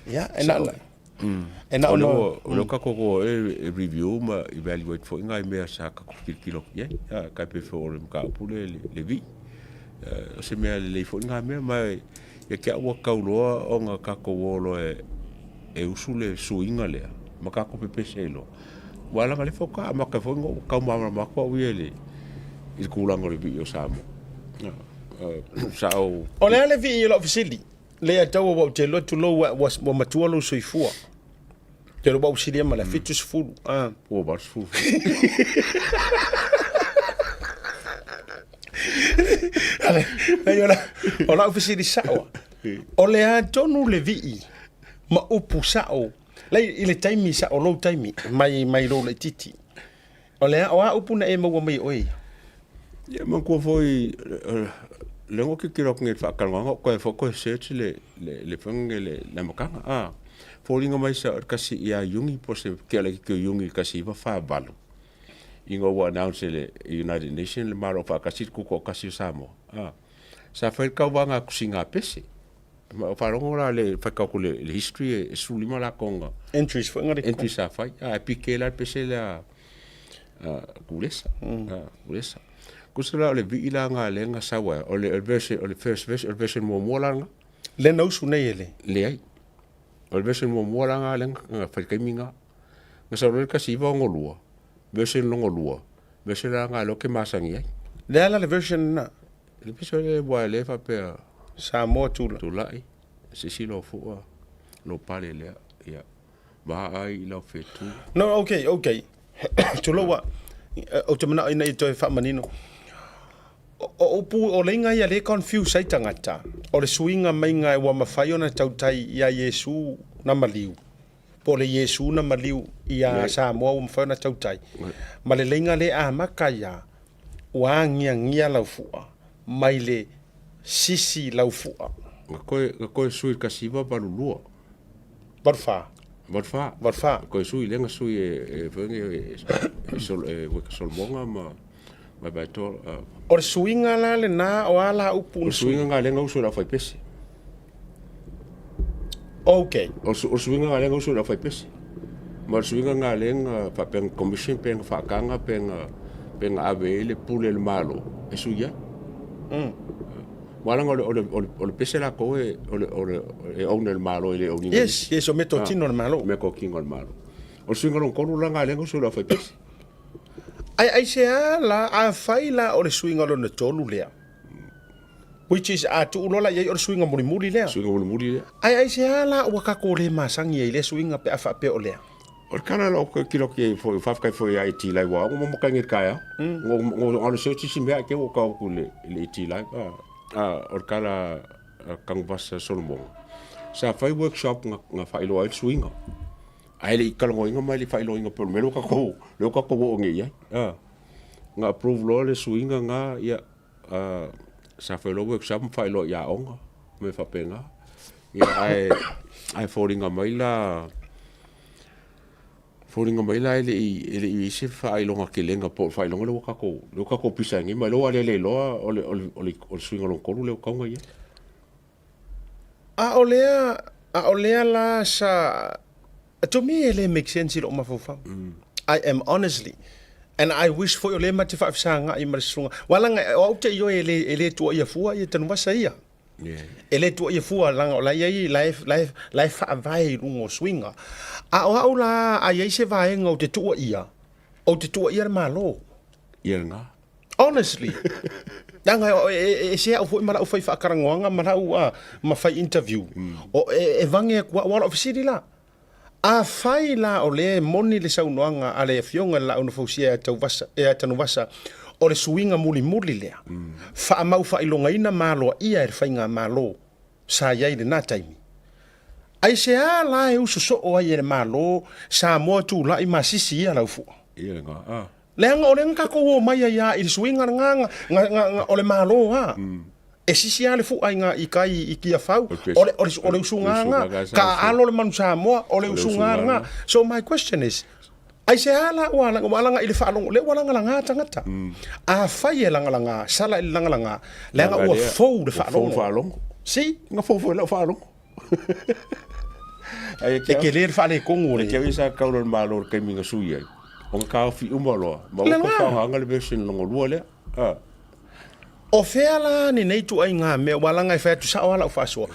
Ia, e na ona e na ona o lea tatou o e review ma evaluate foi nai mea sa tatou tilotilo atu i ai. Ia, tai pei foi o le mataupu lea le vii. O se mea lelei foi lena mea ma Ia te au ua tau loa ona tatou o loa e usu le suiga lea ma tatou pepese ai loa. Aua leaga o lea faatoa amata foi ona ou tau malamalama atu au ia i le tulaga o le vii o Samoa. Sa ou... O le a le vii o lau fesili? Leiataua aua ou te iloa tulou ua matua lou soifua. Ou te iloa ua ou silia ma le 70. Ua 80 foi. O lau fesili sao, o le a tonu le vii ma upu sao lai i le taimi sao lou taimi mai mai lou laitiiti. O le a o a upu na e maua mai e oe ia? Ia manatua foi lea na ou tilotilo atu nei i le faatalanoaga ou toe foi toe search le le foi lenei le amataga a. Foliga mai sa o le tasi ia Iuni po o se tea laitiiti o Iuni i le 1948 ina ua announce e le United Nation le Malo Afaatasi le Tutoatasi o Samoa a. Sa fai le tauvaga a Tusigapese. Ma o faalogo la le faitau atu le le history e 15 lakoga entries foi nga le entries sa fai. A e pike la le pese lea a Kulesa. A Kulesa. Kusa la o le vii la nga le nga sau ai. O le version o le first version o le version muamua la nga. Le na usu nei e le. Leai. O le version muamua la nga le nga fai taimi nga. Nga sau le 1962. Version longa lua. Version la nga lo ke masangi ai. Le a la le version na. Le pese le ua le faapea. Samoa tula. Tulai. Sisi lo fua. Lo pale lea. Ia. Vaha ai i lau fetu. No, okay, okay. Tulou a, ou te manao ina ia toe faamanino. O upu, o leiga ia le confuse ai tagata, o le suiga maiga ua mafai ona tautai ia Iesu na maliu, po o le Iesu na maliu ia Samoa ua mafai ona tautai, ma le leiga le amata ia, ua agiagia lau fua mai le sisi lau fua. Na koe, na koe sui 1982. 84. 84. 84. Koe sui lea na sui e, e, foi e, e, sol, e, e Solomona ma, ma Vaitoa. O le suiga la lena o a la upu O le suiga na lea na usu i le aufaipese. Okay. O le suiga na lea na usu i le aufaipese. Ma o le suiga na lea na faapea na commission pe na faataga pe na, pe na ave ai le pule i le Malo e sui ai. Aua leaga o le, o le, o le, o le pese latou e, o le, o le, e own e le Malo e le own ina Yes, yes, o meatotino a le Malo. Meatotino a le Malo. O le suiga lona tolu la na lea na usu i le aufaipese. Ai, aisea la, afai la o le suiga lona tolu lea, which is a tuu loa la i ai o le suiga mulimuli lea. Suiga mulimuli lea. Ai, aisea la ua tatou le masani ai i lea suiga pe a faapea o lea? O le tala la o kilo ki foi whawhkai foi a iti lai wa o mo kai ngi kai ngo ngo ngo se tisi mea ke o ka ku le le iti lai a o le tala kang vasa Solomon sa fai workshop nga nga whailoa ai suinga ai le ikaloinga mai le whailoinga pe melo ka ko le ka ko o ngi ai a nga approve lo le suinga nga ia sa fai lo workshop ma whailoa ia onga me whapenga ia ai ai fōringa mai la fōringa mai la e le i e le i se whaailoga kelenga po o whaailoga le ua kako le ua kako pisa ngi mai lo ale le loa o le o le o le o le suinga lona tolu le ua kaunga ia. A o lea a o lea la sa To me e le make sense i lou mafaufau. I am honestly and I wish foi o lea ma te faafesagai ma le susuga aua leaga o au te ioe e le e le tuuaia fua ia Tanuvasa ia. E le tuuaia fua leaga o la e i ai la e la e la e faavae i luga o suiga. A o au la a i ai se vaega ou te tuuaia, ou te tuuaia le Malo. Ia lena. Honestly. Leaga e, e, e ese au foi ma lau fai faatalanoaga ma lau ma fai interview. O e, e vage atu au, aua o lau fesili la. Afai la o lea e moni le saunoaga a le Afioga i le Laaunafausia ia Tauvasa, ia Tanuvasa, o le suiga mulimuli lea, faamau faailogaina ma aloaia e le Faigamalo sa i ai i lena taimi. Aisea la e usu soo ai e le Malo Samoa tulai ma sisi ia laufua? Ia lena, a. Leaga o lea na tatou omai ai a i le suiga lena na, na, na, na, o le Malo a. E sisi a le fua i nga i kai i Tiafau, o le, o le, o le usuga lena, ka alo le manu Samoa, o le usuga lena. So my question is, aisea la ua alaga, ua alaga i le faalogo, lea ua lagalaga tagata. Afai e lagalaga, sala i le lagalaga, leaga ua fou le faalogo. See? Na fou foi lau faalogo. E tele le faaletonu o le. E te sa kau le malo le taimi na sui ai. O nga taofi uma loa. Ma ua whaohanga le version longa lua lea. Ah. O fea la lenei ituaiga mea ua laga e fai atu sao lava lau faasoa.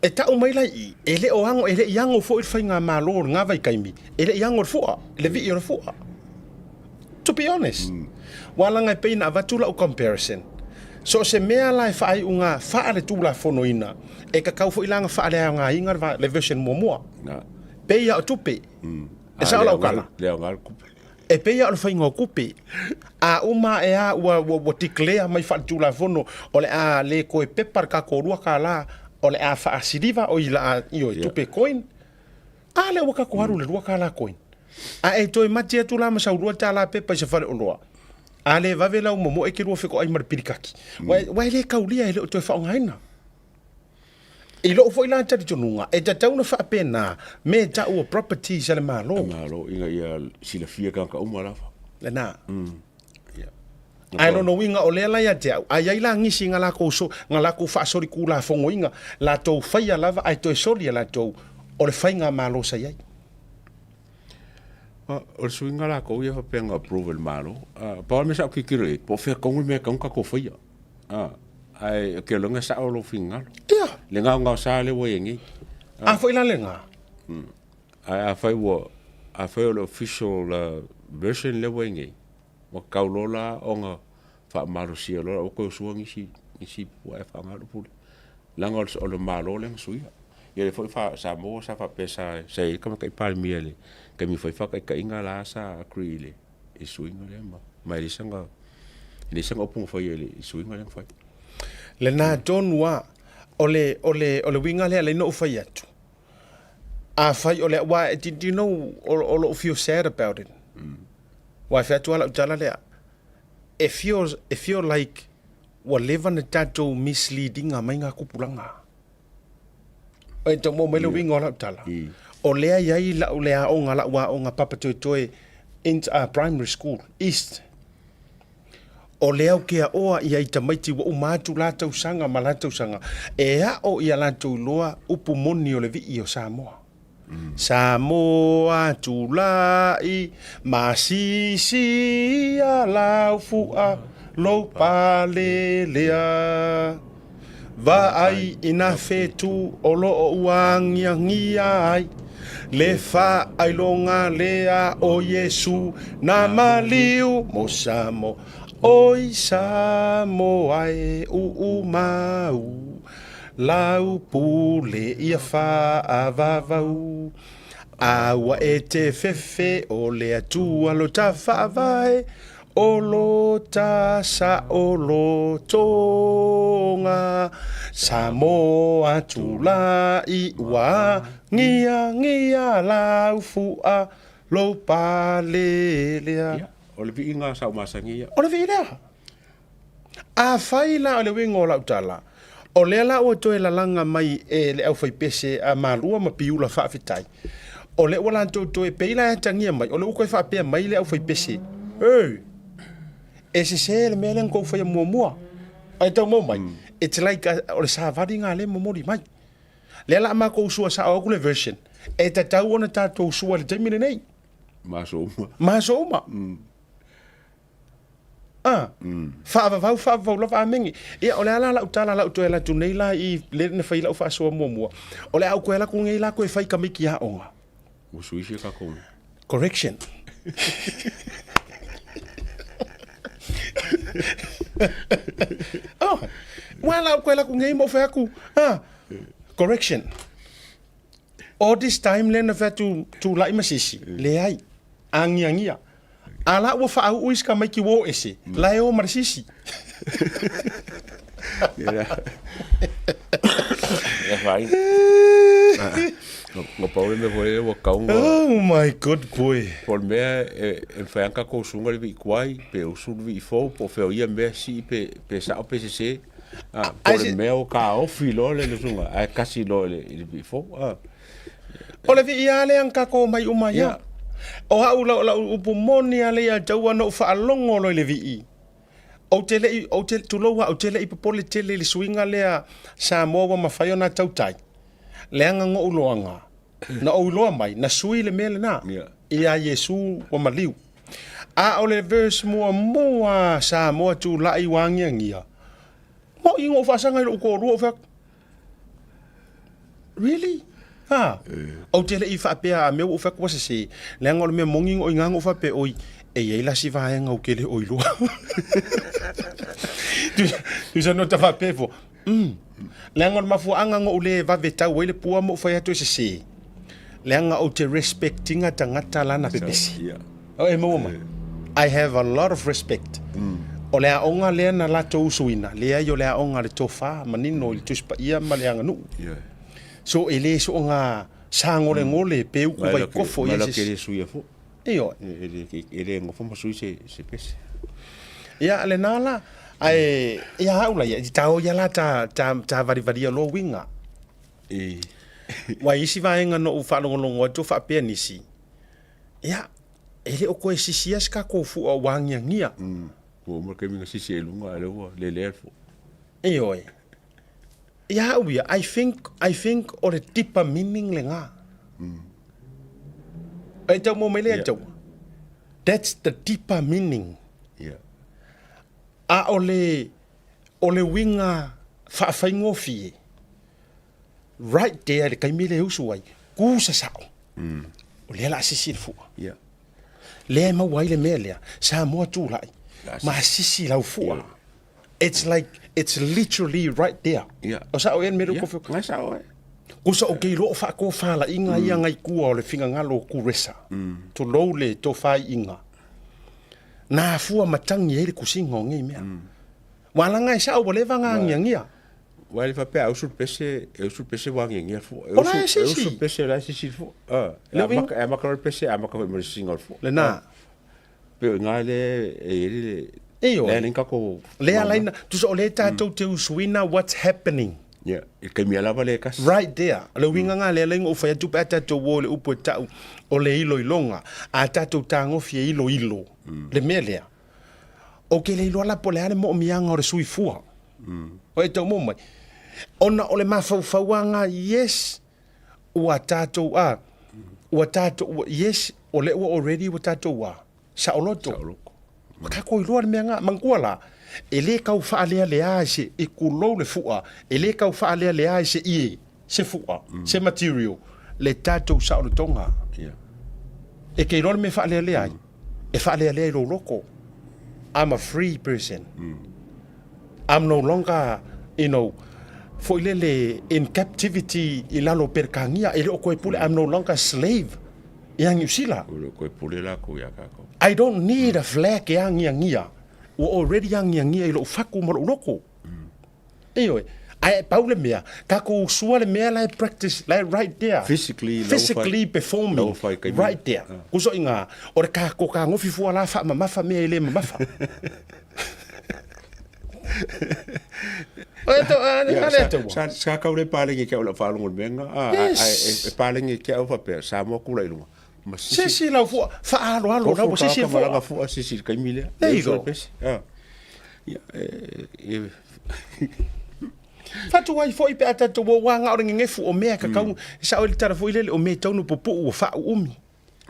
E tau mai la i i, e le o ago, e le i ago foi le faigamalo o lena vaitaimi, e le i ago le fua, le vii o le fua. To be honest. Ua laga e pei ona avatu lau comparison. So o se mea la e faaiuga faaletulafonoina, e tatau foi la ona faaleaogaina le, le version muamua. Pei lava o tupe. E sao lau tala? Le aoga le tupe. E pei lava o le faiga o tupe. A uma ae lava ua, ua, ua declare mai faaletulafono o le a le toe pepa le tatou $2, o le a faasiliva, oi la a, ioe, tupe coin. A lea ua tatou alu i le $2 coin. A e toe mati atu la ma sau $2 pepa i se faleoloa, a le vave lau momoe e te lua fetoai ma le pilikaki. Ua e le taulia e le o toe faaaogaina. I lou foi la talitonuga, e tatau ona faapena me e tau o properties a le Malo. Malo ina ia silafia tagata uma lava. Lena. Ae lona uiga o lea la ia te au, a i ai la nisi na lakou so, na lakou faasolikulafonoina, latou faia lava ae toe soli e latou, o le faigamalo sa i ai. O le suiga lakou ia faapea na approve e le Malo. Pau lava le mea sa ou tilotilo i ai, po o fea tonu le mea e tatau ona tatou faia. Ae ou te iloa e sao lou finagalo. Ia. Le gaogaosa lea ua i ai nei. A foi la lena. Ae afai ua, afai o le official version lea ua i ai nei, Ua tatau loa la ona faamalosia loa aua toe sua nisi nisi pua e faaaoga le upu lea. Leaga o le Malo lea na suia. Ia lea foi Samoa sa faapea sa sa i ai le Tamaitai Palemia i le taimi e fai faataitaiga la sa agree i le i le suiga lea ma ma e leai sana e leai sana upu na faia i le suiga lea na fai. Lena tonu lava. O le o le o le uiga lea lea na ou fai atu, afai o le aua do you know o lou feel sad about it. Aua e fai atu lava lau tala lea, e feel, e feel like ua leva na tatou mislead ina mai ngā tupulaga. E tau maua mai le uiga o lau tala. O lea e i ai lau le aoga, lau aoga Papatoetoe in, primary school, East. O lea ou te aoa i ai tamaiti ua uma atu la tausaga ma la tausaga, e ao i a latou iloa upu moni o le vii o Samoa. Samoa tulai masisi a lau fua lou pale lea. Vaai i nā whetū o lo o ua agiagia ai le faailoga lea o Iesu na maliu mo Samoa. Oi Samoa e uumau. Lau pule ia faavavau, A ua e te fefe o le Atua lo ta faavae, O lo ta saolotoga, Samoa tulai ua agiagia lau fua lou pale lea. Ia, o le viiga sa ou masani ia. O le vii lea. Afai la o le uiga o lau tala, o lea la ua toe lalaga mai e le aufaipese a Malua ma Piula faafetai, o lea ua latou toe pei la e atagia mai, o lea ua toe faapea mai le aufaipese, Hey! E sese le mea lea na tou faia muamua. Ae tau maua mai, it's like o le savali lena lea e momoli mai. Lea la a matou sua sao atu le version, e tatau ona tatou sua i le taimi lenei. Ma aso uma. Ma aso uma. A, faavavau, faavavau lava, amene. Ia, o le a la lau tala, lau toe alu atu nei la i le na fai lau faasoa muamua. O le a ou toe alu atu nei la toe fai tamaiti aoga. Ua sui sia tatou. Correction. oh, ua la ou toe alu atu nei ma ou fai atu, ah, correction. All this time lea na fai atu tulai ma sisi, leai, agiagia. A la ua faauu isi tamaiti ua o ese, la e o ma le sisi. Ia fai. No pau le mea foi lea ua tau na. Oh my good boy. Po o le mea e mafai lava ona tatou usuga le vii tuai, pe usu le vii fou, po o fea o ia mea sii pe sao pe sese. Ah, po o le mea ua taofi loa le usuga ae kasi loa i le vii fou. Ah. O le vii lava lea na tatou omai uma ai lava. O au lau, lau upu moni lava lea ia te au na ou faalogo loa i le vii. Ou te le i, ou te, tulou lava, ou te le i popole tele i le suiga lea Samoa ua mafai ona tautai. Leaga na ou iloaga, na ou iloa mai, na sui le mea lena ia Iesu ua maliu. A o le verse muamua Samoa tulai ua agiagia, moʻi na ou faasaga i lou toalua ou fai atu, Really? Ha? Ou te le i faapea a mea ua ou fai atu ua sese, leaga o le mea moni na o i ina na ou faapea, oi, e i ai la si vaega ou te le o iloa. Tusa no ta faapea ifo, Leaga o le mafuaaga na ou le vave tau ai le pua ma ou fai atu e sese, leaga ou te respect ina tagata la na pepesi. O e maua mai? I have a lot of respect. O le aoga lea na latou usuina, leai o le aoga a le tofa manino i le Tusi Paia ma le aganuu. So e le soona sagolegole pe uku vaikofo i se isi. Suia fo. Ioe. E le nofo ma sui se pese. Ia, lena la. Ae, ia au la ia, i ta o ia la ta, ta, ta varivaria loa uiga. E. Ua i isi vaega na ou faalogologo atu o faapea nisi, ia, e le o toe sisia se tatou fua ua agiagia. Ua uma le taimi na sisi ai i luga a o lea ua lelea le fua. Ioe. Ia au ia, I think, I think o le deeper meaning lena. E tau maua mai lea tau. That's the deeper meaning. Yeah. A o le, o le uiga faafaigofie, right there i le taimi lea e usu ai, ku sasao. O lea o le a sisi le fua. Yeah. Lea e maua ai le mea lea, Samoa tulai, ma sisi lau fua. It's like, it's literally right there. Yeah. O sao ea le mea lea Yeah. ua kofi? Ngai sao e. Kusa o ke iloa o faatofalaiga ia ngai tua o le finagalo o Kuresa. Tulou le tofaiiga. Na afua matagi ai le kusiga o nei mea. Ua alaga e sao ua leva na agiagia. Ua le faapea a usu le pese, e usu le pese ua agiagia le fua. E O la e usu, e sisi. usu le pese o la e sisi le fua. Ah, e Le uiga? amata, e amata loa le pese, e amata foi ma le sisiga o le fua. Lena. Pei o i ina lea e i ai le, Ioe. lea alai tatou Lea alai na, tusa o lea tatou te usuina what's happening. Yeah, i le taimi lava lea e tasi. Right there. O le uiga lena lea alai na ou fai atu pe a tatou o i le upu e tau o le iloiloga, a tatou tagofi e iloilo le mea lea. Ou te le iloa la po o le a le moomiaga o le soifua. O e tau maua mai. Ona o le mafaufauga yes, ua tatou a, ua tatou, yes, o lea ua already ua tatou a, saoloto. Saoloto. Ua tatou iloa le mea lena. Manatua la, e le tau faalealea i se, i tulou le fua, e le tau faalealea i se ie, se fua, se material, le tatou saolotoga. Yeah. E te iloa le mea e faalealea ai? E faalealea i lou loto. I'm a free person. I'm no longer, you know, foi lele in captivity i lalo o Perekania, e le o koe pule, I'm no longer slave ia Niu Sila. Ua le o toe pule lakou iā tatou. I don't need a flag e agiagia, ua already agiagia i lou fatu ma lou loto. Ioe, ae pau le mea, tatou usua le mea la e practice, la e right there. Physically, Physically performing, lau fai taimi. right there. Kuso i ngā, o le ka, ko ka ngofi fua la whaamamafa mea i le mamafa. O e to, a, Ia, a le taua. Sa, sa kau le palagi ke au lau faalogo i le mea lena. Ah, Yes. ai, e, e palagi ke au faapea, Samoa kula i luga. Ma sisi. Sisi lau fua, whaaloalo lau, sisi fua. fua. Malaga fua sisi i le taimi lea. There you E uso go. le pese. Ah. Ia, e, e, Whatu ai foi pe a tatou o wanga o le ngegefu o mea ka kau, sa o le tara foi lele o mea taunu pupu'u ua whaauumi.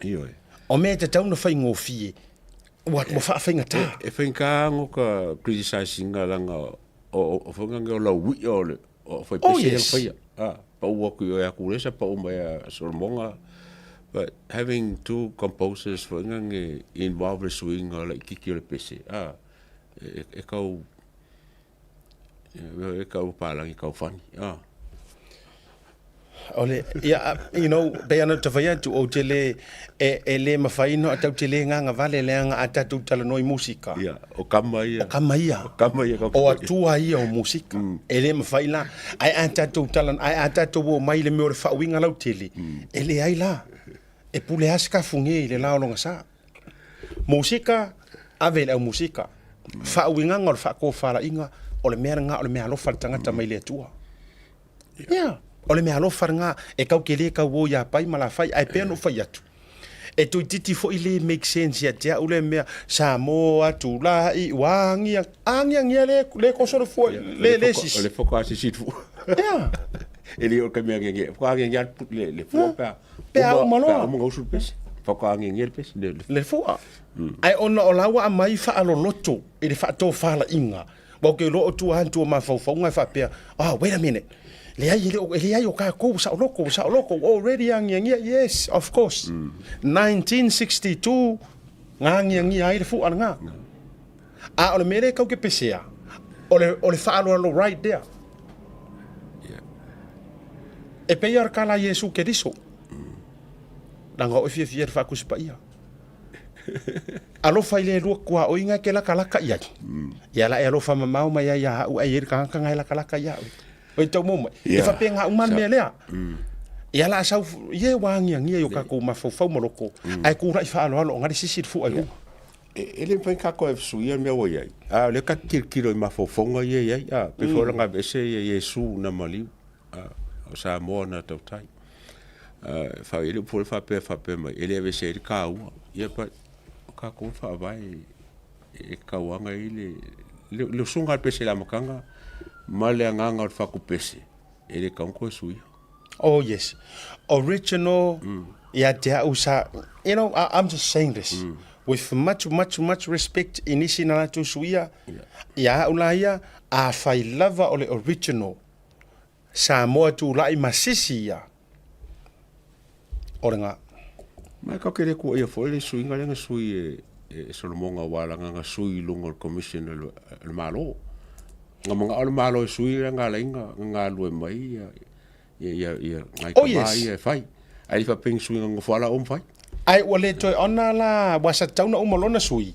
Ioe. O mea te taunu whaingofie. Ua, ua whaafaigata. E faigata ngo ka criticize ina langa o o o o lau uia o le o fai Oh, pese yes. faia. Ah, pau atu i o ia Kulesa, pau mai a Solomonga. But having two composers foi ngange involved le suiga o laitiiti o le pese. Ah, e, e kau e, e kau palangi kau fani. Ah. O le, ia, you know, pei ona ta fai atu, ou te le, e, e le mafai ona tatou te le gagavale leaga a tatou talanoa i musika. Ia, o kama ia. O kama ia. O kama ia O atua ia o musika. E le mafai la. Ae a tatou talanoa, ae a tatou o mai i le mea o le faauiga lautele, e leai la. E pule lava se kafuge i le la o lona sa. Musika, ave i le au musika. Faauigaga o le faatofalaiga, o le mea lena o le meaalofa a le tagata mai le Atua. Ia, o le meaalofa lena, e kau te le kau o ia pai ma la fai, ae pei ona ou fai atu. E toeitiiti foi le make sense ia te au lea mea, Samoa, tulai, ua agia, agiagia le, le koso le fua, le, le sisi. O le foko a sisi le fua. Ia. E le o le mea agiagia. Foko agiagia le, le fua pe a. Pe a uma loa. Pe a uma gausu le pese. Foko agiagia le pese. Le, le. Le fua. Ae ona o la ua aumai faaloloto i le faatofalaiga, Ua ou ke iloa o tua atu o mafaufauga e faapea, ah, wait a minute, leai, e le o, e leai o kākou, saoloko, saoloko, ua already agiagia, yes, of course. 1962, na agiagia ai le fua lena. A o le mea lea e kau ke pesea, o le, o le faaaloalo right there. E pei lava o le kala a Iesu Keriso. Leaga o oe fiafia i le faakusi paia. Alofa i le lua tuaoiga e ke lakalaka i ai. Ia la e alofa mamao mai ai ia au ai e le tagata na e lakalaka ia au. O i tau mau mai. E faapena uma le mea lea. Ia la sau ia ua agiagia i o kakou mafaufau ma loko ae kula'i faaaloalo ona le sisi le fua i luga. E le mafai ona tatou e fesuia le mea ua i ai. A o lea tatou te tilotilo i mafaufauga ia e i ai, a, pei foi ona aveese Iesu na maliu, a, o Samoa na tautai. A, e le upu foi lea faapea, faapea mai, e le aveese ai le taua. Ia, but o tatou e faavae. e tauaga ai le le usuga a le pese i le amataga ma le agaga o le fatupese e le tatau ona toe suia. Oh yes. Original mm. ia te au sa you know I, I'm just saying this mm. with much much much respect i nisi na latou suia yeah. ia au la ia a fai lava o le original Samoa tulai ma sisi ia o le ga. Ma e kau ke le kuaia foi le suiga lea na sui e, e Solomoga aua leaga na sui i luga o le commission a le Malo. Na manao le Malo e sui lea na ala ai na galue mai ia ia ia ia nai Oh tama yes. ia e fai. Ae le faapea ni suiga nofo ala uma fai. Ae ua le toe ona la ua sa tatau ona uma lona sui.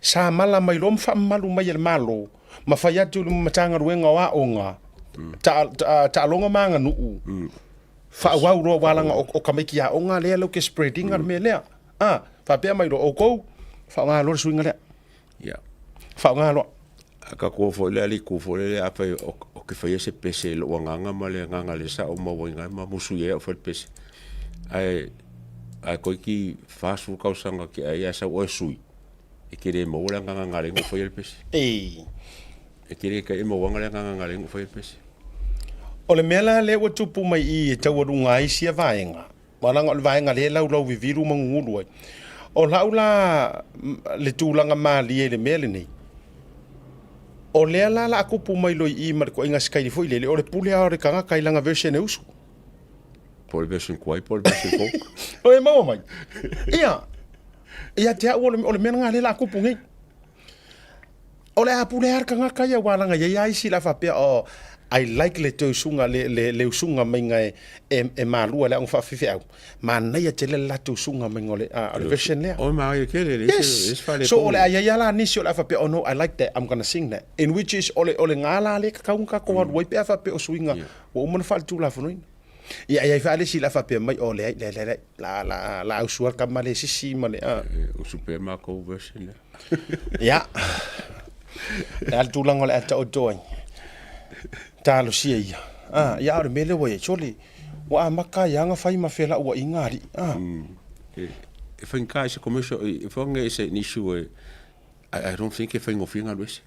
Sa mala mai loa ma faamamalu mai e le Malo ma fai atu i le Matagaluega o Aoga, Taaloga ma Aganuu, faaauau loa aua leaga o tamaiti aoga lea latou te spread ina le mea lea. A, faapea mai loa, outou, faaaoga loa le suiga lea. Faaaoga loa. A tatou foi lea le itu foi lele afai ou te faia se pese i lou agaga ma le agaga lea sa ou mauaina ai ma musu i ai au fai le pese. Ae ae toeitiiti 40 tausaga tea ai ae sau oe sui, e te le maua le agaga na ala ai ona ou faia le pese. Ei. E te le tai e mauaga le agaga na ala ai ona ou faia le pese. O le mea la lea ua tupu mai i i e taualuga ai sia vaega, aua leaga o le vaega lea e laulau vivilu ma gugulu ai. O lau la le tulaga malie i le mea lenei, o lea la la a tupu mai loa i i ma le toaiga sikaili foi lele, o le pule lava o le tagata i lana version e usu. Po o le version tuai po o le version fou. O e maua mai. Ia, ia te au o le, o le mea lena lea la a tupu nei. O le a pule lava le tagata ia aua leaga e i ai lava isi la faapea oh I like le toe usuga le le le usuga maiga e e e malua le aoga faafefeau. Manaia tele le latou usuga maiga o le a o le version lea. O manaia tele e leai se Yes. So o le a i ai lava la nisi o le a faapea oh no I like that I'm gonna sing that. In which is o le o le ga la lea e tatau ona tatou alu ai pe a faapea o suiga ua uma ona faaletulafonoina. Ia e i ai foi lava le isi o le a faapea mai oh leai leai leai la la la ausua le tama lea e sisi ma le a. Usu pea makou version lea. Ia, le a le tulaga o le a taoto ai. Talosia ia. Ah, ia a o le mea lea ua i ai, sole, ua amata ai lava ona fai ma felauaiga alii. Ah. E, e faigata i se commercial, e faigata i se issue e, I, I don't think e faigofie ona alu ese.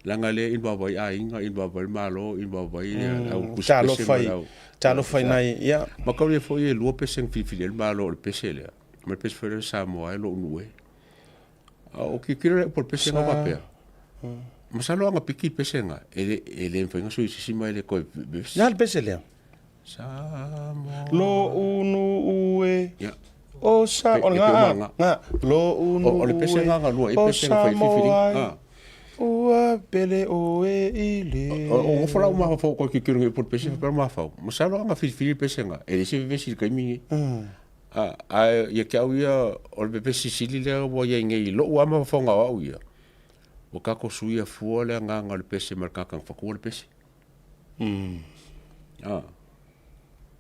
Leaga lea involve ai aiga, involve ai le Malo, involve ai le au tusi pese ma le au... Talofa i nai, ia. Ma tau foi e lua pese na filifili ai le Malo o le pese lea, ma le pese foi lea o le Samoa e lou nuu e. A o tilotilo lea po o le pese na faapea. Masalo a na piki le pese na, e le, e le mafai ona sui se isi ma e le toe vevesi. Le a le pese lea? Samoa. Lou nuu e. Ia. O sa, o le ga, ga. Lou nuu e. O le pese na na lua i pese na fai filifili. O Samoa ua pele oe i le. O nofo la ou mafaufau koe tilotilo nei po o le pese faapea le mafaufau. Masalo a na filifili le pese na, e leai se vevesi i le taimi lenei. Ae ia te au ia, o le vevesi sili lea ua i ai nei i lou lava mafaufauga o au ia, ua tatou suia fua le agaga o le pese ma le tagata na fatua le pese.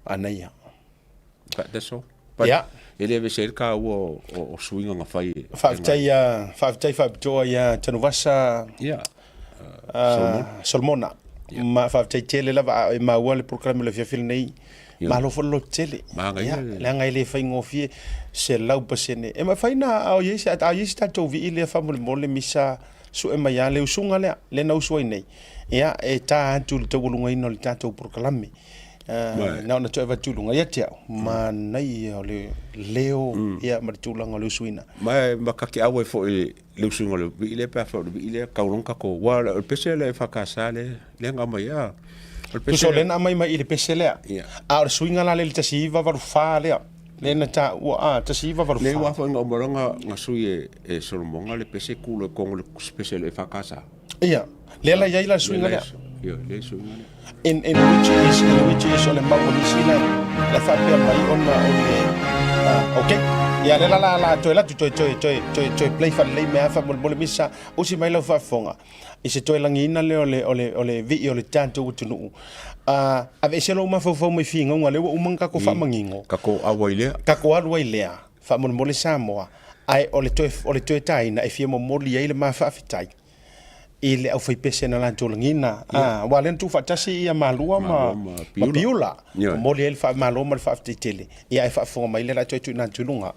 Manaia. That's all. But Yeah. e le aveese ai le taua o suiga na fai. Faafetai a, faafetai faapitoa ia Tanuvasa Yeah. Solomona. Ma faafetai tele lava a e maua le polokalame o le afiafi lenei. Malo foi le loto tele. Manaia le. Leaga e le faigofie 100%. E mafai na a o i ai se, a i ai se tatou vii lea faamolemole misa sue mai lava le usuga lea, lea na usu ai nei. Ia, e ta atu i le taualugaina o le tatou polokalame. Na ona toe avatu i luga ia te au, manaia o le leo ia ma le tulaga o le usuina. Ma ma ta te au ai foi i le usuina o le vii lea pe afai o le vii lea, tau loa ona tatou, aua o le pese lea EFKS lea lea na aumai a. O le pese Tusa o lea na aumai mai i le pese lea. A o le suiga la lea i le 1984 lea, lea na taua a, 1984. Lea ua foi na uma loa na sui e Solomoga le pese tu loa i totonu o le pese o le EFKS. Ia, lea la i ai la le suiga lea. Ia, lea le suiga lea. In, in which is, in which is o le mau o nisi la, la faapea mai ona o le, uh, okay. Ia, lea la la la toe latu toe toe toe toe toe play faalelei mea faamolemole misa usi mai lau faafofoga i se toe lagiina lea o le o le o le vii o le tatou atunuu. Uh, aveese lou mafaufau mai figauga lea ua uma ona tatou faamanino. Tatou alu ai lea. Tatou alu ai lea. Faamolemole Samoa, ae o le toe o le toe taina e fia momoli ai le ma faafetai i le aufaipese na latou lagiina, a, aua o lea na tuufaatasi ia Malua ma, ma Piula, momoli ai le faamalo ma le faafetai tele, ia ae faafofoga mai lea o le a toe tuuina atu i luga.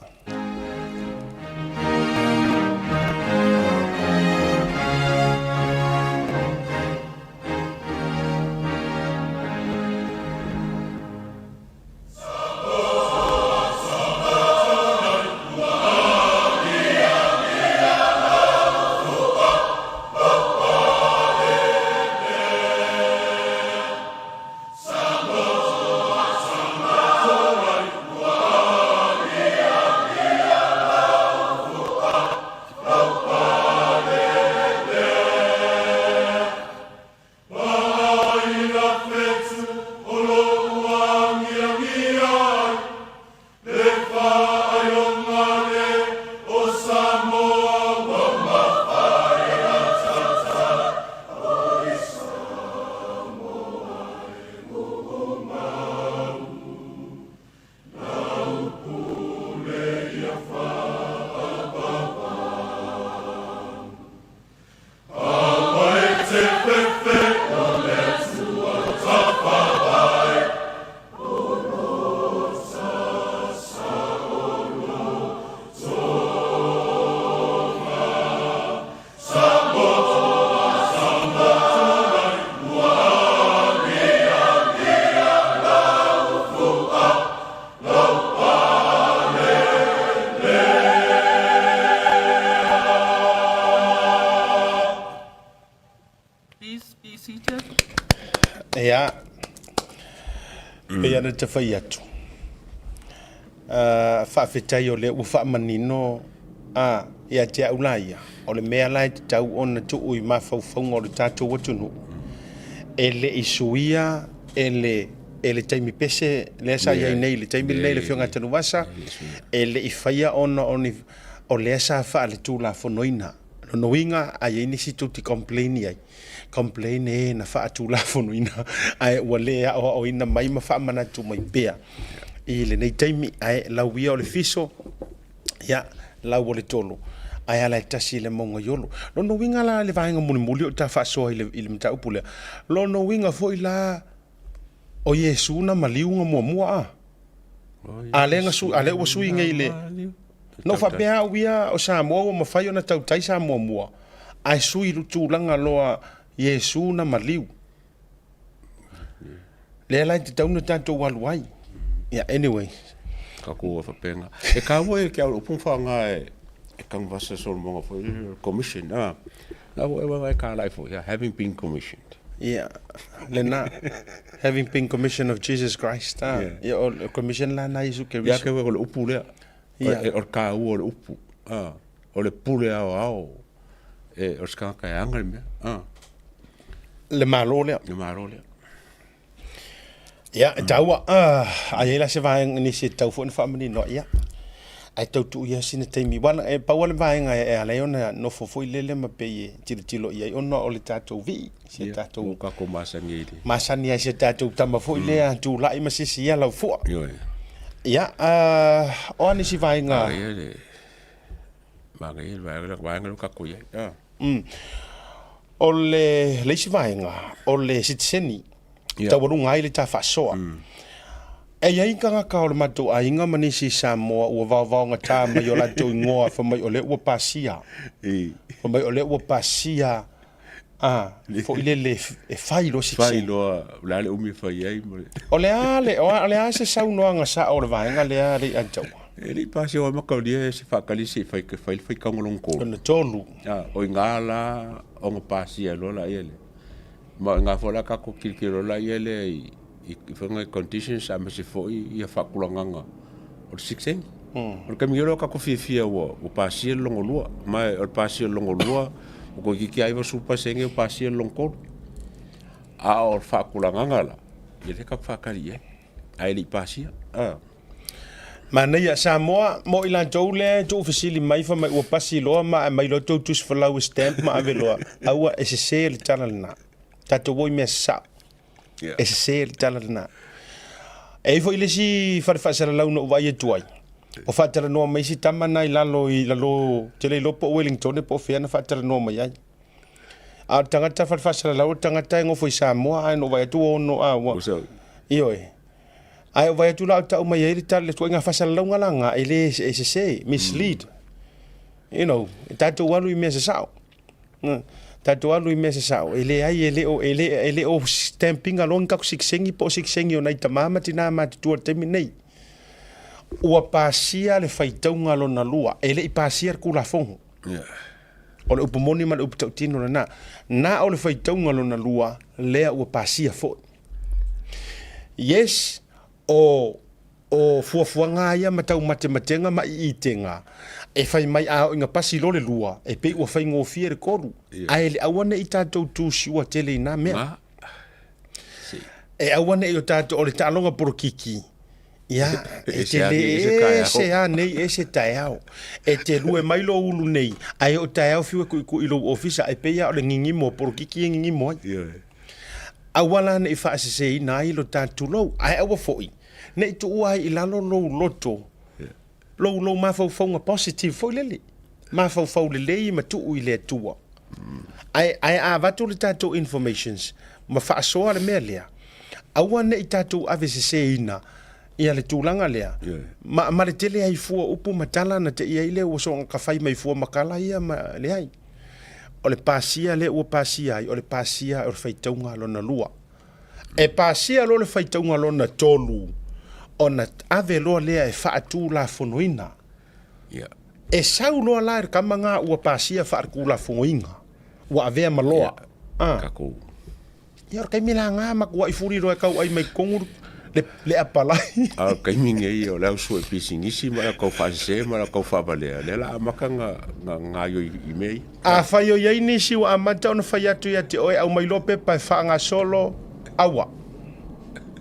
Be seated. Ia, pei ona ta fai atu, uh, faafetai o lea ua faamanino a ia te au la ia, o le mea la e tatau ona tuu i mafaufauga o le tatou atunuu, e le i suia e le e le taimi pese lea sa i ai nei i le taimi lenei le Afioga ia Tanuvasa, e le i faia ona o ni o lea sa faaletulafonoina. Lona uiga a i ai nisi tou te complain i ai, complain e na faatulafonoina ae ua le aoaoina mai ma faamanatu mai pea i lenei taimi. Ae lau ia o le fiso, ia, lau o le tolo, ae ala e tasi i le mauga i Olo. Lona uiga la le vaega mulimuli o ta faasoa i le, i le mataupu lea, lona uiga foi la o Iesu na maliu ga muamua a? A lea na sui, a lea ua sui nei i le... Na ou faapea au ia o Samoa ua mafai ona tautai sa muamua, ae sui i tulaga loa Iesu na maliu. Lea la e tatau ona tatou alu ai. Yeah, anyway. Tatou faapena. E taua e ke au upu whaanga e e Tanuvasa Solomona foi commission. Ah. Na ua e wawa e kālai foi, yeah, having been commissioned. Yeah, lena. Having been commissioned of Jesus Christ. Ah. Yeah. Yeah, o commission la na Isu Keriso. Ia ke o le upu lea. Yeah. O le kāua o le upu. Ah. O le pule ao ao. E o se tagata e aga le mea. Ah. Le malo lea. Le malo lea. Ia, e taua, a i ai la se vaega nisi e tatau foi ona faamanino ai, ia, ae tau tuu ia sina taimi. Aua e pau lava le vaega e ala ai ona nofo foi lele ma pei e tilotilo i ai ona o le tatou vii, si a tatou... Ua tatou masani ai i le... Masani ai si a tatou tama foi lea tulai ma sisi ia lau fua. Ioe. Ia, o a nisi vaega... Manaia le, manaia le vaega lea, vaega lea ua tatou i ai. O le, le isi vaega, o le sitiseni, yeah. taualuga ai le ta faasoa. Mm. E i ai tagata o le matou aiga ma nisi i Samoa ua vaovaogatā mai o latou igoa fai mai o lea ua pasia. Fai mai o lea ua pasia a foi lele e fai loa sitiseni. Fai loa, o le a le umi e fai ai. Ma le... O le a le, o le a se saunoaga sao o le vaega lea le i Antaua? E le i pasia o makalia e se faatali se i fai, fai le faitauga lona tolu. Lona tolu. A, o i gā la ona pasia loa laia lea. Ma o i gā foi la tatou tilotilo laia lea i, i, i faiga i conditions aemaise foi ia faatulagaga o le sitiseni. O le taimi nei loa tatou fiafia ua, ua pasia le lona lua. Ma o le pasia o le lona lua, ua toeitiiti lava 90% ua pasia le lona tolu. A o le faatulagaga la, ia lea tatou faatali i ai, ae le i pasia. A. Manaia Samoa mo i latou lea e tuufesili mai fai mai ua pasi loa ma aumai loa tou tusi folau e stamp ma ave loa aua e sese le tala lena tatou o i mea sasao e sese le tala lena e i foi le isi fale faasalalau na ou vaai atu ai o faatalanoa mai si tama na i lalo i lalo te le iloa po o Wellington po o fea na faatalanoa mai ai a o le tagata fale faasalalau o le tagata e nofo i Samoa ae na ou vaai atu ua ono a ua ioe Ae ou vaai atu la o tau mai ai le tala, le ituaiga faasalalauga la lena, e le, e sese, mislead. You know, e tatou alu i mea sasao. Tatou alu i mea sasao. E leai, e le o, e le, e le o stamping loa ni tatou sikisengi po o sikisengi o nai tama ma tinā matutua i le taimi lenei. Ua pasia le faitauga lona lua, e le i pasia le Tulafono. O le upu moni ma le upu tautino lena. Na o le faitauga lona lua, lea ua pasia foi. Yes, o, o fuafuaga ia ma taumatematega ma iitega, e fai mai a oo ina pasi loa le lua, e pei ua faigofie le kolu. Yeah. Ae le aua ne i tatou tu siua tele i nā mea. Ma. Si. E aua ne i o tatou, o le taaloga polokiki, ia, e te le ese a nei, ese taeao. E te lue mai lou ulu nei, ae oo taeao fiu e kuikui i lou ofisa, e pei lava o le gigimo o polokiki e gigimo ai. Yeah. Aua la ne i faaseseina ai lo ta tulou, ae aua foi ne i tuua ai i lalo lou loto, lou, lou mafaufauga positive foi lele, mafaufau lelei ma tuu i le Atua. Ae, ae a avatu le tatou informations ma faasoa le mea lea, aua ne i tatou aveseseina ia le tulaga lea, ma, ma le tele ai fua upu ma tala na te i ai lea ua soona ka fai mai fua makala ia ma leai. O le pasia lea ua pasia ai, o le pasia o le faitauga lona lua. E pasia loa le faitauga lona tolu, ona ave loa lea e faatulafonoina. Yeah. E sau loa la le kama nga ua pasia faatulafonoina, ua avea ma loa. Yeah. Ah. Tatou. Ia o le taimi laga matuai fuli loa e tauai mai totonu le, le apalai. A o le taimi nei o le au sue pisinisi ma le au tau faasese ma le au tau faavalea, lea la amata na, na gaoioi i mea ia. Afai o i ai nisi ua amata ona fai atu ia te oe, aumai loa pepa e faagasolo, aua.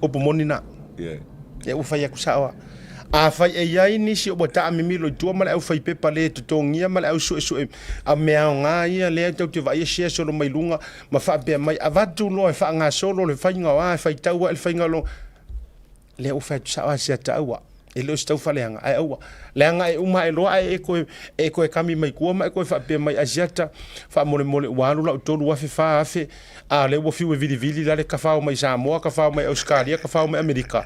Upu moni na. Yeah. Ia ua fai atu sao a. Afai e i ai nisi ua taamimilo i tua ma le aufaipepa le totogia ma le au suesue a mea aoga ia lea tou te vaaia share solo mai luga ma faapea mai avatu loa e faagasolo le faiga o a e faitau ae le faiga lo lea ua fai atu sao a sia taua e le o se taufaaleaga ae aua leaga e uma ae loa ae e koe e koe kami mai tua ma e koe faapea mai Asiata faamolemole ua alu lau 3000 4000 a lea ua fiu e vilivili la le kafao mai Samoa kafao mai Ausetalia kafao mai Amerika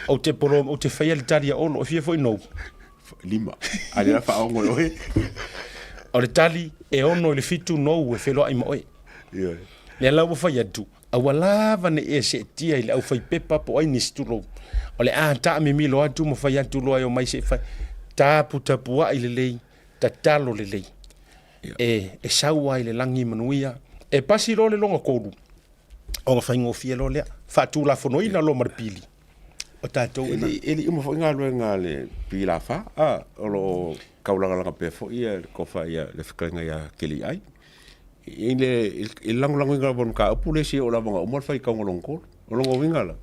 Ou te polo, ou te faia le tali a Olo, e fia foi nou? Lima. A lea faaogo e oe. O le tali, e ono i le fitu nou e feloai ma oe. Ioe. Lea la ua fai atu, aua lava ne i e seetia i le aufaipepa po o ai nisi tulou. O le a taamimilo atu ma fai atu loa e omai se i fai. Taputapuai lelei, tatalo lelei. E, e sau ai le lagi manuia. E pasi loa le lona tolu, ona faigofie loa lea, faatulafonoina loa ma le pili o tatou E le i uma foi galuega a le PLA4, a, o lo o taulagalaga pea foi le tofa ia le fetalaiga ia Keliai. I le lagolagoina lava o le mataupu lea, seia oo lava ina uma le faitauga lona tolu. O lona uiga la,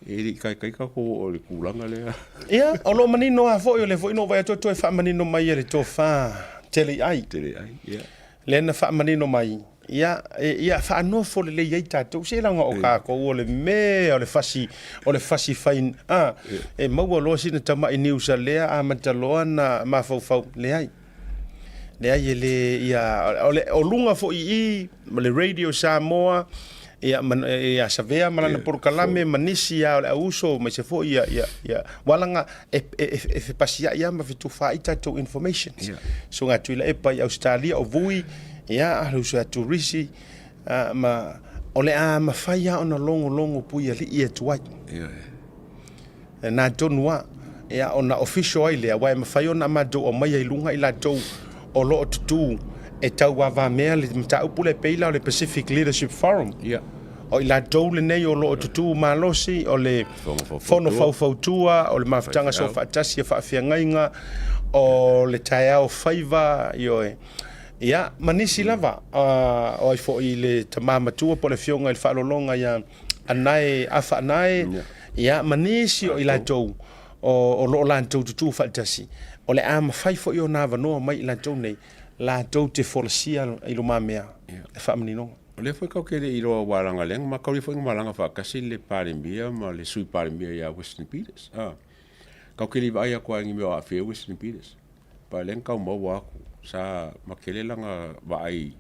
e le i taitai tatou oo i le tulaga lea. Ia, o lo o manino lava foi, o lea foi na ou vaai atu e toe faamanino mai e le tofa Teliai. Teliai, ia. Lea na faamanino mai, ia, ia faanofo lelei ai tatou, se leaga o tatou o le mea o le fasi, o le fasi fai, a, e maua loa sina tamai news a lea amata loa na mafaufau, leai. Leai e le, ia, o le, o luga foi i i, ma le Radio Samoa, ia, ma, ia Savea ma lana polokalame ma nisi lava o le auuso, aemaise foi ia, ia, ia, walaga e, e, e, e fepasiai lava ma fetufaai tatou informations. Yeah. So ngā Tuilaepa i Australia o Vui, ia, le uso ia Turisi, uh, ma, o le a mawhai a ona longo longo pui alii e tuai. Yeah. E nā tonu a, ia, ona official ai lea, wa e mawhai ona matou o mai ai lunga i latou o loo tutū e tauavamea le mataupu lea e pei la o le Pacific Leadership Forum. Yeah. O i latou lenei o loo tutū malosi o le Fono Faufautua, o le Mafutaga Soofaatasi a Faafeagaiga, o le Taeao Faiva, ioe. Ia, ma nisi lava, o ai foi le tama matua po o le afioga i le Faalologa ia Anae Afa Anae, ia, ma nisi o i latou o lo o latou tutū faatasi, o le a mafai foi ona avanoa mai i latou nei, latou te folasia i lumamea le faamaninoga. O lea foi tatou te le i iloa aua leaga lea na mataulia foi na malaga faatasi le Palemia ma le Sui Palemia ia Winston Peters. A, tatou te le i vaai atu lava i ni mea o aafia ai Winston Peters. Pa lea na tau maua atu, sa matele lana vaai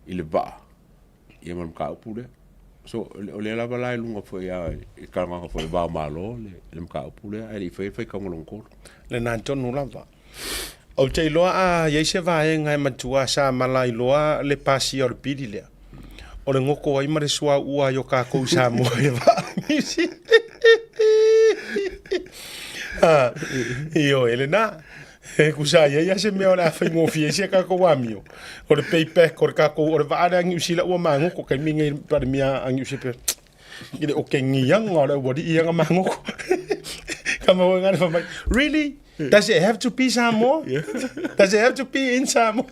i le vaa ia ma le mataupu lea. So, o lea lava la e luga foi a i talanoaga foi va o Malo le, le mataupu lea, ae le i faia le faitauga lona tolu. Lena tonu lava. Ou te iloa a i ai se vaega e matua sa malailoa le pasia o le pili lea, o le goko ai ma le suauu ai o kākou i Samoa i le vaa misi. Ioe, lena. E kusa ai ai se mea o le a faigofie ai si a kākou amio. O le payback o le kākou, o le vaa lea a Niu Sila ua magoko, kai minga i Palemia a Niu Sila, i le o ke ngianga o le aualii ia nga magoko. Ka maua ngā le mai, really? Does it have to be Samoa? Does it have to be in Samoa?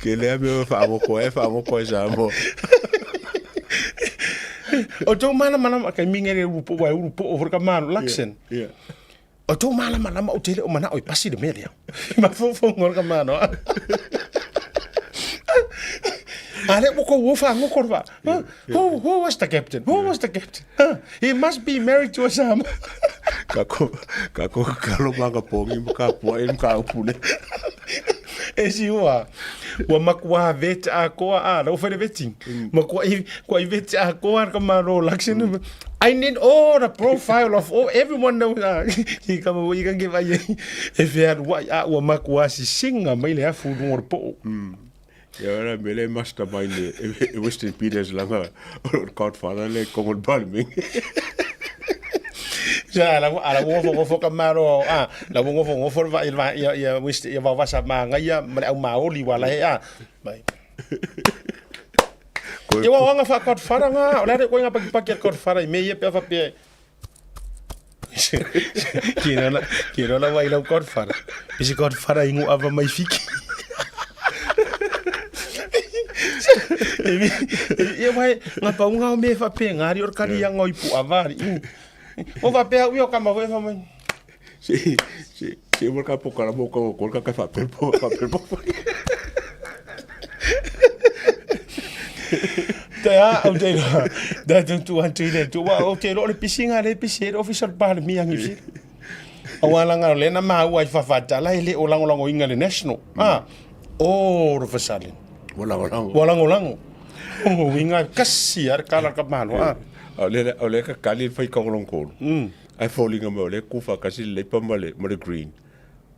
Ke lea mea whaangoko e, whaangoko e Samoa. O tō malamalama, kai minga i le urupo, wai urupo o ka malo, Luxon. Yeah. Yeah. O tō malamalama o te le o manao i pasi le mea lea. Mafaufauga o le kamano. A le ua kou ofa ngoko le vaa. Who, who was the captain? Who was the captain? Huh? He must be married to a Samoa. Ka ko, ka ko kalo manga pongi ma ka pua e ka upule. E si ua, ua makua vet a koa a, lau whaere vetting. Makua i, kua i vet a koa ka maro laksen. I need all the profile of all, everyone knows. I ka mo i ka ke vai e fea wai a ua makua sisinga mai le afu lunga o le po'o. Ia ora me le mastermind e, e Winston Peters langa o le Godfather le kongo le Balming. Sa la ala ngofo ngofo ka maro a la ngofo ngofo le vai vai ia ia Winston ia vavasa manga ia ma le au maoli wala he a mai. Ko Ia ua aga faa-Godfather nga, o le a le ituaiga pakipaki a le Godfather i mea ia pe a faapea Kino la wai lau Godfather. Pisi Godfather ingu ava mai fiki. Ia wai, nga paunga o me whape ngari o kari ia ngoi pu ava ari. O whape au ia kama foi whamai. Si, si, si mo ka pokara mo ka ko ka ka whape po, whape po. Te a, au te roa, da tu tu atu i le tu, wa o te roa le pisinga le pisi e le ofisa o le Palemia ngi fili. Au alanga o le na maua i whawhatala e le o lango lango inga le national. Ah, all of a sudden. Wa lango lango. Wa lango lango. O inga kasi ar kala ka malo. Ah. O le o le ka kali fai ka ngolong Ai foliga mai o le kufa kasi le leipa ma le ma le green.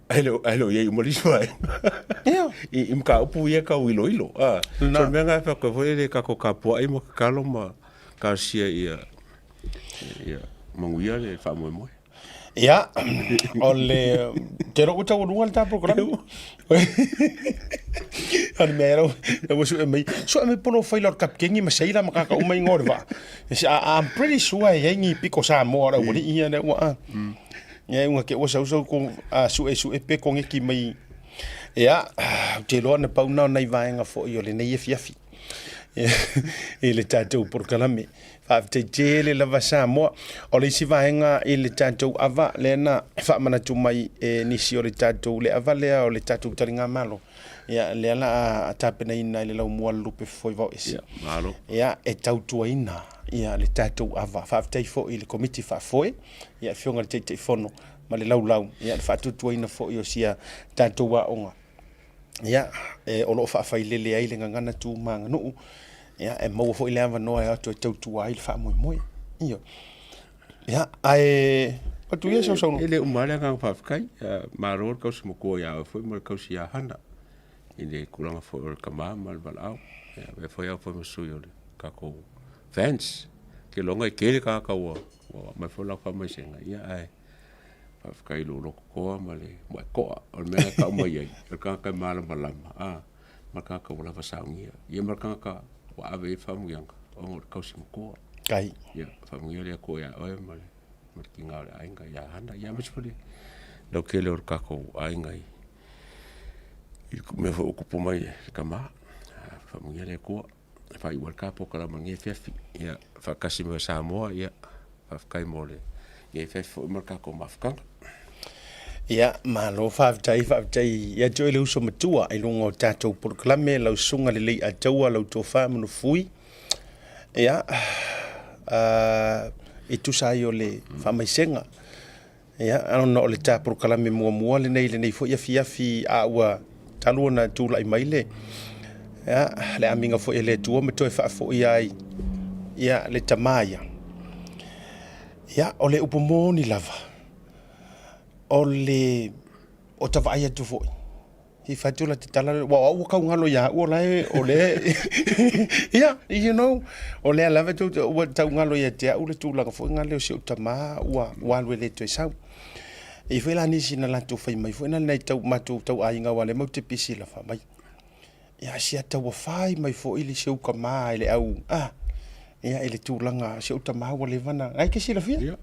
Ai le ai le iai uma le isi vaega. Ia. I i mataupu ia tau iloilo. A. Na. So le mea lena e fai atu ai foi le tatou tapuai ma tatalo ma talosia ia ia manuia le faamoemoe. Ia, o le te lou taualuga le ta polokalame. O le mea lau ua sue mai, sue mai po o faila o le kapikeni ma seila ma kākau uma igoa o le vaa. I'm pretty sure e iai ni piko Samoa o le aualii ia lea ua a. Ia e uga ke ua sausau ko a sue sue pe kogeki mai. Ia, ou te iloa na pau na o nai vaega foi o lenei afiafi i le tatou polokalame. Faafetai tele lava Samoa. O le isi vaega i le tatou ava lea na faamanatu mai e nisi o le tatou le ava lea o le tatou taligamalo. Ia, lea la a tapenaina i le laumua le lupe fofoe vao ese. Ia, malo. Ia, e tautuaina ia le tatou ava. Faafetai foi i le Komiti Faafoe, ia Afioga i le Taitaifono ma le laulau, ia le faatuatuaina foi o sia tatou aoga. Ia, e, o lo o faafailele ai le gagana tu ma aganuu, ia, e maua foi le avanoa e o atu e tautua ai le faamoemoe. Ia. Ia, ae atu ia sausaunoa. E le uma lava le agaga faafetai. Malo le tausi matua ia oe foi ma le tausi ia Hana i le tulaga foi o le tama ma le valaau. Ia avea foi au foi ma sui o le tatou fans. Ou te iloa e tele tagata ua aumai foi latou faamaisega, ia ae faafetai i lou loto toa ma le moetoa. O le mea lena e tau mai ai, o le tagata e malamalama, ma le tagata ua lava saunia. Ia ma le tagata ua ave i ai faamanuiaga ona o le tausi matua. Kai. Ia, faamanuia le Atua ia oe ma le ma le tiga o le aiga ia Hana. Ia aemaise foi le lautele o le tatou aiga i i le mea foi ua tupu mai i le tama. Faamanuia le Atua. E faaiu ai le ta polokalame i lenei afiafi. Ia, faatasi mai o Samoa, ia, faafetai mo lenei afiafi foi ma le tatou mafutaga. Ia, malo faafetai, faafetai ia te oe le uso matua i luga o tatou polokalame, lau susuga lelei ataua, lau tofa manufui. Ia, uh, e tusa ai o le faamaisega. Ia, ona o le ta polokalame muamua lenei, lenei foi afiafi a ua talu ona tulai mai le, ia, le amiga foi a le Atua ma toe faafoia ai, ia, le tama ia. Ia, o le upu moni lava, o le, o ta vaai atu foi, i fai atu la te tala, ua au ua tau galo ia au o la e, o le, ia, you know, o lea lava tou, ua tau galo ia te au le tulaga foi nga lea o si ou tama ua, ua alu e le toe sau. E i foi la nisi na latou fai mai foi na lenei tau matou tau aiga aua lea matou te pisi lava mai. Ia sia tau ua fai mai foi le si ou tama i le au, ah, ia i le tulaga si ou tama ua leva na, ai ke silafia? Ia.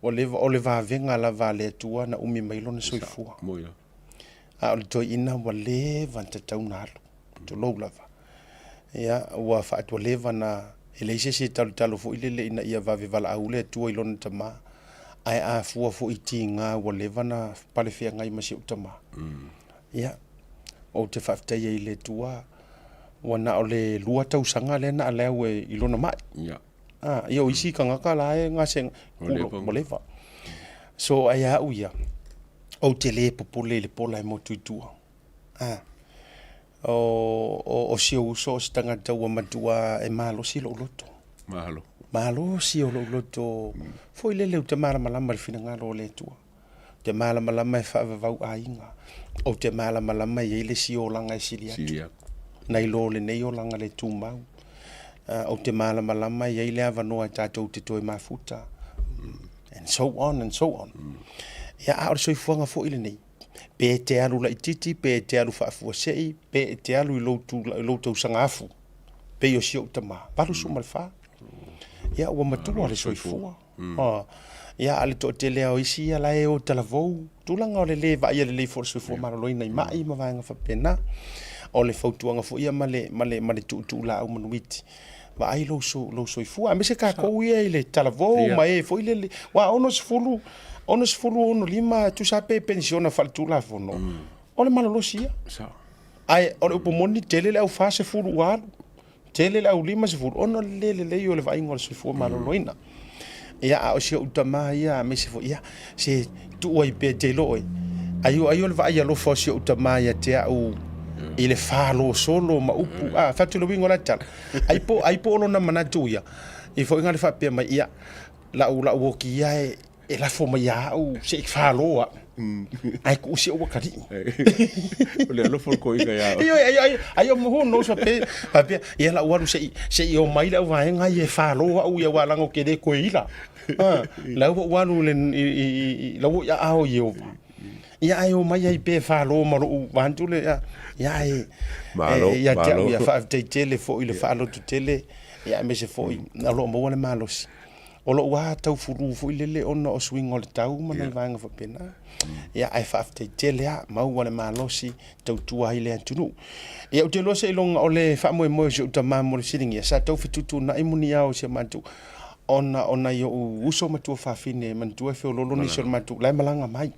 Ua leva, o le vavega lava a le Atua na umi mai lona soifua. Mo ia. A o le toeaina ua leva ona tatau ona alu, tulou lava. Ia, ua ua leva na, e leai se isi e talotalo foi lele ina ia vave valaau le Atua i lona tama, ae a fua foi i tiga ua leva na pale feagai ma si ou tama. Ia, ou te faafetai ai i le Atua, ua na o le 2 tausaga lea na alai i lona mai. Ia. Ah, ia o isi tagata la e gase, ua leva. So, ae a au ia, ou te le popole i le pola e motu i tua. Ah. O, o, o si ou uso o se tagata ua matua e malosi lou loto. Malo. Malosi o lou loto. Foi lele ou te malamalama i le finagalo o le Atua. Ou te malamalama e faavavau aiga. Ou te malamalama e i ai le isi olaga e sili atu. Sili atu. Nai lo lenei olaga le tumau. Ou te malamalama e i ai le avanoa e tatou te toe mafuta. And so on and so on. Ia, a o le soifuaga foi lenei, pe e te alu laitiiti, pe e te alu faafuasei, pe e te alu i lou, i lou tausaga afu. Pei o si ou tama, 84. Ia ua matua le soifua. Ia a o le toatele lava o isi ia la e o talavou, tulaga o le le vaaia lelei foi o le soifua maloloina i mai ma vaega faapena. O le fautuaga foi ia ma le, ma le, ma le tuutuulaau manuiti, vaai lou, lou soifua, aemaise tatou ia i le talavou ma e foi lele, aua 60, 65, tusa lava pe penisiona faaletulafono, o le malolosi ia. Ae o le upu moni, tele le au 40 ua alu, tele le au 50, ona o le le lelei o le vaaiga o le soifua maloloina. Ia, a o si ou tama ia, aemaise foi, ia, se tuu ai pea te iloa oe. Ai o, ai o le vaai alofa o si ou tama ia te au i le falosolo ma upu, a, fai atu le uiga o la tala. Ai po, ai po o lona manatu ia, i foi le faapea mai, ia, lau, lau oki ia e, e lafo mai ia au se i falo au. Ae tuu si ou atalii. O le alofa o le toeaina ia oe. Ioe, ai, ai, ai o who knows faapea, faapea, ia lau alu se i, se i o mai le au vaega ia e falo au ia aua leaga ou te le toe ila. Ha, la ua ou alu i le, i, i, i, la ua i aao i Ieova. Ia ae o mai ai pea e falo ma lou vaantu le, ia, ia ae, Malo, e, ia te au malo. ia faafetai tele foi i le faalototele, ia aemaise foi o lo o maua le malosi. O lou lava taufulu foi lele ona o suiga o le tau ma nai vaega faapena. Ia, ae faafetai tele lava, maua le malosi tautua ai le atunuu. Ia, ou te iloa seiloga o le faamoemoe o si ou tama mo le fesiligia, sa tau fetuutuunai muniao o si a matou, ona o nai ou uso ma tuafafine, manatua e feoloolo nisi o le matou, la e malaga mai.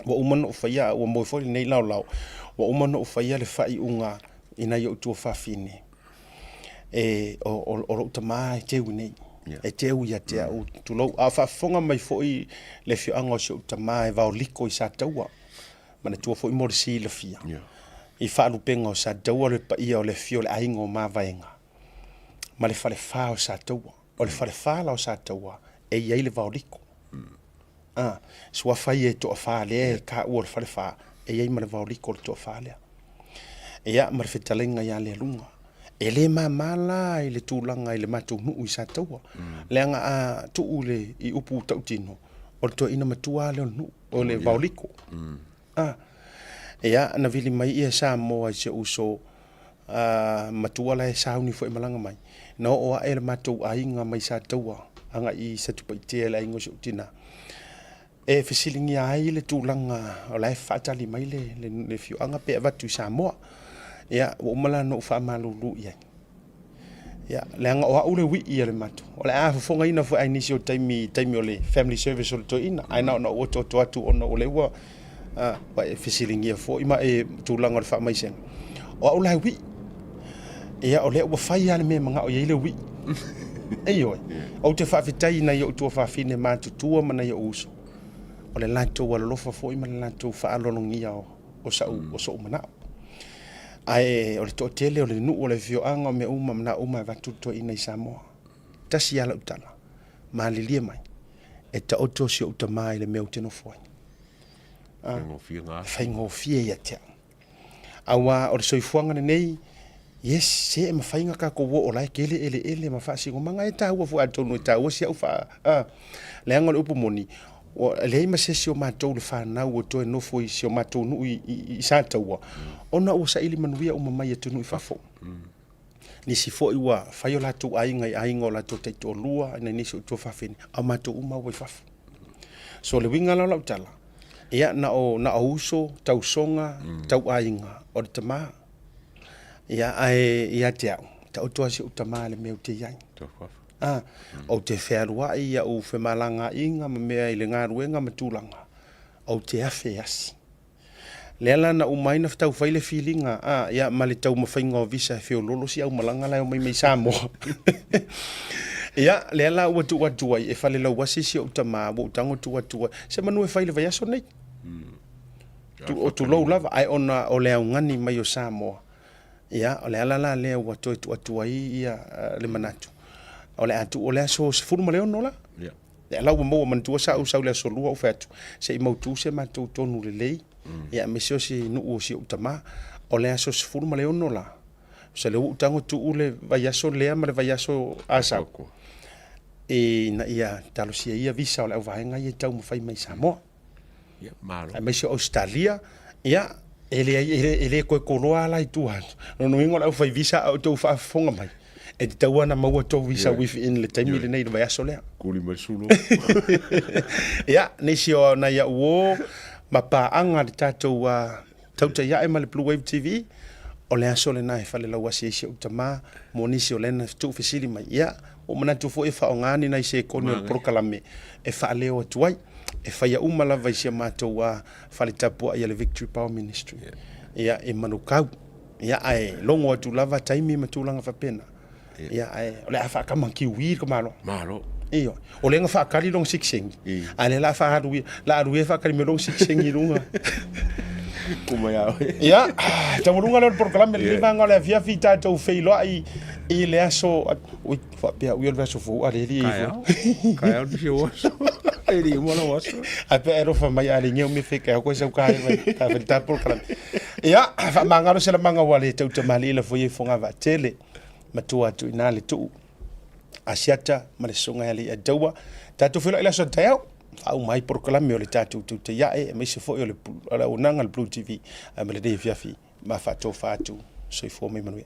Ua uma ona ou faia, ua moe foi lenei laolao, ua uma ona ou faia le faaiuga i nai ou tuafafine, e, o, o, o lou tama e teu i nei. Yeah. E teu ia te au, tulou. A o faafofoga mai foi le afioaga o si ou tama e vaoliko i Sataua, manatua foi mo le silafia, yeah. I faalupega o Sataua le paia o le afio o le aiga o Mavaega, ma le falefa o Sataua. O le falefa la o Sataua, e i ai le vaoliko. A, suafa ia e toafa lea e taua o le falefa, e i ai ma le vaoliko o le toafa lea. Ia, ma le fetalaiga ia Lealuga. E le mama la i le tulaga i le matou nuu i Sataua, leaga a tuu le, i upu tautino, o le toeaina matua lava lea o le nuu, o le vaoliko. A, ia, na vili mai ia Samoa i si ou uso a, matua la e sauni foi e malaga mai. Na oo ae le matou aiga mai Sataua agai i Satupaitea i le aiga o si ou tina, e fesiligia ai le tulaga o la e faatali mai le, le, le afioaga pe avatu i Samoa. Ia, ua uma la ona ou faamalulu i ai. Ia, leaga o au le wii a le matou. O le a fofogaina foi ai nisi o taimi, taimi o le family service o le toeaina, ae na ona ou oto'oto atu ona o lea ua, ua e fesiligia foi ma e tulaga o le faamaisega. O au la e wii. Ia, o lea ua fai lava le mea e manao i ai le wii. Ioe. Ou te faafetai i nai ou tuafafine matutua ma nai ou uso, o le latou alolofa foi ma le latou faaaloalogia o o sau, o so'u manao. Ae o le toatele o le nuu o le afioaga o mea uma, manao uma e avatu le toeaina i Samoa. Tasi lava lau tala, malilie mai, e taoto si ou tama i le mea ou te nofo ai. Faigofie e faigofie ia te au. Aua o le soifuaga lenei, yes, se e mafai ona tatou oo o la e tele eleele ma faasinomaga, e taua foi atonu e taua si au faa, a, leaga o le upu moni, ua leai ma se isi o matou le fanau ua toe nofo i si o matou nuu i, i, i Sataua, ona ua saili manuia uma mai atunuu i fafo. Nisi foi ua fai o latou aiga i aiga o latou taitoalua, nai nisi o tuafafine, a o matou uma ua i fafo. So o le uiga la o lau tala, ia na o, na o uso, tausoga, tau aiga o le tama. Ia ae ia te au, taoto lava si ou tama i le mea ou te i ai. A, ou te fealuai i au femalagaaiga ma mea i le galuega ma tulaga, ou te afe asi. Lea la na uma ai na tau fai le filiga, a, ia ma le taumafaiga o visa e feoloolo si aumalaga la e omai mai Samoa. Ia, lea la ua tuu atu ai e falelauasi si ou tama, ua ou tago tuu atu ai, semanu e fai i le vaiaso nei. Tu, o tulou lava, ae ona o le augani mai o Samoa, ia, o le ala la lea ua toe tuu atu ai ia le manatu, o le a tuu, o le aso 16 la. Ia. Lea la ua maua manatua sa ou sau i le aso lua ou fai atu, se i mautu se matou tonu lelei, ia aemaise o se nuu o si ou tama. O le aso 16 la, so lea ua ou tago tuu le vaiaso lea ma le vaiaso a sau, ina ia talosia ia visa o le auvaega ia e taumafai mai i Samoa. Ia, malo. Aemaise o Ausetalia, ia, E leai, e le, e le toe koloa la i tua atu. Lona uiga o le aufai visa a outou faafofoga mai, e tatau lava ona maua tou visa within le taimi lenei i le vaiaso lea. Kuli mai sulo. Ia, nisi o nai au uo ma paaga le tatou uh, tautai ae ma le Blue Wave TV, o le aso lena e falelauasi ai si ou tama mo nisi o lena tuufesili mai. Ia, ua manatu foi e faaaoga ni nai sekone o le polokalame e faaleo atu ai. E faia uma lava i si a matou uh, fale tapuai a le Victory Power Ministry. Ia, e Manukau. Ia, ae logo atu lava taimi ma tulaga faapena. Ia, ae o le a faakama kiwi le malo. Malo. Ioe. O lea na faakali lona sikisengi, a o lea la a faaalu ia, la alu ia faakali mai lona sikisengi i luga. Kuma ia oe. Ia, taualuga lea o le polokalame lenei vaega o le afiafi tatou feiloai i le aso, ui, faapea ui o le aso fou a le alii e ifo. Kaeao nisi o aso. E le uma lau aso. Ae pe alofa mai a le ngeo me fe ka ko sau ka mai ta fe ta polokalame. Ia, faamagalo se lamaga ua le tautamalii la foi e fogavaatele matua atu i ina le tuu. Asiata ma le Susuga ia Leiataua. Tatou feiloai le aso taeao, faauma ai polokalame o le tatou tautai ae, aemaise foi o le auaunaga a le Blue TV ma lenei afiafi ma faatofa atu. Soifua ma ia manuia.